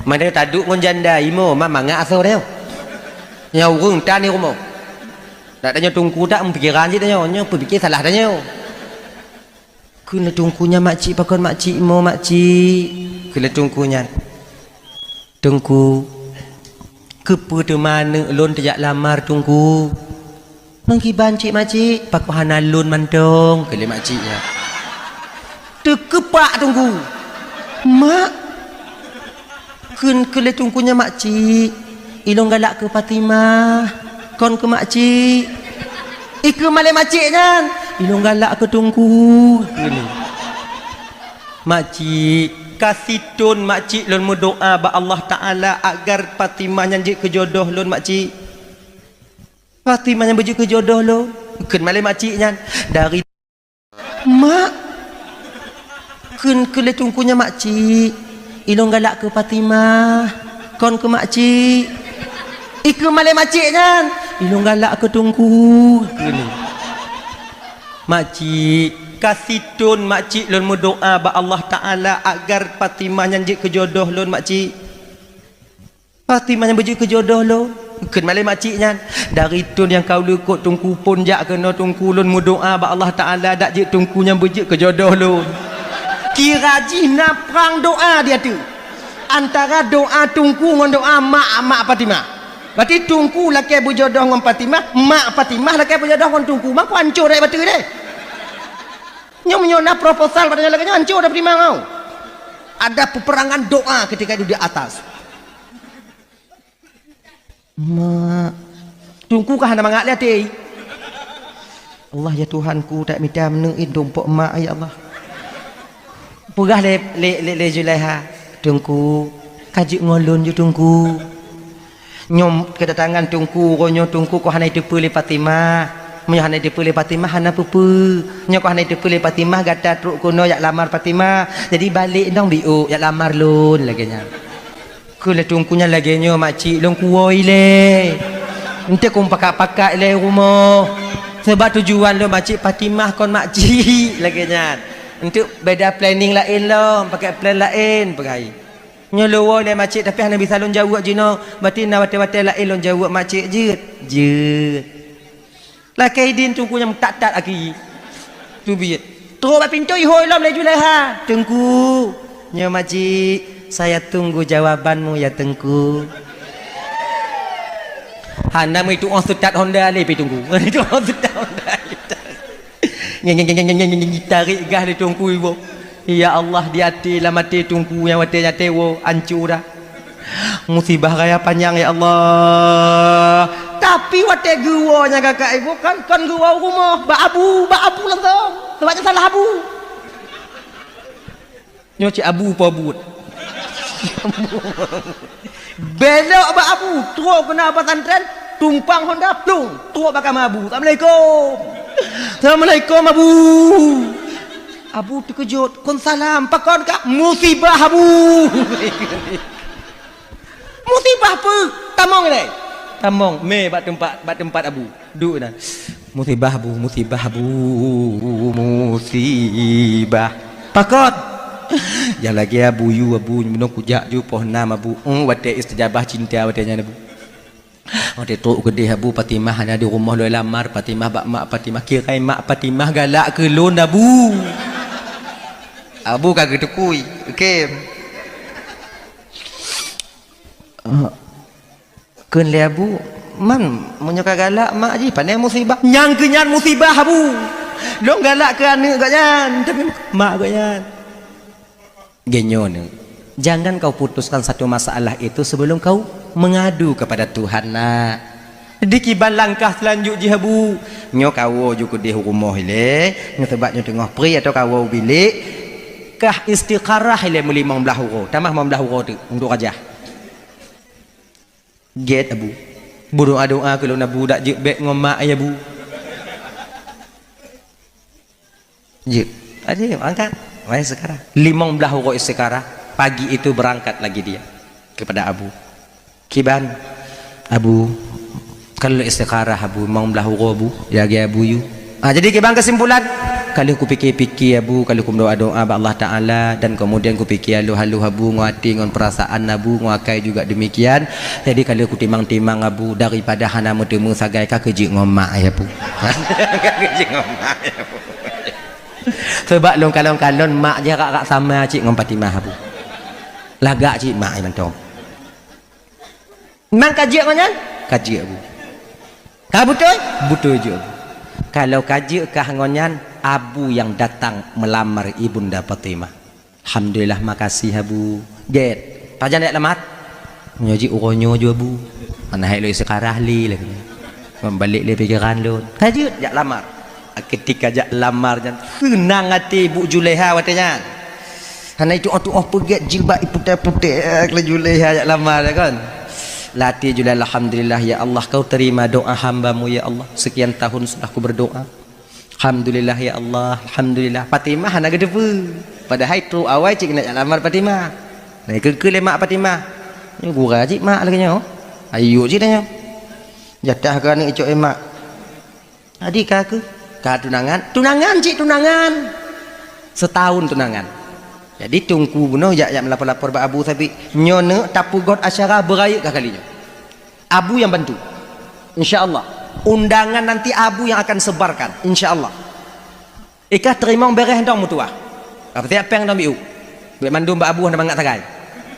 Mana taduek ngon janda imo, ma mangat asoe nyoe. Nyang ureueng tan di rumoh. Dak tanyoe Teungku tak meupikiran cit tanyoe, nyoe peupike salah tanyoe. Kheun lé Teungku nyan, "Makcik, pakon makcik mo, makcik?" Kheun lé Teungku nyan, "Teungku, keupeue teuma aneuk lôn teujak lamar, Teungku?" "Meukiban cit, makcik?" "Pakon hana lôn mantong?" kheun lé makcik nyan. Teukeupak Teungku. "Mak!" Kheun, kheun lé Teungku nyan, "Makcik, ilôn galak keu Fatimah, kon keu makcik." Ikheun malée makcik nyan, "Ilôn galak keu Teungku," kheun lé. "Makcik, ka sithon makcik lôn meudoá bak Allah Taala agar Fatimah nyan jeuet keu jodoh lôn, makcik. Fatimah nyan beujeuet keu jodoh lôn," kheun malée makcik nyan. Dari "Mak!" Kheun, kheun lé Teungku nyan, "Makcik, ilôn galak keu Fatimah, kon keu makcik." Ikheun malée makcik nyan, "Ilôn galak keu Teungku," kheun lé. "Makcik, ka sithon makcik lôn meudoá bak Allah Taala agar Fatimah nyan jeuet keu jodoh lôn, makcik. Fatimah nyan beujeuet keu jodoh lôn," kheun malée makcik nyan. Dari thon nyang ka u likot Teungku phon jak keunoe Teungku, lôn meudoá bak Allah Taala dak jeuet Teungku nyan beujeuet keu jodoh lôn. Kira jih na prang doá di ateueh. Antara doá Teungku ngon doá mak, mak Fatimah. Berarti Teungku lakée beujodoh ngon Fatimah, mak Fatimah lakée beujodoh ngon Teungku. Mako hancô dak bateue deh. Nyoe meunyoe na proposal pada nyoe lagée nyoe, hancô dak Fatimah nyoe. Ada peperangan doá ketika itu di atas. Mak, Teungku ka hana mangat lé até. Allah, ya Tuhanku, tak mita meuneuk in tumpok mak, ya Allah. Peugah lé, lé, lé, lé Zulaiha, "Teungku, ka jeuet ngon lôn ju, Teungku." Nyoe kedatangan Teungku, uroe nyoe Teungku kok hana jiteupeue lé Fatimah. Meunyoe hana jiteupeue lé Fatimah, hana peue-peue. Nyoe kok hana jiteupeue lé Fatimah, gata trok keunoe jak lamar Fatimah. Jadi balek dong biôk jak lamar lôn, lagée nyan. Kheun lé Teungku nyan, "Lagée nyoe makcik, lôn kuwoe ilée. Eunteuk kong pakat-pakat ilée rumoh. Sabab tujuan lôn makcik Fatimah kon makcik," lagée nyan. "Eunteuk beda planning laén lom, pakai plan laén," peugah. Nyoe lôn woe lé makcik, tapi hana bisa lôn jaweueb jinoe. Berarti na watée-watée laén lôn jaweueb makcik. Jeuet, jeuet. Lakée idin teungku nyang meutat-tat aki. Teubiet. Trok bak pintoe ihôi lom lé Julaiha. "Teungku, nyoe makcik, saya tunggu jawabanmu ya, Teungku." Hana meuitu'oh seutat honda lé pi teungku. Itu'oh seutat honda. Nyeng, nyeng, nyeng, nyeng, nyeng, nyeng, tarék gah lé teungku iwoe. Ya Allah, di até, lam até teungku nyang watée nyaté woe, ancô dah. Musibah raya panyang, ya Allah. Tapi watée geuwoe nyang kakak ibu kan, kon geuwoe u rumoh, bak abu, bak abu langsong. Sebab nyan salah abu. Nyoe cit abu po buet. Belok bak abu, trok keunan pesantren, tumpang honda, plung, trok bak kama abu. "Assalamualaikum." "Assalamualaikum, Abu." Abu teukeujot, "Kon salam, pakon kah?" "Musibah, Abu." "Musibah peue?" "Tamong ilée." Tamong, mé bak teumpat, bak teumpat abu. Duek na. "Musibah, Abu, musibah, Abu, musibah." "Pakon?" "Nyang lagée abu yue, Abu, bunoe kujak ju poh nam, Abu." Oh, watée istijabah cinta watée nyan, Abu. Watée trok keudeh abu, Fatimah hana di rumoh, lôn lamar Fatimah bak mak Fatimah. Kirai mak Fatimah galak keu lôn, Abu. Abu ka geutukui, oke. Ah, kheun lé abu, "Man, meunyoe ka galak mak jih, pane musibah?" "Nyang keu nyan musibah, Abu. Lôn galak keu aneuk gobnyan, tapi mak gobnyan." Geunyoe, jangan kau putuskan satu masalah itu sebelum kau mengadu kepada Tuhan, nak. Dikiban langkah seulanjut jih, Abu. Nyoe kawoe ju keudeh u rumoh ilée, nyoe sabab nyoe teungoh pri atau kawoe u bilék, kah istikharah ilée meulimong blaih uroe, tamah limong blaih uroe teuk untuk rajah. Gét, Abu. Beudoá-doá keu lôn, Abu, dak jeuet bék ngon mak, ya, Bu. Jeuet. Aja, angkat. Mai sekarang. Limong blaih uroe istikharah, pagi itu berangkat lagi dia kepada Abu. Kiban, Abu, ka lheueh istikharah, Abu, limong blaih uroe, Bu, lagée Abu yue. Ah, jadi kiban kesimpulan, ka lheueh kupike-pike, Abu, ka lheueh kumeudoá-doá bak Allah Taala, dan kemudian kupike haloh-haloh, Abu, ngon até, ngon perasaan, Abu, ngon akai juga demikian. Jadi ka lheueh kutimang-timang, Abu, daripada hana meuteumé sagai, ka keuh jeuet ngon mak, ya, Bu. Ka keuh jeuet ngon mak, ya, Bu. Sebab lôn kalon-kalon mak jih rak-rak sama cit ngon Fatimah, Abu. Lagak cit mak mantong. Memang ka jeuet ngon nyan? Ka jeuet, Abu. Ka beutôi? Beutôi jeuet, Abu. Kalau ka jeuet kah ngon nyan, Abu nyang datang meulamar Ibunda Fatimah. Alhamdulillah, makasih, Abu. Gét. Pajan jak lamar? Nyoe jih uroe nyoe ju, Abu. Hana hai lôn istikharah lé lagée nyoe. Membalék lé pikeran lôn. Ka jeuet jak lamar. Ketika jak lamar nyan, seunang até Bu Julaiha watée nyan. Hana itu'oh-tu'oh peugét, jilbab iputéh-putéh laju lé jak lamar, ya kan? Lam até Julaiha, "Alhamdulillah, ya Allah, kau terima doa hamba-Mu, ya Allah. Sekian tahun sudah ku berdoa. Alhamdulillah, ya Allah, alhamdulillah." Fatimah hana geuteupeue. Padahai trok awai cit keuneuk jak lamar Fatimah. Nah, keu-keu lé mak Fatimah. Nyoe gura cit mak lagée nyoe. Ayo cit nyoe. Jatah keu aneuk icok, eh, mak. Jadi ka keuh, ka tunangan, tunangan cit tunangan. Setahun tunangan. Jadi teungku bunoe jak, jak meulapor-lapor bak Abu Sabit. Nyoe neuk tapeugot acara beurayeuk ka kali nyoe. Abu nyang bantu. Insya Allah. Undangan nanti Abu yang akan sebarkan. Insya Allah. Ikah teurimong beureh dong meutuwah. Ka peusiap péng dong biu. Bék mandum bak Abu hana mangat sagai.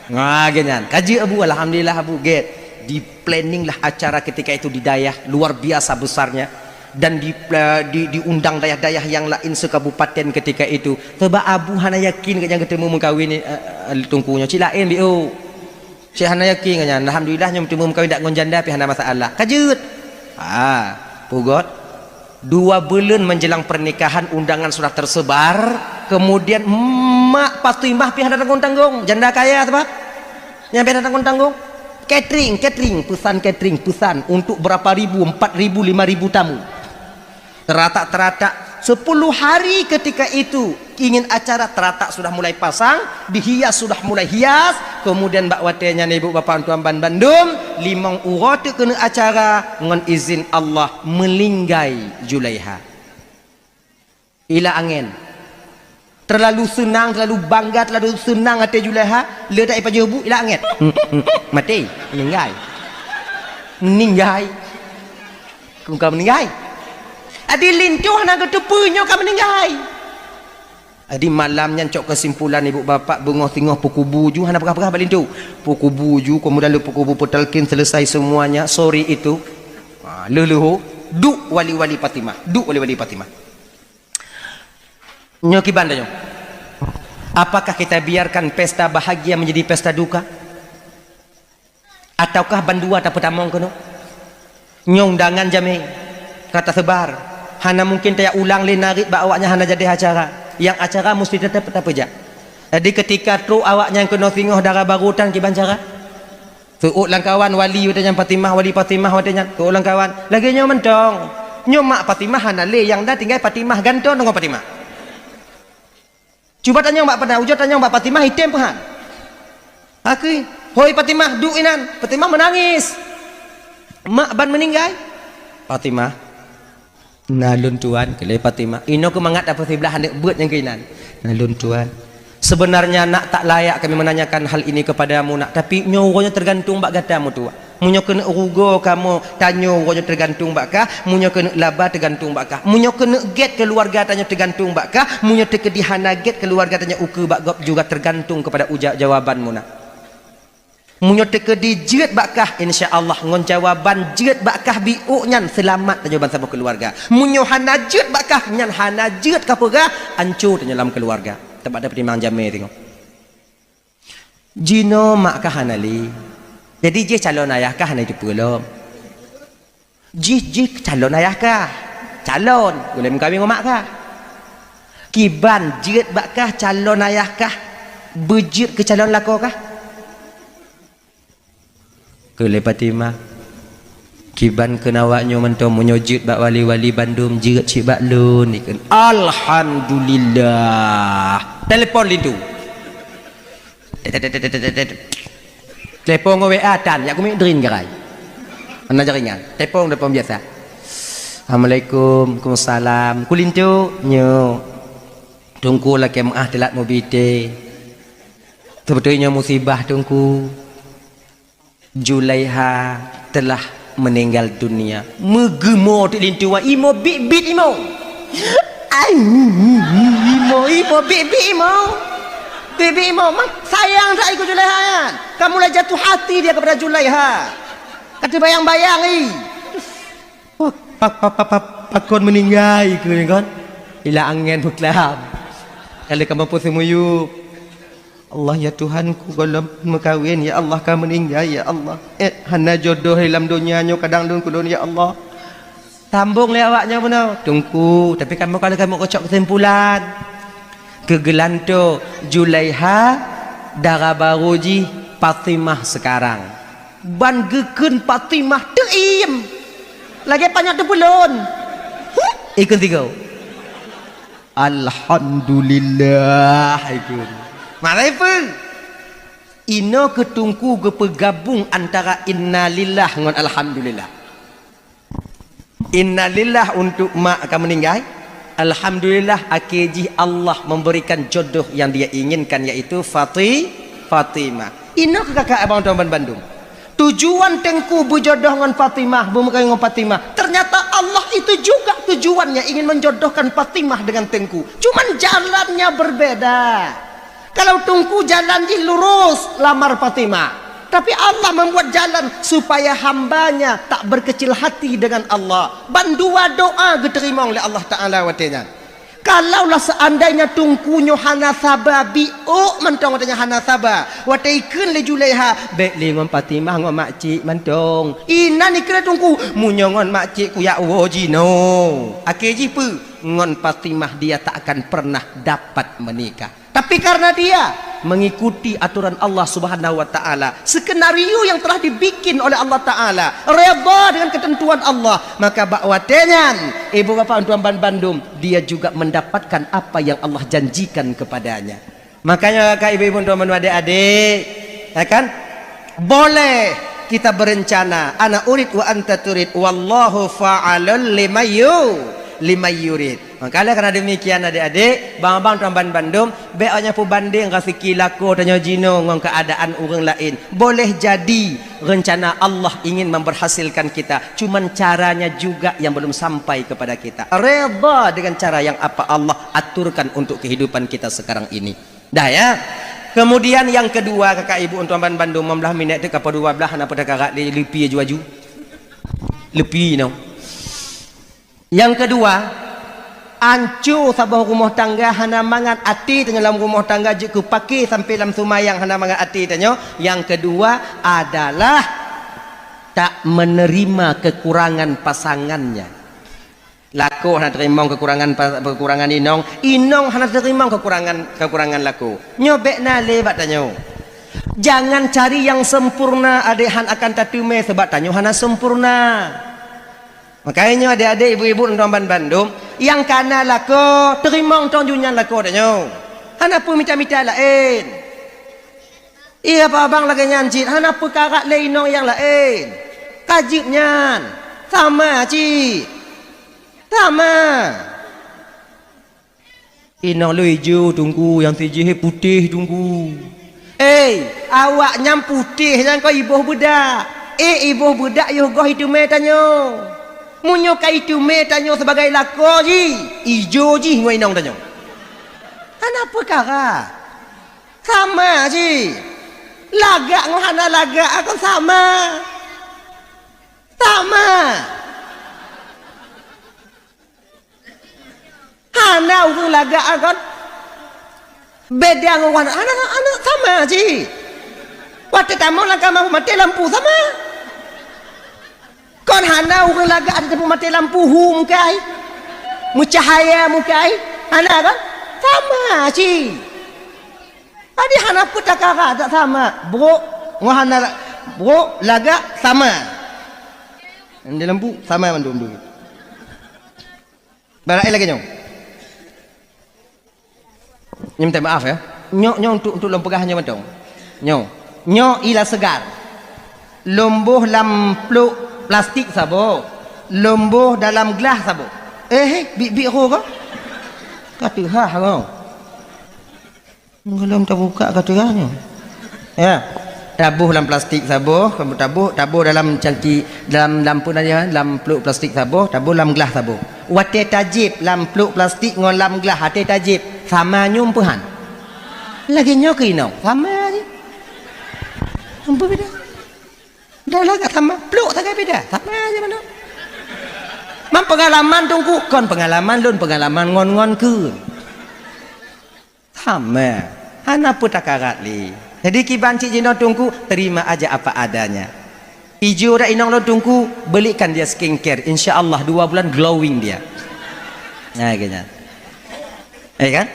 Nah, gét nyan. Ka jeuet Abu, alhamdulillah Abu, gét. Di-planning lah acara ketika itu di dayah, luar biasa besarnya. Dan di, di, diundang dayah-dayah yang lain sekabupaten ketika itu. Sebab Abu hana yakin gét nyang geuteumu meukawen, eh, eh, teungku nyoe. Cit laén biu. Cit hana yakin gét nyan. Alhamdulillah nyoe meuteumé meukawen dak ngon janda pih hana masalah. Ka jeuet. Ha, pugot. Dua buleuen menjelang pernikahan undangan sudah tersebar, kemudian mak Fatimah pih hana tanggong-tanggong. Janda kaya sabab. Nyang pih hana tanggong-tanggong. Catering, catering, pesan catering, pesan untuk berapa ribu, empat ribu, lima ribu tamu. Teratak-teratak, sepuluh hari ketika itu ingin acara, teratak sudah mulai pasang, dihias sudah mulai hias, kemudian bak watée nyan ibu bapa tuan ban bandum, limong uroe teuk keuneuk acara ngon izin Allah meulinggai Julaiha. Ila angén. Terlalu seunang, terlalu bangga, terlalu seunang até Zulaiha, le dak ipajoh bu, ilak angét. Maté, meuninggai. Meuninggai. Keu ka meuninggai. Adi linto hana geuteupeue nyoe ka meuninggai. Adi malam nyan cok keusimpulan ibu bapak beungoh singoh peukubu ju hana peugah-peugah bak linto. Peukubu ju, kemudian le peukubu peutalkin selesai semuanya, sore itu. Ha, leuh-leuh, duek wali-wali Fatimah. Duek wali-wali Fatimah. Nyoe kiban tanyoe. Apakah kita biarkan pesta bahagia menjadi pesta duka? Ataukah bandua tapeutamong keunoe? Nyoe undangan jamé ka taseubar. Hana mungken tajak ulang lé narit bak awaknyan hana jadi acara. Nyang acara musti teutap tapeujak. Jadi keutika trok awaknyan keunoe singoh dara barô tan kiban cara? Seuôt lam kawan wali watée nyan Fatimah, wali Fatimah watée nyan. Seuôt lam kawan. Lagée nyoe mantong. Nyoe mak Fatimah hana lé, nyang na tinggai Fatimah gantoe ngon Fatimah. Cuba tanyong bak Fatimah, ujoe tanyong bak Fatimah, item peuhan. Akui, "Hoi Fatimah, duek inan." Fatimah meunangis. "Mak ban meuninggai?" "Fatimah." "Na lôn tuan," keu lé Fatimah. Inoe keu mangat dapeuet siblah aneuk beuet nyang keuinan. "Na lôn tuan. Sebenarnya nak tak layak kami menanyakan hal ini kepadamu nak, tapi nyoe uroe nyoe tergantung bak gata meutuah. Meunyoe keuneuk rugoe kamoe tanyoe uroe nyoe tergantung bak kah, meunyoe keuneuk laba tergantung bak kah. Meunyoe keuneuk gét keuluwarga tanyoe tergantung bak kah, meunyoe teukeudi hana gét keuluwarga tanyoe ukeue bak gob juga tergantung kepada uja-, jawabanmu nak." Meunyoe teukeudi jeuet bak kah, insya Allah ngon jawaban jeuet bak kah biôk nyan seulamat tanyoe bansaboh keuluwarga. Meunyoe hana jeuet bak kah, nyan hana jeuet kapeugah, anco tanyoe lam keuluwarga. Teuma tapeutimang jamé singoh. Jinoe mak kah hana lé. Jadi jih calon ayah kah hana jiteupeue lom. Jih, jih calon ayah kah? Calon, ulée meukawen ngon mak kah? Kiban jeuet bak kah calon ayah kah? Beujeuet keu calon lakoe kah? Keu lé Fatimah, kiban keu awak nyoe mantong meunyoe jeuet bak wali-wali bandum jeuet cit bak lôn ikheun. Alhamdulillah. Telepon linto. Tet, tet, tet. Telepon ngon W A tan, jak keumiet drin garai. Hana jaringan. Telepon, telepon biasa. "Assalamualaikum." "Waalaikumsalam." "Keu linto?" "Nyoe. Teungku lakée meu'ah teulat mubi té. Seubeutôi nyoe musibah Teungku. Julaiha telah meninggal dunia." Meugeumo teuk linto, imo biet-biet imo. Ai, imo, imo biet-biet imo. Biet-biet imo, mak sayang that ikeu Julaiha nyan. Ka mulai jatuh hati dia kepada Julaiha. Ka teubayang-bayang i. Pa, pa, pa, pa, pakon meuninggai keu nyan kon? Ilak angén beuklam. Ka lheueh ka mampu seumuyueb. Allah, ya Tuhanku, gohlom meukawen, ya Allah, ka meuninggai, ya Allah. Eh, hana jodoh lam donya nyoe kadang lôn keu lôn, ya Allah. Sambong lé awak nyan bunoe, Teungku, tapi kamoe ka lheueh kamoe keucok keusimpulan. Keu geulantoe Julaiha, dara barô jih Fatimah sekarang. Ban geukheun Fatimah teuiem. Lagée panyöt teupeulon. Huh, ikheun sigoe. Alhamdulillah, ikheun. Marai peue? Inoe keu Teungku geupeugabong antara innalillah ngon alhamdulillah. Innalillah untuk mak ka meuninggai. Alhamdulillah, akhé jih Allah memberikan jodoh yang Dia inginkan, yaitu Fati-, Fatimah. Inoe keu kakak abang tuan ban bandum. Tujuan Teungku beujodoh ngon Fatimah, beumeukawen ngon Fatimah. Ternyata Allah itu juga tujuannya ingin menjodohkan Fatimah dengan Teungku. Cuman jalannya berbeda. Kalau Teungku jalan jih lurus, lamar Fatimah. Tapi Allah membuat jalan supaya hamba-Nya tak berkecil hati dengan Allah. Bandua doa geuteurimong lé Allah Taala watée nyan. Kalaulah seandainya Teungku nyoe hana saba, biôk mantong watée nyan hana saba, watée ikheun lé Julaiha, "Bék lé ngon Fatimah, ngon makcik mantong." Inan ikheun lé Teungku, "Meunyoe ngon makcik kujak woe jinoe." Akhé jih peue? Ngon Fatimah dia tak akan pernah dapat menikah. Tapi karena dia mengikuti aturan Allah Subhanahu wa Ta'ala, skenario yang telah dibikin oleh Allah Ta'ala, redha dengan ketentuan Allah, maka bak watée nyan, ibu bapak tuan ban bandum, dia juga mendapatkan apa yang Allah janjikan kepadanya. Makanya, kak ibu-ibu tuan ban adik-adik, ya kan? Boleh kita berencana, ana urid wa anta turid, wallahu fa'alul lima yu-, Liman yurid. Maka lé karena demikian adik-adik, bang-bang tuan ban bandum, bék awak nyan peubandeng raseuki lakoe tanyoe jinoe ngon keuadaan ureuëng laén. Boleh jadi rencana Allah ingin memberhasilkan kita, cuman caranya juga yang belum sampai kepada kita. Reda dengan cara yang apa Allah aturkan untuk kehidupan kita sekarang ini. Dah ya. Kemudian yang kedua, kakak ibu, tuan ban bandum, lima belas minit tu, kapal dua belas, hana peue takarat lé, leupie aju-aju. Leupie no. Yang kedua, anco saboh rumoh tangga hana mangat até tanyoe lam rumoh tangga jeuet keu paké sampai lam seumayang hana mangat até tanyoe. Yang kedua adalah tak menerima kekurangan pasangannya. Lakoe hana teurimong kekurangan pa-, kekurangan inong, inong hana teurimong kekurangan, kekurangan lakoe. Nyoe bék na lé bak tanyoe. Jangan cari yang sempurna, adak han akan tateumé, sabab tanyoe hana sempurna. Makanya nyoe adik-adik, ibu-ibu, tuan ban bandum, nyang kana lakoe, teurimong tong ju nyan lakoe tanyoe. Hana peue mita-mita laén. Iya, abang lagée nyan cit, hana peue karat lé inong nyang laén. Ka jeuet nyan. Sama cit. Sama. Inong lôn ijo, Teungku, nyang sijih putéh, Teungku. Eh, awak nyan putéh nyan kon iboh beudak. Eh, iboh beudak yoh goh iteumé tanyoe. Meunyoe ka iteumé tanyoe sibagai lakoe jih, ijo jih ngon inong tanyoe. Hana peukara. Sama jih. Lagak ngon hana lagak kon sama. Sama. Hana ureuëng lagak kon beda ngon hana, hana, hana, sama jih. Watée tamong lam kama maté lampu sama. Kon hana ureuëng lagak ada teupeu maté lampu hu mukai. Meucahaya mukai. Hana kon? Sama jih. Jadi hana peue takara tak sama. Brok ngon hana brok lagak sama. Di lampu sama mandum-dum. Barang lagée nyoe. Nyoe minta maaf ya. Nyoe, nyoe untuk, untuk lôn peugah nyoe mantong. Nyoe. Nyoe ila seugar. Lôn boh lam plôk plastik saboh. Lôn boh dalam glah saboh. Eh, eh, bit-bit ho ko? Ka teuhah ko. Belum tabuka ka teuhah nyoe. Ya. Taboh lam plastik saboh, kamu taboh, taboh dalam cangki, dalam, dalam peue nan nyan, dalam plôk plastik saboh, taboh lam glah saboh. Watée tajieb lam plôk plastik ngon lam glah, watée tajieb, sama nyoe peuhan. Lagée nyoe keu inong, sama jih. Ampun beda. Dah lah kat sama, plôk sagai beda. Sama aja mana. Mam pengalaman Teungku, kon pengalaman lôn, pengalaman ngon-ngon keu. Sama. Hana peue takarat lé. Jadi kiban cit jinoe Teungku, terima aja apa adanya. Ijo dak inong lôn Teungku, belikan dia skincare. Insya Allah dua bulan glowing dia. Nah, gitu. Ya kan?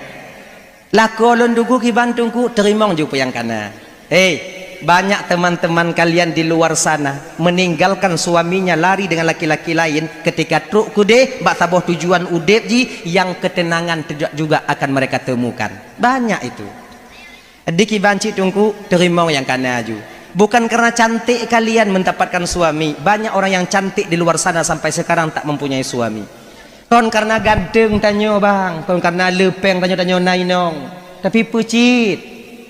Lakoe lôn Teungku kiban Teungku, teurimong ju peue nyang kana. Hei, banyak teman-teman kalian di luar sana meninggalkan suaminya lari dengan laki-laki lain ketika trok keudeh bak saboh tujuan udeb jih yang ketenangan tidak juga akan mereka temukan. Banyak itu. Di kiban cit Teungku, teurimong nyang kana ju. Bukan karena cantik kalian mendapatkan suami, banyak orang yang cantik di luar sana sampai sekarang tak mempunyai suami. Kon karena ganteng tanyoe bang, kon karena leupeng tanyoe, tanyoe na inong. Tapi peucit,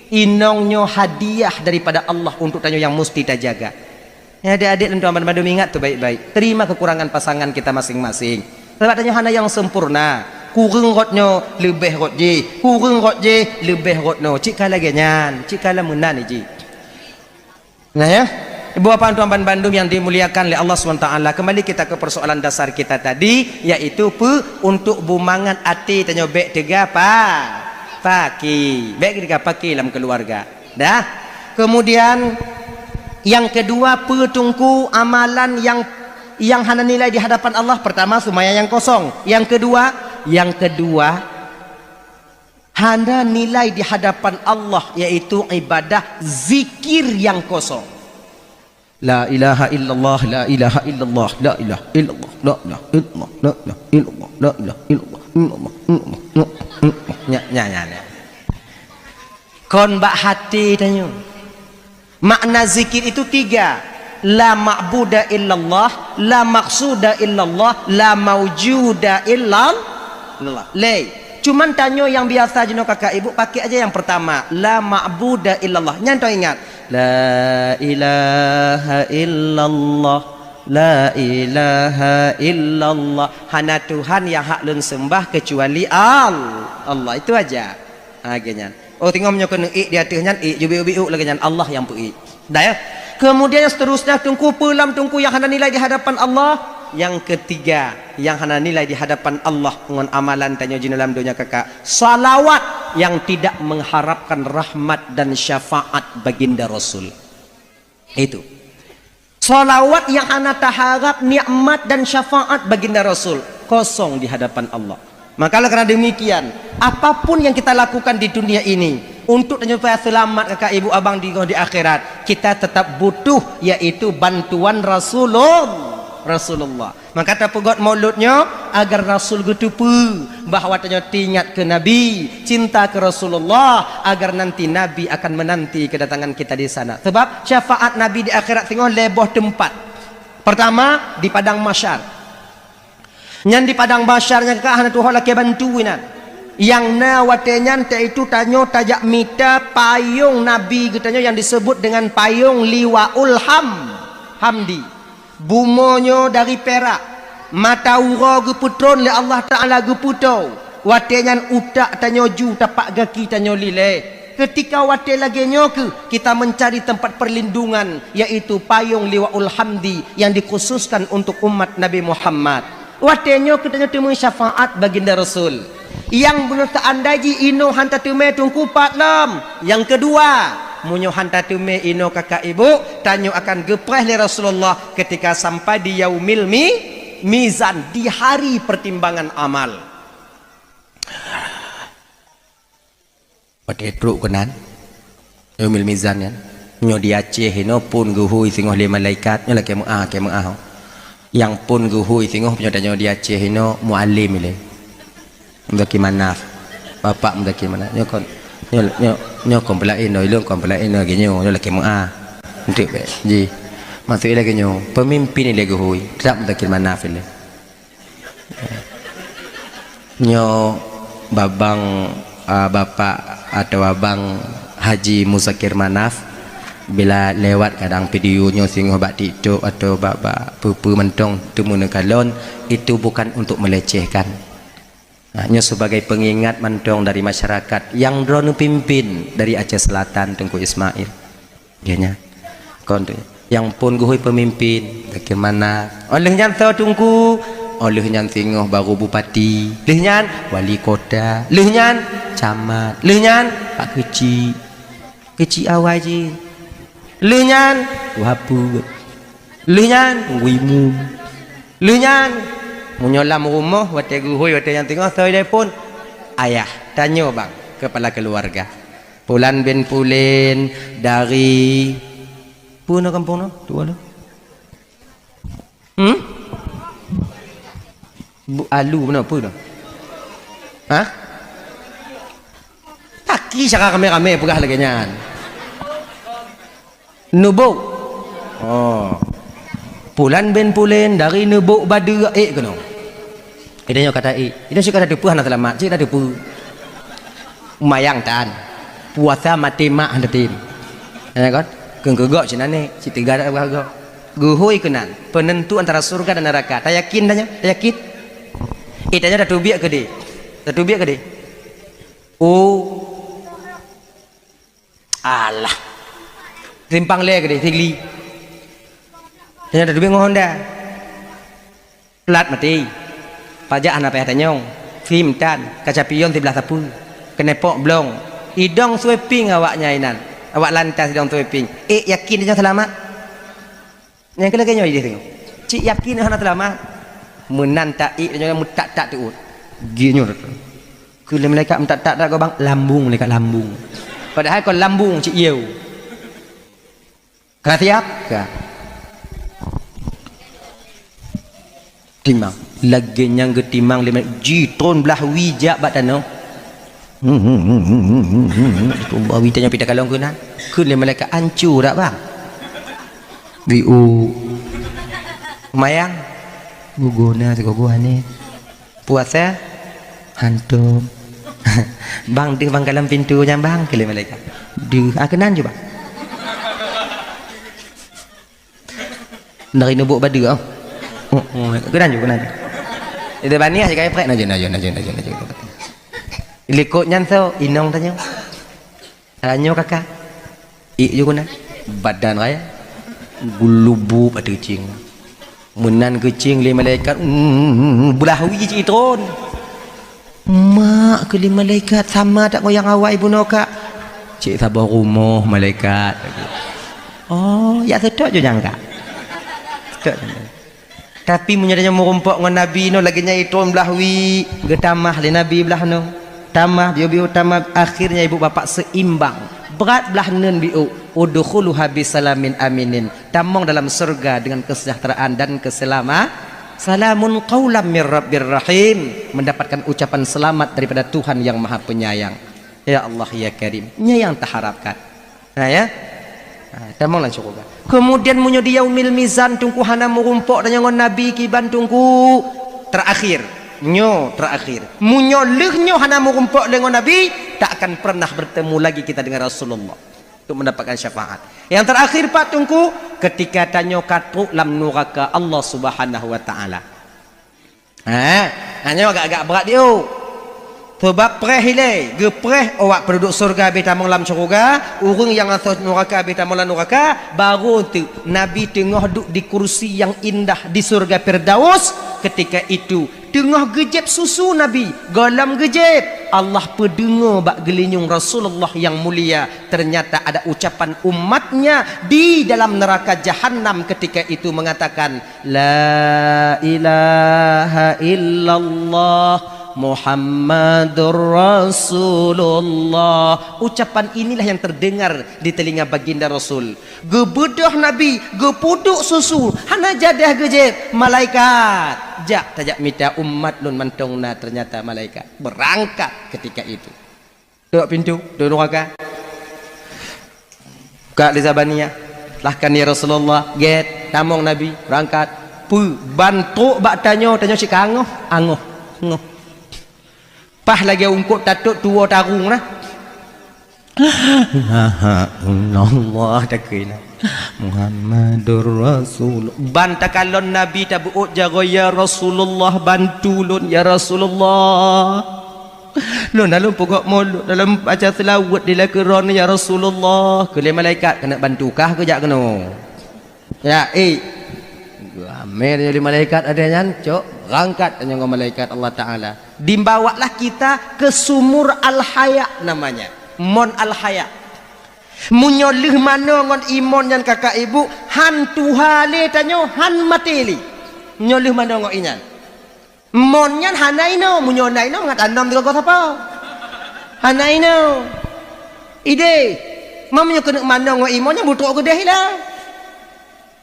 inong nyoe hadiah daripada Allah untuk tanyoe yang musti tajaga. Ya, adik-adik dan tuan-tuan bandum, ingat tu baik-baik. Terima kekurangan pasangan kita masing-masing. Sebab tanyoe hana yang sempurna. Kureueng rot nyoe, leubeh rot jih. Kureueng rot jih, leubeh rot nyoe. Cit ka lagée nyan, cit ka lam meunan jih. Nah ya, ibu bapa tuan ban bandum yang dimuliakan oleh Allah subhanahu wa taala, kembali kita ke persoalan dasar kita tadi, yaitu pe untuk bumangat até tanyoe bék teuga pa, paki, bék teuga paki lam keluarga. Dah. Kemudian yang kedua, pe Teungku amalan yang yang hana nilai di hadapan Allah? Pertama, sumaya yang kosong. Yang kedua, yang kedua, hana nilai di hadapan Allah, yaitu ibadah zikir yang kosong. La ilaha illallah, la ilaha illallah, la ilaha illallah, la ilaha illallah, la ilaha illallah, la ilaha illallah, illallah, illallah, illallah. Nya, nya, nya, nya. Kon bak hati tanyoe. Makna zikir itu tiga. La ma'buda illallah, la maqsuda illallah, la maujuda illallah. Lé. Cuman tanyoe nyang biasa jinoe kakak ibu, pakai aja nyang pertama, la ma'buda illallah. Nyan teuingat. La ilaha illallah, la ilaha illallah. Hana Tuhan nyang hak lôn seumbah keucuali Al-, Allah. Itu aja. Ha, lagée nyan. Oh, teungoh meunyoe keuneuk ék di ateueh nyan, ék, jubék-ubék lagée nyan, Allah nyang peuék. Dah, ya? Kemudian yang seterusnya, Teungku, peue lom Teungku nyang hana nilai di hadapan Allah? Yang ketiga, nyang hana nilai di hadapan Allah ngon amalan tanyoe jinoe lam donya kakak, salawat yang tidak mengharapkan rahmat dan syafaat baginda Rasul. Itu. Salawat yang hana taharap nikmat dan syafaat baginda Rasul, kosong di hadapan Allah. Maka oleh karena demikian, apapun yang kita lakukan di dunia ini, untuk tanyoe supaya selamat kakak ibu abang di, di akhirat, kita tetap butuh, yaitu bantuan Rasulul-, Rasulullah. Maka tapeugét maulud nyoe agar Rasul geuteupeue bahwa tanyoe teuingat keu Nabi, cinta keu Rasulullah, agar nanti Nabi akan menanti kedatangan kita di sana. Sebab syafaat Nabi di akhirat singoh lhée boh teumpat. Pertama, di padang mahsyar. Nyan di padang mahsyar nyan ka hana tuho lakée bantu inan. Nyang na watée nyan, yaitu tanyoe tajak mita payong Nabi geutanyoe nyang disebut dengan payong Liwaul Ham-, Hamdi. Bumoe nyoe dari pirak, mata uroe geupeutron lé Allah Taala geupeutoe, watée nyan utak tanyoe ju tapak gaki tanyoe lilée. Keutika watée lagée nyoe kheueh kita mencari tempat perlindungan, yaitu payong Liwaul Hamdi yang dikhususkan untuk umat Nabi Muhammad. Watée nyoe kheueh tanyoe teumé syafaat baginda Rasul. Nyang beuneuh teuandai jih inoe hán tateumé Teungku pat lom. Nyang keudua, meunyoe hán tateumé inoe kakak ibu, tanyoe akan geupreh lé Rasulullah keutika sampai di yaumil mi-, mizan, di hari pertimbangan amal. Watée trok keunan, yaumil mizan nyan, nyoe di Aceh inoe phon geuhôi singoh lé malaikat, nyoe lakée meu'ah, lakée meu'ah. Nyang phon geuhôi singoh nyoe tanyoe di Aceh inoe mualim ilée. Muzakir Manaf. Bapak Muzakir Manaf. Nyoe kon, nyoe, nyoe, nyoe kon peulaén, nyoe ilôn kon peulaén, nyoe lagée nyoe, nyoe lakée meu'ah. Enteuk bék. Ji. Maksud ilée lagée nyoe, peumimpin ilée geuhôi, teutap Muzakir Manaf ilée. Nyoe babang, a, bapak atau abang Haji Muzakir Manaf, bila lewat kadang video nyoe singoh bak TikTok atau bak, bak peue-peue mantong teumeuneuk kalon, itu bukan untuk melecehkan. Nah, nyoe sebagai pengingat mantong dari masyarakat nyang droeneuh pimpin dari Aceh Selatan, Teungku Ismail. Geuh nyan. Kon tu. Nyang phon geuhôi peumimpin, bagaimana? Óh lheueh nyan soe Teungku? Óh lheueh nyan singoh baru bupati. Lheueh nyan wali kota. Lheueh nyan camat. Lheueh nyan pak keuchik. Keuchik awai jih. Lheueh nyan tuha peuet. Lheueh nyan teungku imum. Lheueh nyan, meunyoe lam rumoh watée geuhôi watée nyang teungoh soe telepon, ayah, tanyoe bang, kepala keluarga. Pulan bin Pulen dari, peue na kampung na? Tuan na? Hmm? Bu-, alu na peue na? Hah? Taki cara ramé-ramé peugah lagée nyan. Neubok. Oh. Pulan bin Pulen dari Neubok Badeue ék keunoe. Ida nyoe kata ék. Ida cit kata teupeue hana seulamat, cit na teupeue. Mayang tan. Puasa maté mak hana tem. Ya kan? Keu keugok cit na nek, cit teuga dak gok. Geuhôi keunan, penentu antara surga dan neraka. Tayakin dah nyoe? Tayakin? Eh, tanyoe tateubiet keudeh. Tateubiet keudeh. Oh. Alah. Simpang lé keudeh, Sigli. Tanyoe tateubiet ngon Honda. Plat maté. Pajak hana payah tanyong. Sim tan, kaca pion siblah sapeue. Keunepok blong. Idong sweeping awak nyan inan. Awak lantas idong sweeping. Eh, yakin tanyoe seulamat? Nyang keu lagée nyoe ideh teungoh. Cit yakin hana seulamat. Meunan taék tanyoe meutak-tak teuôt. Geuh nyoe. Keu lé malaikat meutak-tak dak gobang, lambung malaikat lambung. Padahai kon lambung cit yeu. Ka siap? Ka. Timang. Lagée nyang geutimang lé malaikat, jitron blah wie jak bak tanoh. Blah wie tanyoe pih takalon keunan. Kheun lé malaikat, "Ancu dak, bang?" Biu. Mayang? Guguna sigogo hane. Puasa? Hantom. Bang deuh bang kalam pintu nyan bang, keu lé malaikat. Deuh, ah, keunan ju bang. Dari nubuk badeue, oh. Oh, oh, keunan ju, keunan ju. Itu baniah je kai prek, naju, naju, naju, naju, naju. Likot nyan so, inong tanyoe. Tanyoe kaka. Iek ju keunan. Badan raya. Gulubu bak teucing. Meunan keucing lé malaikat, mm, beulahui cit itron. Mak keu lé malaikat sama that ngon nyang awai bunoe kak. Cit saboh rumoh malaikat. Oh, yak seutôt ju nyang kak. Seutôt ju nyang kak. Tapi meunyoe tanyoe meurumpok ngon Nabi nyoe lagée nyan itron beulahui, geutamah lé Nabi blah nyoe. Tamah, biu-biu tamah, akhirnya ibu bapak seimbang. Brat blah neun biu, udkhuluha bisalamin aminin. Tamong dalam surga dengan kesejahteraan dan keselama-, salamun qaulam mir rabbir rahim, mendapatkan ucapan selamat daripada Tuhan yang Maha Penyayang. Ya Allah, ya Karim, nyan nyang taharapkan. Nah, ya. Ha, tamong lam syuruga. Kemudian meunyoe di yaumil mizan Teungku hana meurumpok tanyoe ngon Nabi kiban Teungku, terakhir. Nyoe terakhir. Meunyoe lheueh nyoe hana meurumpok lé ngon Nabi, tak akan pernah bertemu lagi kita dengan Rasulullah untuk mendapatkan syafaat. Yang terakhir Pak Teungku, ketika tanyoe ka trok lam nuraka Allah Subhanahu wa Taala. Ha, nyoe agak-agak brat diu. Sebab preh ilée, geupreh awak penduduk surga beh tamong lam syuruga, ureuëng nyang asoe nuraka beh tamong lam nuraka, baru teuk Nabi teungoh duek di kursi nyang indah di surga Firdaus. Ketika itu, teungoh geujép susu Nabi, gohlom geujép, Allah peudeungoe bak geulinyueng Rasulullah nyang mulia. Ternyata ada ucapan umatnya di dalam neraka jahanam ketika itu mengatakan, "La ilaha illallah Muhammadur Rasulullah." Ucapan inilah yang terdengar di telinga baginda Rasul. Geubeudoh Nabi, geupuduk susu, hana jadeh geujép, malaikat, "Jak tajak mita umat lôn mantong na." Ternyata malaikat berangkat ketika itu. Tok pintu, tok nuraka. Buka lé Zabaniyah. Lahkan ya Rasulullah, gét, tamong Nabi, berangkat. Peue, ban trok bak tanyoe, tanyoe cit ka angoh, angoh, angoh. Paih lagée ungkot tatot tuwoe tarung na. Allah takui na. Muhammadur Rasul. Ban takalon Nabi tabeuôt jaroe, "Ya Rasulullah, bantu lôn, ya Rasulullah." Lôn dalam pugok mulod, dalam baca seulaweuet di lakeue droeneuh, "Ya Rasulullah," keu lé malaikat, "Keuneuk bantu kah keu jak keunoe?" Ya, eh. Ramé tanyoe lé malaikat ada nyan, cok, berangkat tanyoe ngon malaikat Allah Taala. Dibawalah kita ke sumur Al-Haya namanya. Mon Al-Haya. Meunyoe lheueh manoe ngon imon nyan kakak ibu, han tuha lé tanyoe, han maté lé. Meunyoe lheueh manoe ngon inyan. Mon nyan hana inoe, meunyoe na inoe mangat anom digogoh sapo? Hana inoe. Ideh, ma meunyoe keuneuk manoe ngon imoe nyan beutrok keudeh ila.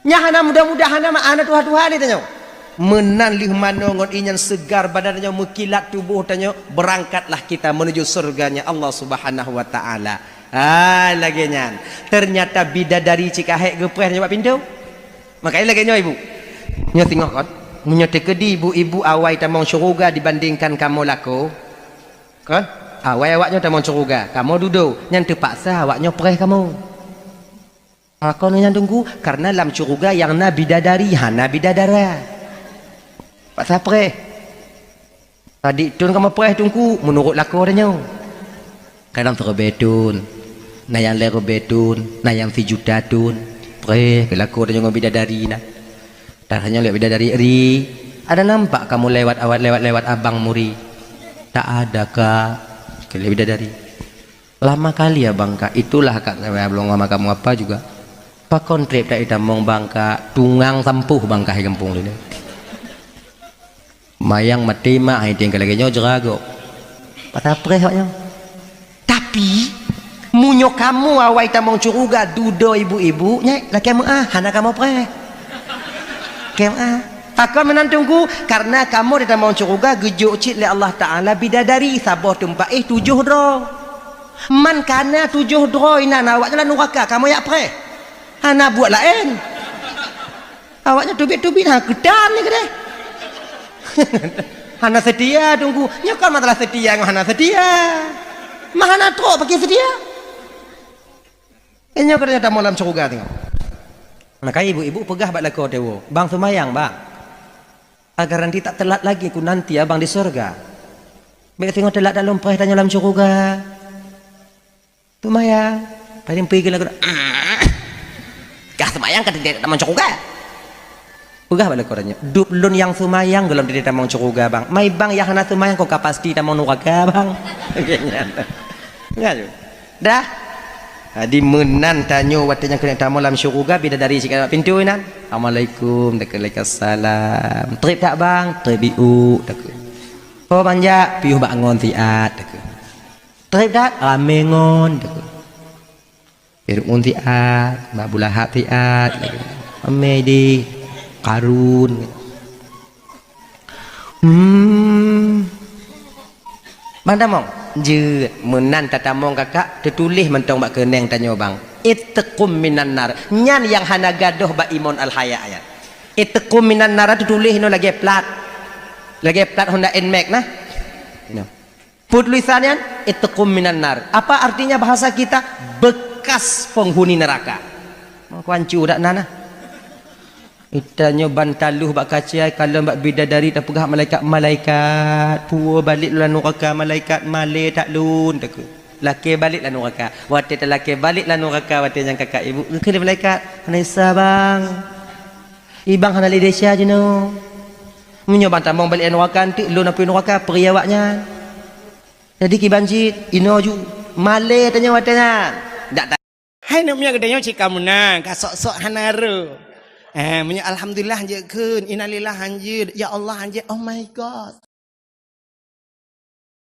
Nyan hana mudah-mudah, hana ma-, hana tuha-tuha lé tanyoe. Meunan lheueh manoe ngon inyan seugar badan tanyoe, meukilat tuboh tanyoe, berangkatlah kita menuju surganya Allah Subhanahu wa Taala. Ah, lagée nyan. Ternyata bidadari cit ka hék geupreh nyoe bak pintoe. Makanya lagée nyoe ibu. Nyoe singoh kon. Meunyoe teukeudi ibu-ibu awai tamong syeuruga dibandingkan kamoe lakoe, kon? Awai awaknyoe tamong syeuruga, kamoe dudoe, nyan teupaksa awaknyoe preh kamoe. Pakon nyan Teungku? Karena lam syeuruga nyang na bidadari, hana bidadara. Paksa preh. Sadik thon kamoe preh Teungku, meunurot lakoe tanyoe. Kadang siribèe thon, na nyang lhèe ribèe thon, na nyang sijuta thon. Preh keu lakoe tanyoe ngon bidadari na. Tanyoe lé bidadari ri, ada nampak kamoe lewat awat, lewat, lewat abang muri? Tak ada, Kak, keu lé bidadari. Lama kali abang, Kak. Itulah, Kak, saya belum lama kamu apa juga. Pakon trép tak itamong bang, Kak? Tungang sampoh bang, Kak, di gampông lé. Mayang maté mak, hai tinggal lagèe nyoe jerago. Patah preh awaknyoe. Tapi, meunyoe kamoe awai tamong syeuruga dudoe ibu-ibu, nyan lakèe meu'ah, hana kamoe preh. Lakèe meu'ah. Pakon meunan Teungku? Karena kamoe di tamong syeuruga geujok cit lé Allah Taala bidadari saboh teumpat éh tujoh droe. Man kana tujoh droe inan awaknyan lam nuraka, kamoe jak preh. Hana buet laén. Awaknyan teubiet-teubiet, ha, keutan ni keudeh. Hana seutia, Teungku. Nyoe kan masalah seutia ngon hana seutia. Mah hana trok pakai seutia. Eh, nyoe katanya tamong lam syeuruga tengok. Maka ibu-ibu peugah bak lakoe teuwoe, "Bang seumayang, Bang. Agar nanti tak telat lagi ku nanti abang di syeuruga. Bèk singoh telat dak lôn preh tanyoe lam syeuruga." Seumayang. Paling pergi lagu, "Ah, kah seumayang ka tidak tamong syeuruga." Peugah bak lakoe tanyoe, "Dub lôn nyang seumayang gohlom tidak tamong syeuruga, Bang. Mai bang nyang hana seumayang kon ka pasti tamong nuraka, Bang." Nyan. Dah. Jadi meunan tanyoe watèe nyang keuneuk tamong lam syeuruga, bidadari sikat bak pintoe nan. "Assalamualaikum," takheun, "Waalaikumsalam." "Trép that, Bang?" "Trép iuk," takheun. "Ho ban jak?" "Piôh bak ngon siat," takheun. "Trép that?" "Ramè ngon," takheun. "Fir'aun siat, Abu Lahab siat," takheun. "Ramè deh, Karun." Hmm. Bang tamong, jeuet meunan tatamong kakak, teutuléh mantong bak keuneng tanyoe bang. Itqum minan nar. Nyan nyang hana gadôh bak Imon Al-Haya nyan. Itqum minan nar teutuléh inoe lagèe plat. Lagèe plat Honda Nmax nah. Inoe. Peue tulisan nyan? Itqum minan nar. Apa artinya bahasa kita? Bekas penghuni neraka. Meukuancu dak na nah. Itanyoe ban taloh bak kaca, kalon bak bidadari tapeugah malaikat, "Malaikat, puwoe balék lôn lam nuraka, malaikat, malèe that lôn," takheun. Lakèe balék lam nuraka. Watèe talakèe balék lam nuraka, watèe nyan kakak ibu, geukheun lé malaikat, "Hana desya, Bang. Ibang hana lé desya jinoe. Meunyoe bang tamong balék lam nuraka, eunteuk lôn apui nuraka, peue awaknyan." Jadi kiban cit, inoe ju, malèe tanyoe watèe nyan. Dak ta- Hai aneuk miet geutanyoe cit ka meunan, ka sok-sok hana rô. Eh, meunyoe alhamdulillah hanjeuet kheun, innalillah hanjeuet, ya Allah hanjeuet, oh my God.